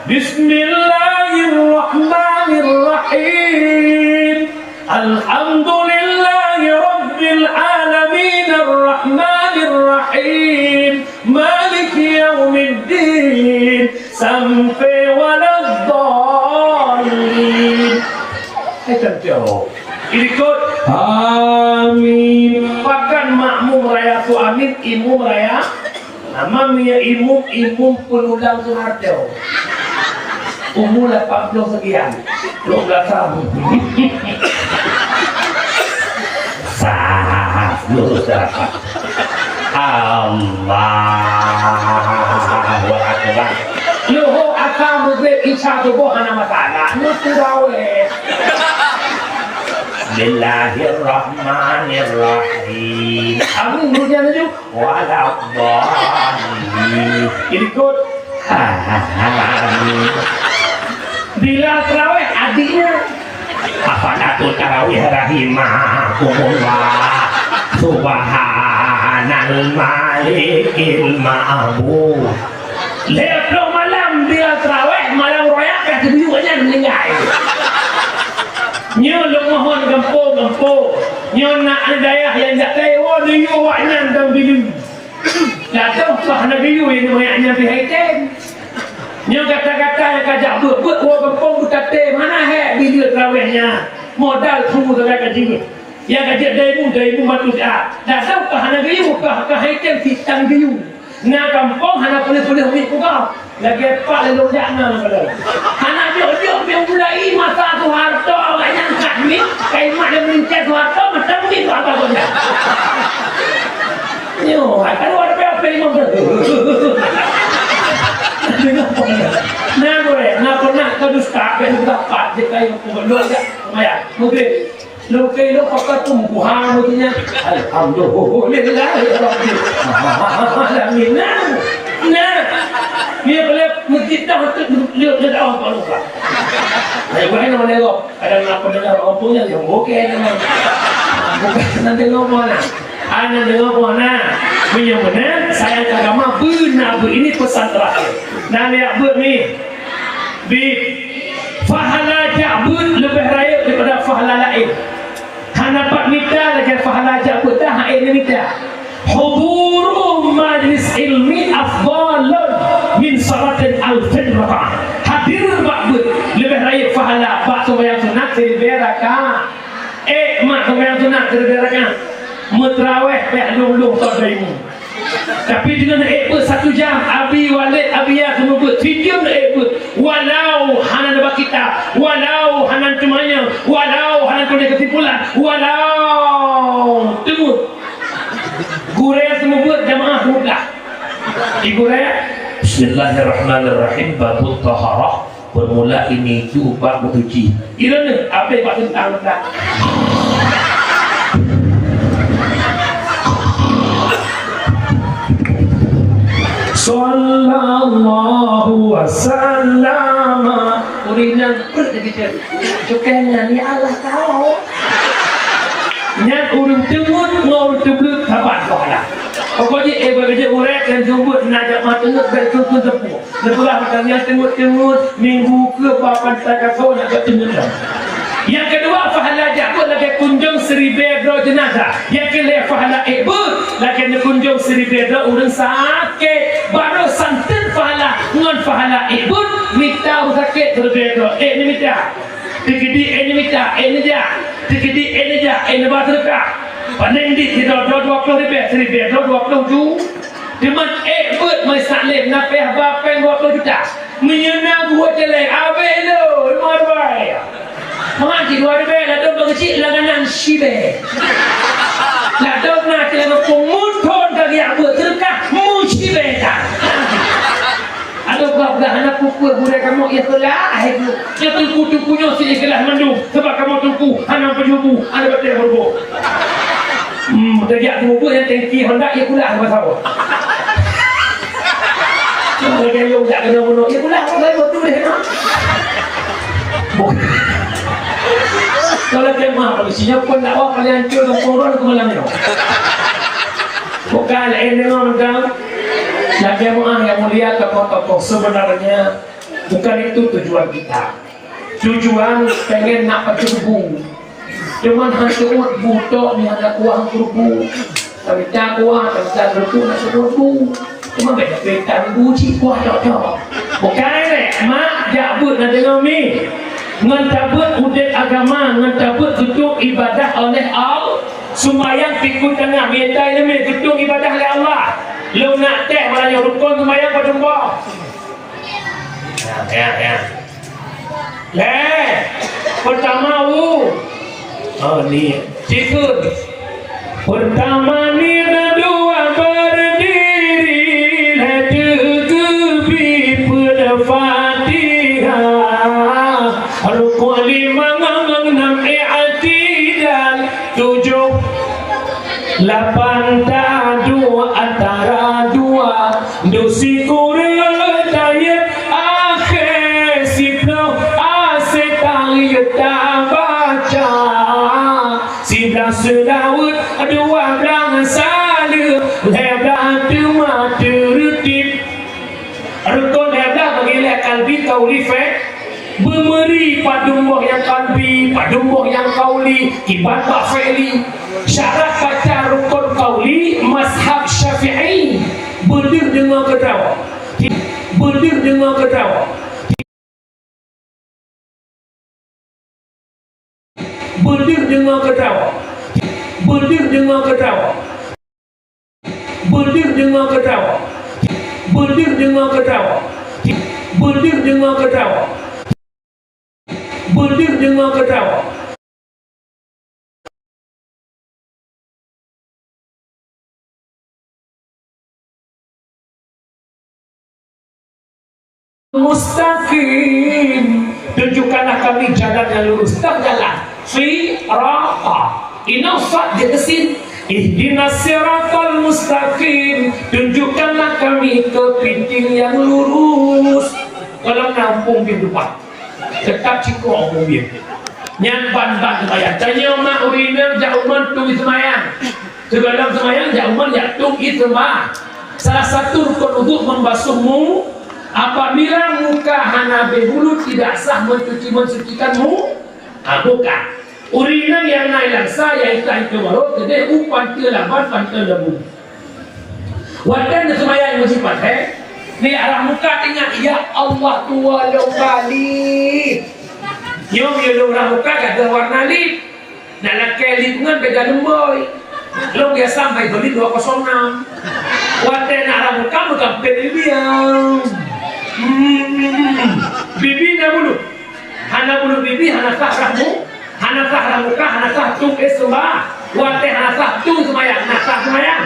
Bismillahirrahmanirrahim. Alhamdulillahi Rabbil Alamin, Ar-Rahmanir Rahim, Maliki Yaumiddin, sampai waladdallin. Hai kan jawab. Ikut. Amin. Pakan makmum raya tu amin, imum raya. Nama minyak imum, imum penulang Soeharto. Umur lapan puluh sekian. Dua belas tahun. Sah, lurus dah. Allahu Akbar. Luhur asar maghrib isya subuh hana masalah. Lu tarawih. Bismillahirrahmanirrahim. Amin, hujan laju. Waladdallin. Ikut. Amin. Bila tarawih adiknya. Afala tu tarawih rahimakumullah. Subhanal malikil ma'bud. Lhèe ploh malam bila tarawih, malam royak ka teubiyeu nyan meuninggai. Nyoe lôn mohon gampông-gampông. Nyoe na aneuk dayah nyang jak teuwoe neuyue awaknyan dan bileue. Ladôm bah na geuyue nyang manyak nyan pih hai tem. Nyoe gata-gata nyang ka jak beuet-beuet woe gampông beutatem hana hék bileue tarawih nyan. Modal su sagai ka jeuet. Nyang ka jeuet daimu, daimu batu siat. Ladôm bah na geuyue ka, ka hai tem sitang geuyue. Na gampông hana peuleueh-peuleueh miet peugah. Lagèe pat lé lôn jak na lam balai. Hana jok-jok pih mulai masa Soeharto awaknyan kat miet, kai mat lé meulincah Soeharto masa miet bak abah gobnyan. Nyoe, hai ka luwa dapet apa imam tu. Na gurèe, na pernah ka dusta, ka dusta pat, jeuet kayém peubuet lôn jak seumayang. Mungkin Lôn keu lôn pakat tumbuhan lôn nyan. Alhamdulillahirabbil alamin. Nah. Nah. Dia boleh meujidah tu dia dia dah apa lupa. Hai bukan nama dia kok. Kadang nak pendengar orang punya yang okey nama. Bukan nanti ngomong nah. Anak dengar buah nah. Meunyoe meunan, sayang agama beuna beuini pesan terakhir. Nah, lihat beuh ni. Bi, pahala jak beuet leubeh rayeuk daripada pahala laén. Hana pat mita lagèe pahala jak beuet, dah hana mita. Huduru majlis ilmi afdalun min salatin alfin rakaah. Hadir bak beuet leubeh rayeuk pahala bak seumayang sunat siribèe rakaat. Eh, mak seumayang sunat siribèe rakaat. Meutraweh pih lôn-lôn saudaimu. Tapi deungon ék beuet satu jam, Abi Walid, Abi Yas meubeuet, sijeuem ék beuet. Walau hana neuba kitab, walau hana teumanyong, walau hana tuléh keusimpulan, walau teumut. Gurèe seumeubeuet, jamaah seumeublah. Di gurèe, Bismillahirrahmanirrahim, babut taharah. Peumula ini tu bak meutuci. Ireung ni, abéh bak teuntang dah. Sallallahu wa sallama. Ureueng nyan peuet lagèe tu. Cukai nyan, ya Allah, tahu. Nyan ureuëng teungeut ngon ureuëng teubleut saban pahala. Pokok jih, eh, bagi jih ureuëng nyang teungeut na jamaah teungeut bèk keu-keu teupeue. Neupeugah mata nyan teungeut-teungeut, minggu keu papan takaso nak teungeut dah. Nyang keudua, pahala jak beuet lagèe kunjong siribèe droe jeunazah. Nyang keulhèe, pahala ék beuet lagèe neukunjong siribèe droe ureuëng sakét. Barô santeun pahala ngon pahala ék beuet, mita ureuëng sakét siribèe droe. Ék neumita. Teukeudi ék neumita, ék neujak. Teukeudi ék neujak, ék neuba seudeukah. Paléng dit sidroe droe dua ploh ribèe, siribèe droe dua ploh ju. Teuma ék beuet meusaléh na pèh ba péng dua ploh juta. Meunyoe na buet jelek, abéh lôn, lima ribèe. Mangat jidua ribèe, ladôm bak keuchik langganan sibèe. Ladôm na cit lam gampông, muthon ka geujak beuet seudeukah, mu sibèe that. Adoe peugah-peugah hana peue-peue gurèe kamoe ikhlas, hai geuh. Nyoe teungku-teungku nyoe si ikhlas mandum, sabab kamoe teungku hana peujubu, hana batèe meuruboh. Hmm, tajak teumeubuet nyang tengki Honda, ikhlas masa awai. Lagèe lôn jak keunoe bunoe, ikhlas masa awai beutôi deh. Kalau tema polisi nyoe pun dakwah paling hancur gampông droe keu malam nyoe. Bukan laén deungoe mantong. Lagèe meu'ah nyang mulia tokoh-tokoh, sebenarnya bukan itu tujuan kita. Tujuan pengen nak pacok bu. Cuman hana teuôt bu tok ni hana kuah keureubu. Tapi tak kuah, tapi tak keureubu nak teuôt bu. Cuma beda-beda bu cit kuah tok-tok. Bukan, eh, mak, jak beuet na deungoe mi. Ngon tabeuet udép agama, ngon tabeuet geutôp ibadah oleh Allah. Sumbayang pih keu teungoh, mita ileumèe geutôp ibadah lé Allah. Lôn nak teh meunyoe rukon sumbayang padum boh. Ya, ya, ya. Lé, pertama u. Oh, ni. Cikun. Pertama ni dua berdiri, lhèe teukeubi peuet Fatihah. Rukun lima ngon nam i'tidal. Tujoh, lapan taduek antara dua, duek sikureueng tahiyat akhé, siploh asèe tahiyat tabaca, siblaih seulaweuet, dua blaih saleuem, lhèe blaih teuma teureutib. Rukon lhèe blaih bagi lé kalbi, kauli, fe-, beumeuri padum boh nyang kalbi, padum boh nyang kauli, kiban bak fi'li. Syarat baca rukon kauli mazhab Syafi'i, beudeuh deungoe keudroe. Beudeuh deungoe keudroe. Beudeuh deungoe keudroe. Beudeuh deungoe keudroe. Beudeuh deungoe keudroe. Beudeuh deungoe keudroe. Beudeuh deungoe keudroe. Beudeuh deungoe keudroe. Mustaqim. Tunjukkanlah kami jalan yang lurus. Teuh jalan. Sirata. Inong sot dia kesin. Ihdinas siratal mustaqim. Tunjukkanlah kami kepiting yang lurus. Kalau nampung di depan. Teutap cikoh mubiet. Nyan ban-ban seumayang. Tanyoe mak ureueng inong jak umon tueng seumayang. Sigohlom seumayang jak umon jak tueng seumayang. Salah satu rukun udhu membasuh mu-, apabila muka hana habéh bulut tidak sah mencuci, mensucikan mu-, ha, muka. Ureueng inong nyang na i lam sa, nyang i teuh barô, keudeh u panteue laban, panteue leubung. Watèe neuseumayang meusipat, he? Ni arah muka teuingat, "Ya Allah, tuwoe lôn balik." Nyoe meunyoe lôn arah muka ka deuh warna lip. Nak lakèe lip ngon beda leumbôi. Lôn biasa meubayeue lip dua kosong enam. Watèe na arah muka meukampét biang. Hmm. Bibi na bulut. Hana bulut bibi, hana sah arah mu-, hana sah arah muka, hana sah tueng seumayang. Watèe hana sah tueng seumayang, na sah seumayang.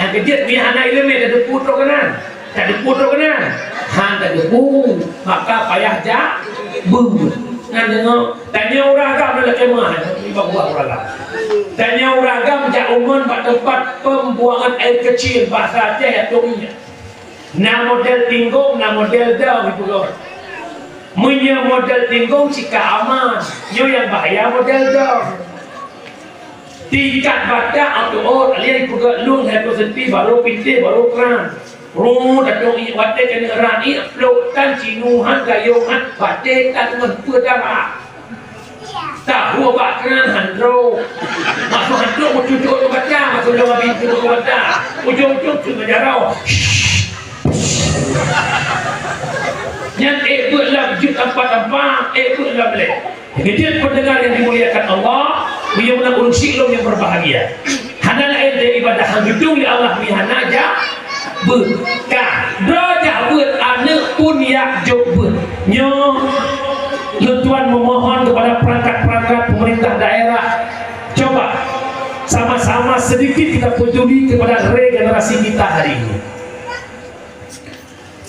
Nyang keujeuet, meunyo hana ileumèe, tateupeue trok keunan. Tateupeue trok keunan. Han tateupeue, maka payah jak beuet. Nyan deungoe, tanyoe ureueng agam na lakèe meu'ah, bak buah ureueng agam. Tanyoe ureueng agam jak umon bak teumpat pembuangan air kecil, bahasa Aceh ya, tueng inyak. Na model tinggong, na model dong, ibu guru. Meunyoe model tinggong cit ka aman, nyoe nyang bahaya model dong. Tingkat bata atau ot, alien peugah lôn hai peuseunti, baru pintéh, baru kran. Ru, datang ié watée keuneuk ran ié, plôk tan, cinu han, gayong han, batée tan ngon peue dara. Tahu bak kran han droe. Maksud han droe meucucuk lôn bata, maksud lôn abi cucuk lôn bata. Ujong-ujong tu menjarau. Nyan ék beuet lam jeuet tampa-tampa, ék beuet lam lé. Keuneuk pendengar yang dimuliakan Allah, meunyoe na ureuëng syik lôn yang berbahagia. Hana laén dari ibadah hang geudong lé Allah mi hana jak beuet. Ka, droe jak beuet, aneuëk pun jak jok beuet. Nyoe lôn tuan memohon kepada perangkat-perangkat pemerintah daerah, coba sama-sama sedikit kita peduli kepada regenerasi kita hari ini.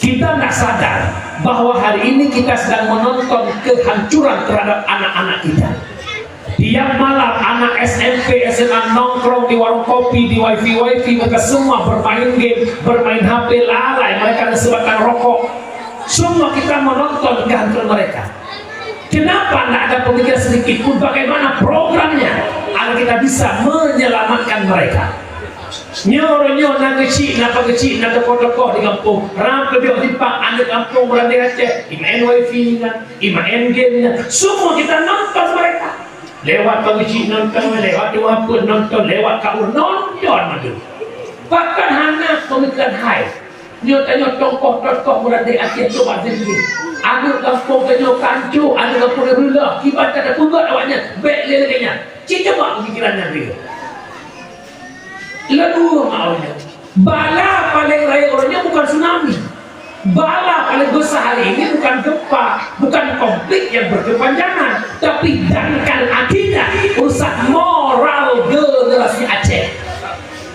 Kita nggak sadar bahwa hari ini kita sedang menonton kehancuran terhadap anak-anak kita. Tiap malam anak S M P, S M A nongkrong di warung kopi, di wifi-wifi, mereka semua bermain game, bermain H P, lalai mereka dengan sebatang rokok. Semua kita menonton kehancuran mereka. Kenapa tidak ada pemikiran sedikit pun bagaimana programnya agar kita bisa menyelamatkan mereka? Nyoe uroe nyoe na keuchik, na pakeuchik, na tokoh-tokoh di gampông. Ram keudroe simpang aneuëk gampông Meurandeh Aceh, imaén wifi nyan, imaén game nyan. Semua kita nonton mereka. Lewat pakeuchik nonton, lewat tuha peuet nonton, lewat kaur nonton mandum. Bahkan hana pemikiran hai. Nyoe tanyoe tokoh-tokoh Meurandeh Aceh coba zikir. Aneuëk gampông tanyoe kanco, aneuëk gampông nyan reuloh, kiban ka tapeugöt awaknyan, bék lé lagée nyan. Cit coba pemikiran nyan reuloh. Lalu maunya, bala paling raya uroe nyoe bukan tsunami. Bala paling besar hari ini bukan gempa, bukan konflik yang berkepanjangan, tapi dangkal hatinya, rusak moral generasi Aceh.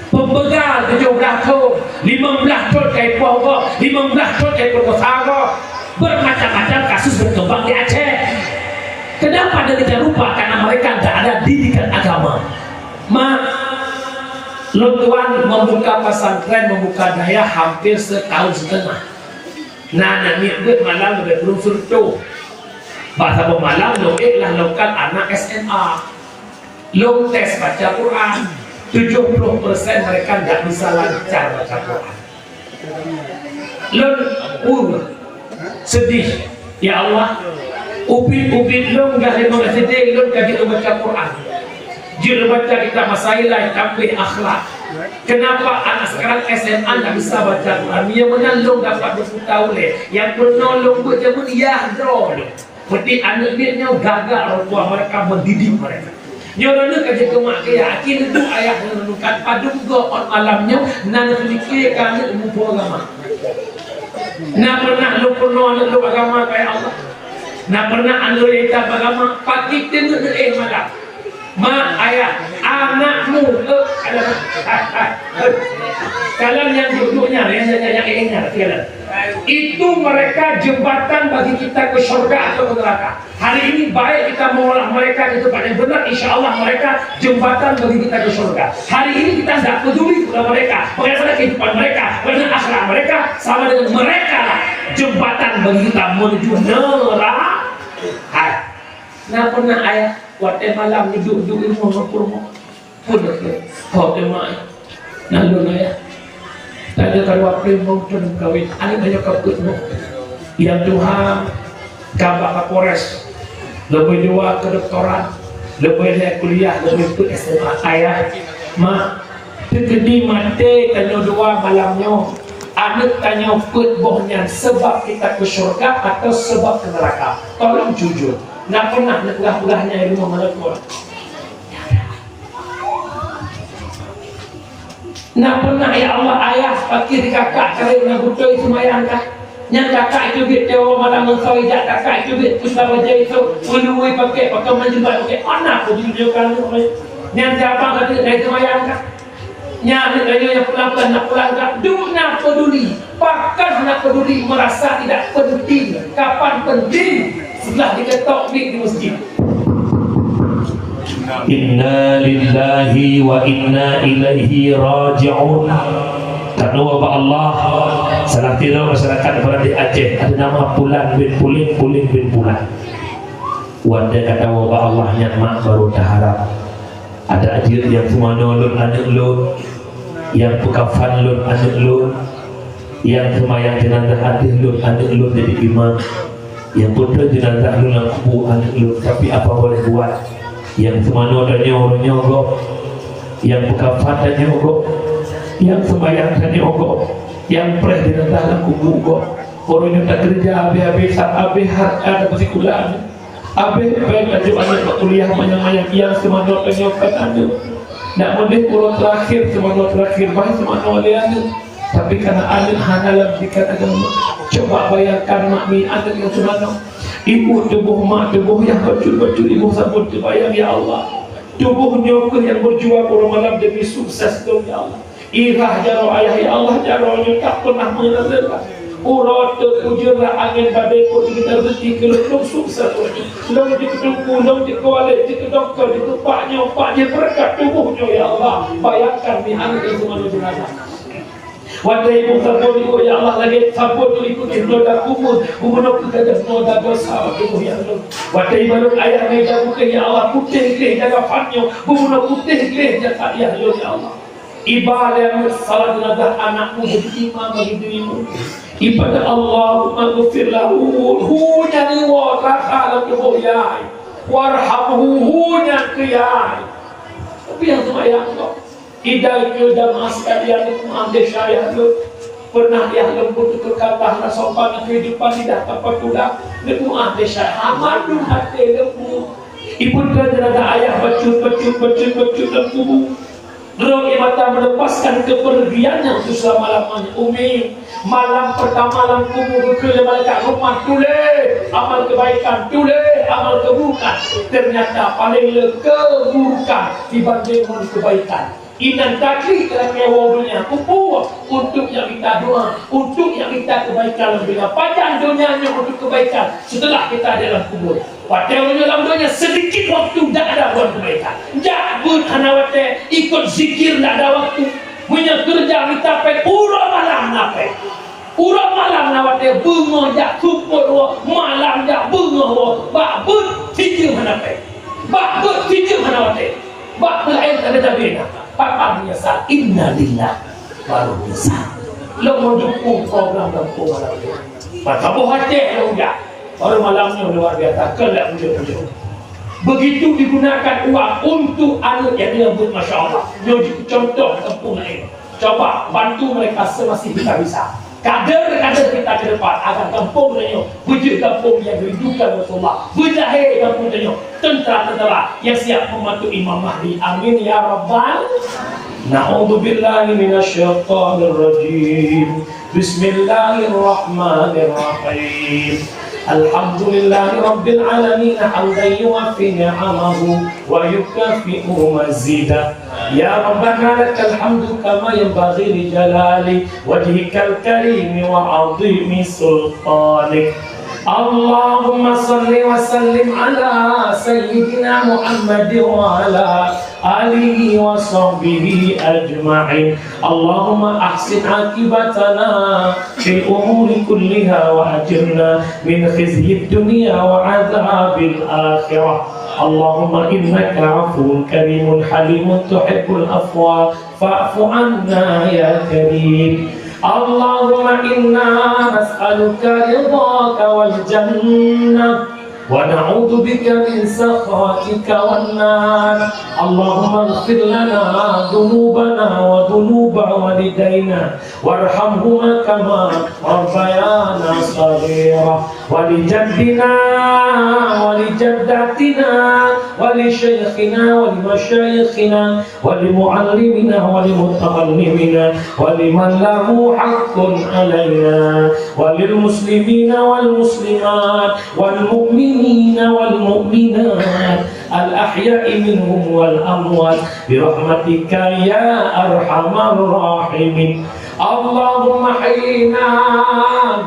Pembegal tujuh belas thon, lima belas thon kai poh gob, lima belas thon kai perkosa gob. Bermacam-macam kasus berkembang di Aceh. Kenapa demikian rupa? Karena mereka tidak ada didikan agama. Mak, lôn tuan membuka pesantren, membuka dayah hampir setahun setengah. Nah, na miet beuet malam leubeh kureueng seureutôh. Bak saboh malam lôn ék lah lokal anak S M A. Lôn tes baca Quran, tujuh puluh persen mereka tidak bisa lancar baca Quran. Lôn, uh, sedih. Ya Allah, ubit-ubit lôn dah limong S D lôn ka jeuet baca Quran. Jeuet baca kitab Masaila tambah akhlak. Kenapa anak sekarang S M A tidak bisa baca Quran? Yang mana lôn dapat berputar uleh. Yang pernah lôn buat zaman ya droe lôn. Peuti aneuëk miet nyoe gaga orang tua mereka mendidik mereka. Nyoe droeneuh ka jeuet keu mak keu yah, aki neuduek ayah ngon neukan padum goe ot malam nyoe na neupeumiké keu aneuëk muphom agama. Na pernah lôn peurunoe aneuëk lôn agama keu Allah? Na pernah aneuëk lôn agama? Pagi teungeut neuéh malam. Mak, ayah, anakmu, eh, kalon, eh, eh, eh. Kalon nyang duek-duek nyan, nyang, nyang, nyang, nyang, nyang, nyang, kalon. Itu mereka jembatan bagi kita ke syurga atau ke neraka. Hari ini baik kita mengolah mereka ke tempat yang benar, insya Allah mereka jembatan bagi kita ke syurga. Hari ini kita tidak peduli kepada mereka, bagaimana kehidupan mereka, bagaimana akhlak mereka, sama dengan mereka lah jembatan bagi kita menuju neraka. Hai. Na pernah ayah, watée malam duek-duek ilmu ngon peurumoh. Pun ho teuma. Nalun ayah. Tanya kadua peurumoh pun kawin. Aneuk nyoe ka peuet boh. Yang tuha ka bak Kapolres. Leubeh dua kedoktoran. Leubeh lhée kuliah, leubeh peuet S M A. Ayah, mak, teukeudi maté tanyoe dua malam nyoe. Aneuk tanyoe peuet boh nyan sebab kita ke syurga atau sebab ke neraka? Tolong jujur. Na pernah neupeugah-peugah nyan di rumoh malaikat? Na pernah, ya Allah, ayah pakri di kakak kali na beutôi seumayang kah? Nyan kakak itu bit tewa malam ngon sawi jak kakak itu bit pun sawa jai itu pun lui pakai pakai manjilbab pakai anak pun tunjukkan tu. Nyan siapa kata dari seumayang kah? Nyan, nyan, nyan, nyan, pelan-pelan, nak pelan, nak duk, nak peduli. Pakon nak peduli, merasa tidak penting. Kapan penting? Setelah diketok mic di masjid. Inna lillahi wa inna ilaihi raji'un. Tanyoe bak Allah, salah tiroe masyarakat berada di Aceh, ada nama Pulan bin Pulin, Pulin bin Pulan. Watée ka tanyoe bak Allah nyan mak baru taharap. Adak jeuet nyang seumanoe lôn aneuk lôn, nyang peukafan lôn aneuk lôn, nyang seumayang jeunazah ateueh lôn aneuk lôn jadi imam, nyang peutrön jeunazah lôn lam kubu aneuk lôn. Tapi apa boleh buat, nyang seumanoe tanyoe uroe nyoe gob, nyang peukafan tanyoe gob, nyang seumayang tanyoe gob, nyang preh jeunazah lam kubu gob. Uroe nyoe takeureuja habéh-habéh, sab-, habéh hareuta tapeusikulah aneuk. Abéh péng laju aneuk bak kuliah manyang-manyang, nyang seumanoe tanyoe kon aneuk. Nak meudeh uroe teurakhir, seumanoe teurakhir, bah seumanoe lé aneuk. Tapi kana aneuk hana lam didikan agama. Coba bayangkan makmi aneuk nyang seumanoe. Ibu tuboh, mak tuboh nyang bacut-bacut iboh saboh teubayang, ya Allah. Tuboh nyoe keuh nyang beujuang uroe malam demi sukses lôn, ya Allah. Irah jaroe ayah, ya Allah, jaroe nyoe tak pernah mengenal lelah. Uroe teuk ujeuen rak angén badai pun geutanyoe reuzeki keu lôn, lôn sukses. Lôn jeuet keu teungku, lôn jeuet keu walét, jeuet keu dokto, jeuet keu pak nyoe, pak jeuet beureukat tuboh nyoe, ya Allah. Bayangkan mi aneuk nyang seumanoe jeunazah. Watèe iboh saboh nyoe, ya Allah, lagèe saboh nyoe ikut noda kubu, geubunoe keu gadoh noda dosa bak tuboh yah lôn. Watèe ibalot ayah ngon ija putéh, ya Allah, putéh gleh jaga pan nyoe, geubunoe putéh gleh jaga yah lôn, ya Allah. Iba lé aneuk salat jeunazah aneuk muda imam bagi dirimu. Ibadat Allahumma ghfir lahu, hu nyan iwoe rasa lam tuboh yai. Warhamhu, hu nyan keu yai. Tapi nyang seumayang kok. Idai keu jamaah sekalian, neupeumaaf desya yah lôn. Pernah yah lôn peututur kata hana sopan, keuhidupan lidah tanpa tulang. Neupeumaaf desya, hana dum até lôn bu. Ipeudong jeunazah ayah bacut, bacut, bacut, bacut lam kubu. Droe mata melepaskan kepergiannya untuk selama-lamanya. Umi, malam pertama lam kubu geukheun lé malaikat rahmat, tuléh amal kebaikan, tuléh amal keburukan. Ternyata paling le keburukan dibanding ngon kebaikan. Inan taklik lam nyoe donya, kubu untuk nyang mita doa, untuk nyang mita kebaikan lam donya. Pajan donya nyoe untuk kebaikan setelah kita ada dalam kubur. Watèe meunyoe lam donya sedikit waktu dak ada buat kebaikan. Jak beuet hana watèe, ikot zikir dak ada waktu. Meunyoe keureuja mita péng uroe malam na péng. Uroe malam na watèe beungoh jak seupôt woe, malam jak beungoh woe, bak beuet sijeum hana péng. Bak beuet sijeum hana watèe. Bak peulaén tabe-tabe na. Pat-pat meunyeusal, innalillah, baru meunyeusal. Lôn meudukung program gampông malam nyoe. Pat saboh Aceh lôn jak. Baru malam nyoe luar biasa, keu lheueh ujeuen-ujeuen. Begitu digunakan uang untuk aneuk nyang buet, masya Allah. Nyoe jeuet contoh gampông laén. Coba bantu mereka semasih kita bisa. Kader-kader kita ke depan agar gampông tanyoe beujeuet gampông nyang dirindukan Rasulullah. Beulahé gampông tanyoe tentara-tentara nyang siap membantu Imam Mahdi. Amin ya rabbal. Na'udzubillahi minasyaitonirrajim. Bismillahirrahmanirrahim. Alhamdulillahi rabbil alamin, hamdan yuwafi ni'amahu wa yukafi'u mazidah. Ya Rabbana, lakal hamdu kama yanbaghi li jalali wajhikal karimi wa 'azimi sultanik. Allahumma shalli wa sallim ala sayyidina Muhammad wa ala alihi wa sahbihi ajma'in. Allahumma ahsin aqibatana fil umuri kulliha wa ajirna min khizyid dunya wa adzabil akhirah. Allahumma innaka afuwun karimun halimun tuhibbul afwa fa'fu anna ya karim. Allahumma inna nas'aluka ridhaka wal jannah wa na'udzu bika min sakhatika wan nar. Allahumma ighfir lana dzunubana wa dzunuba walidaina warhamhuma kama rabbayana shaghira. Wa li jaddina wa li jaddatina wa li syaikhina wa li masyayikhina wa li muallimina wa li muta'allimina wa liman lahu haqqun alaina wa lil muslimina wal muslimat wal mu'minina wal mu'minat al ahya'i minhum wal amwat bi rahmatika ya arhamar rahimin. Allahumma hayyina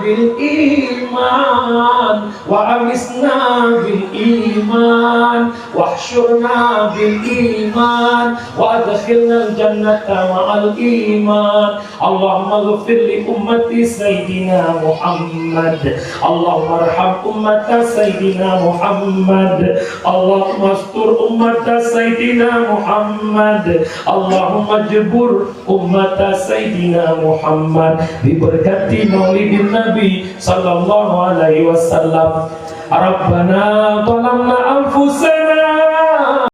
bil iman wa amisna bil iman واحشرنا بالإيمان وأدخلنا الجنة مع الإيمان. اللهم اغفر لأمة سيدنا محمد. اللهم ارحم أمة سيدنا محمد. اللهم استر أمة سيدنا محمد. اللهم اجبر أمة سيدنا محمد ببركة مولد النبي صلى الله عليه وسلم. ربنا ظلمنا أنفسنا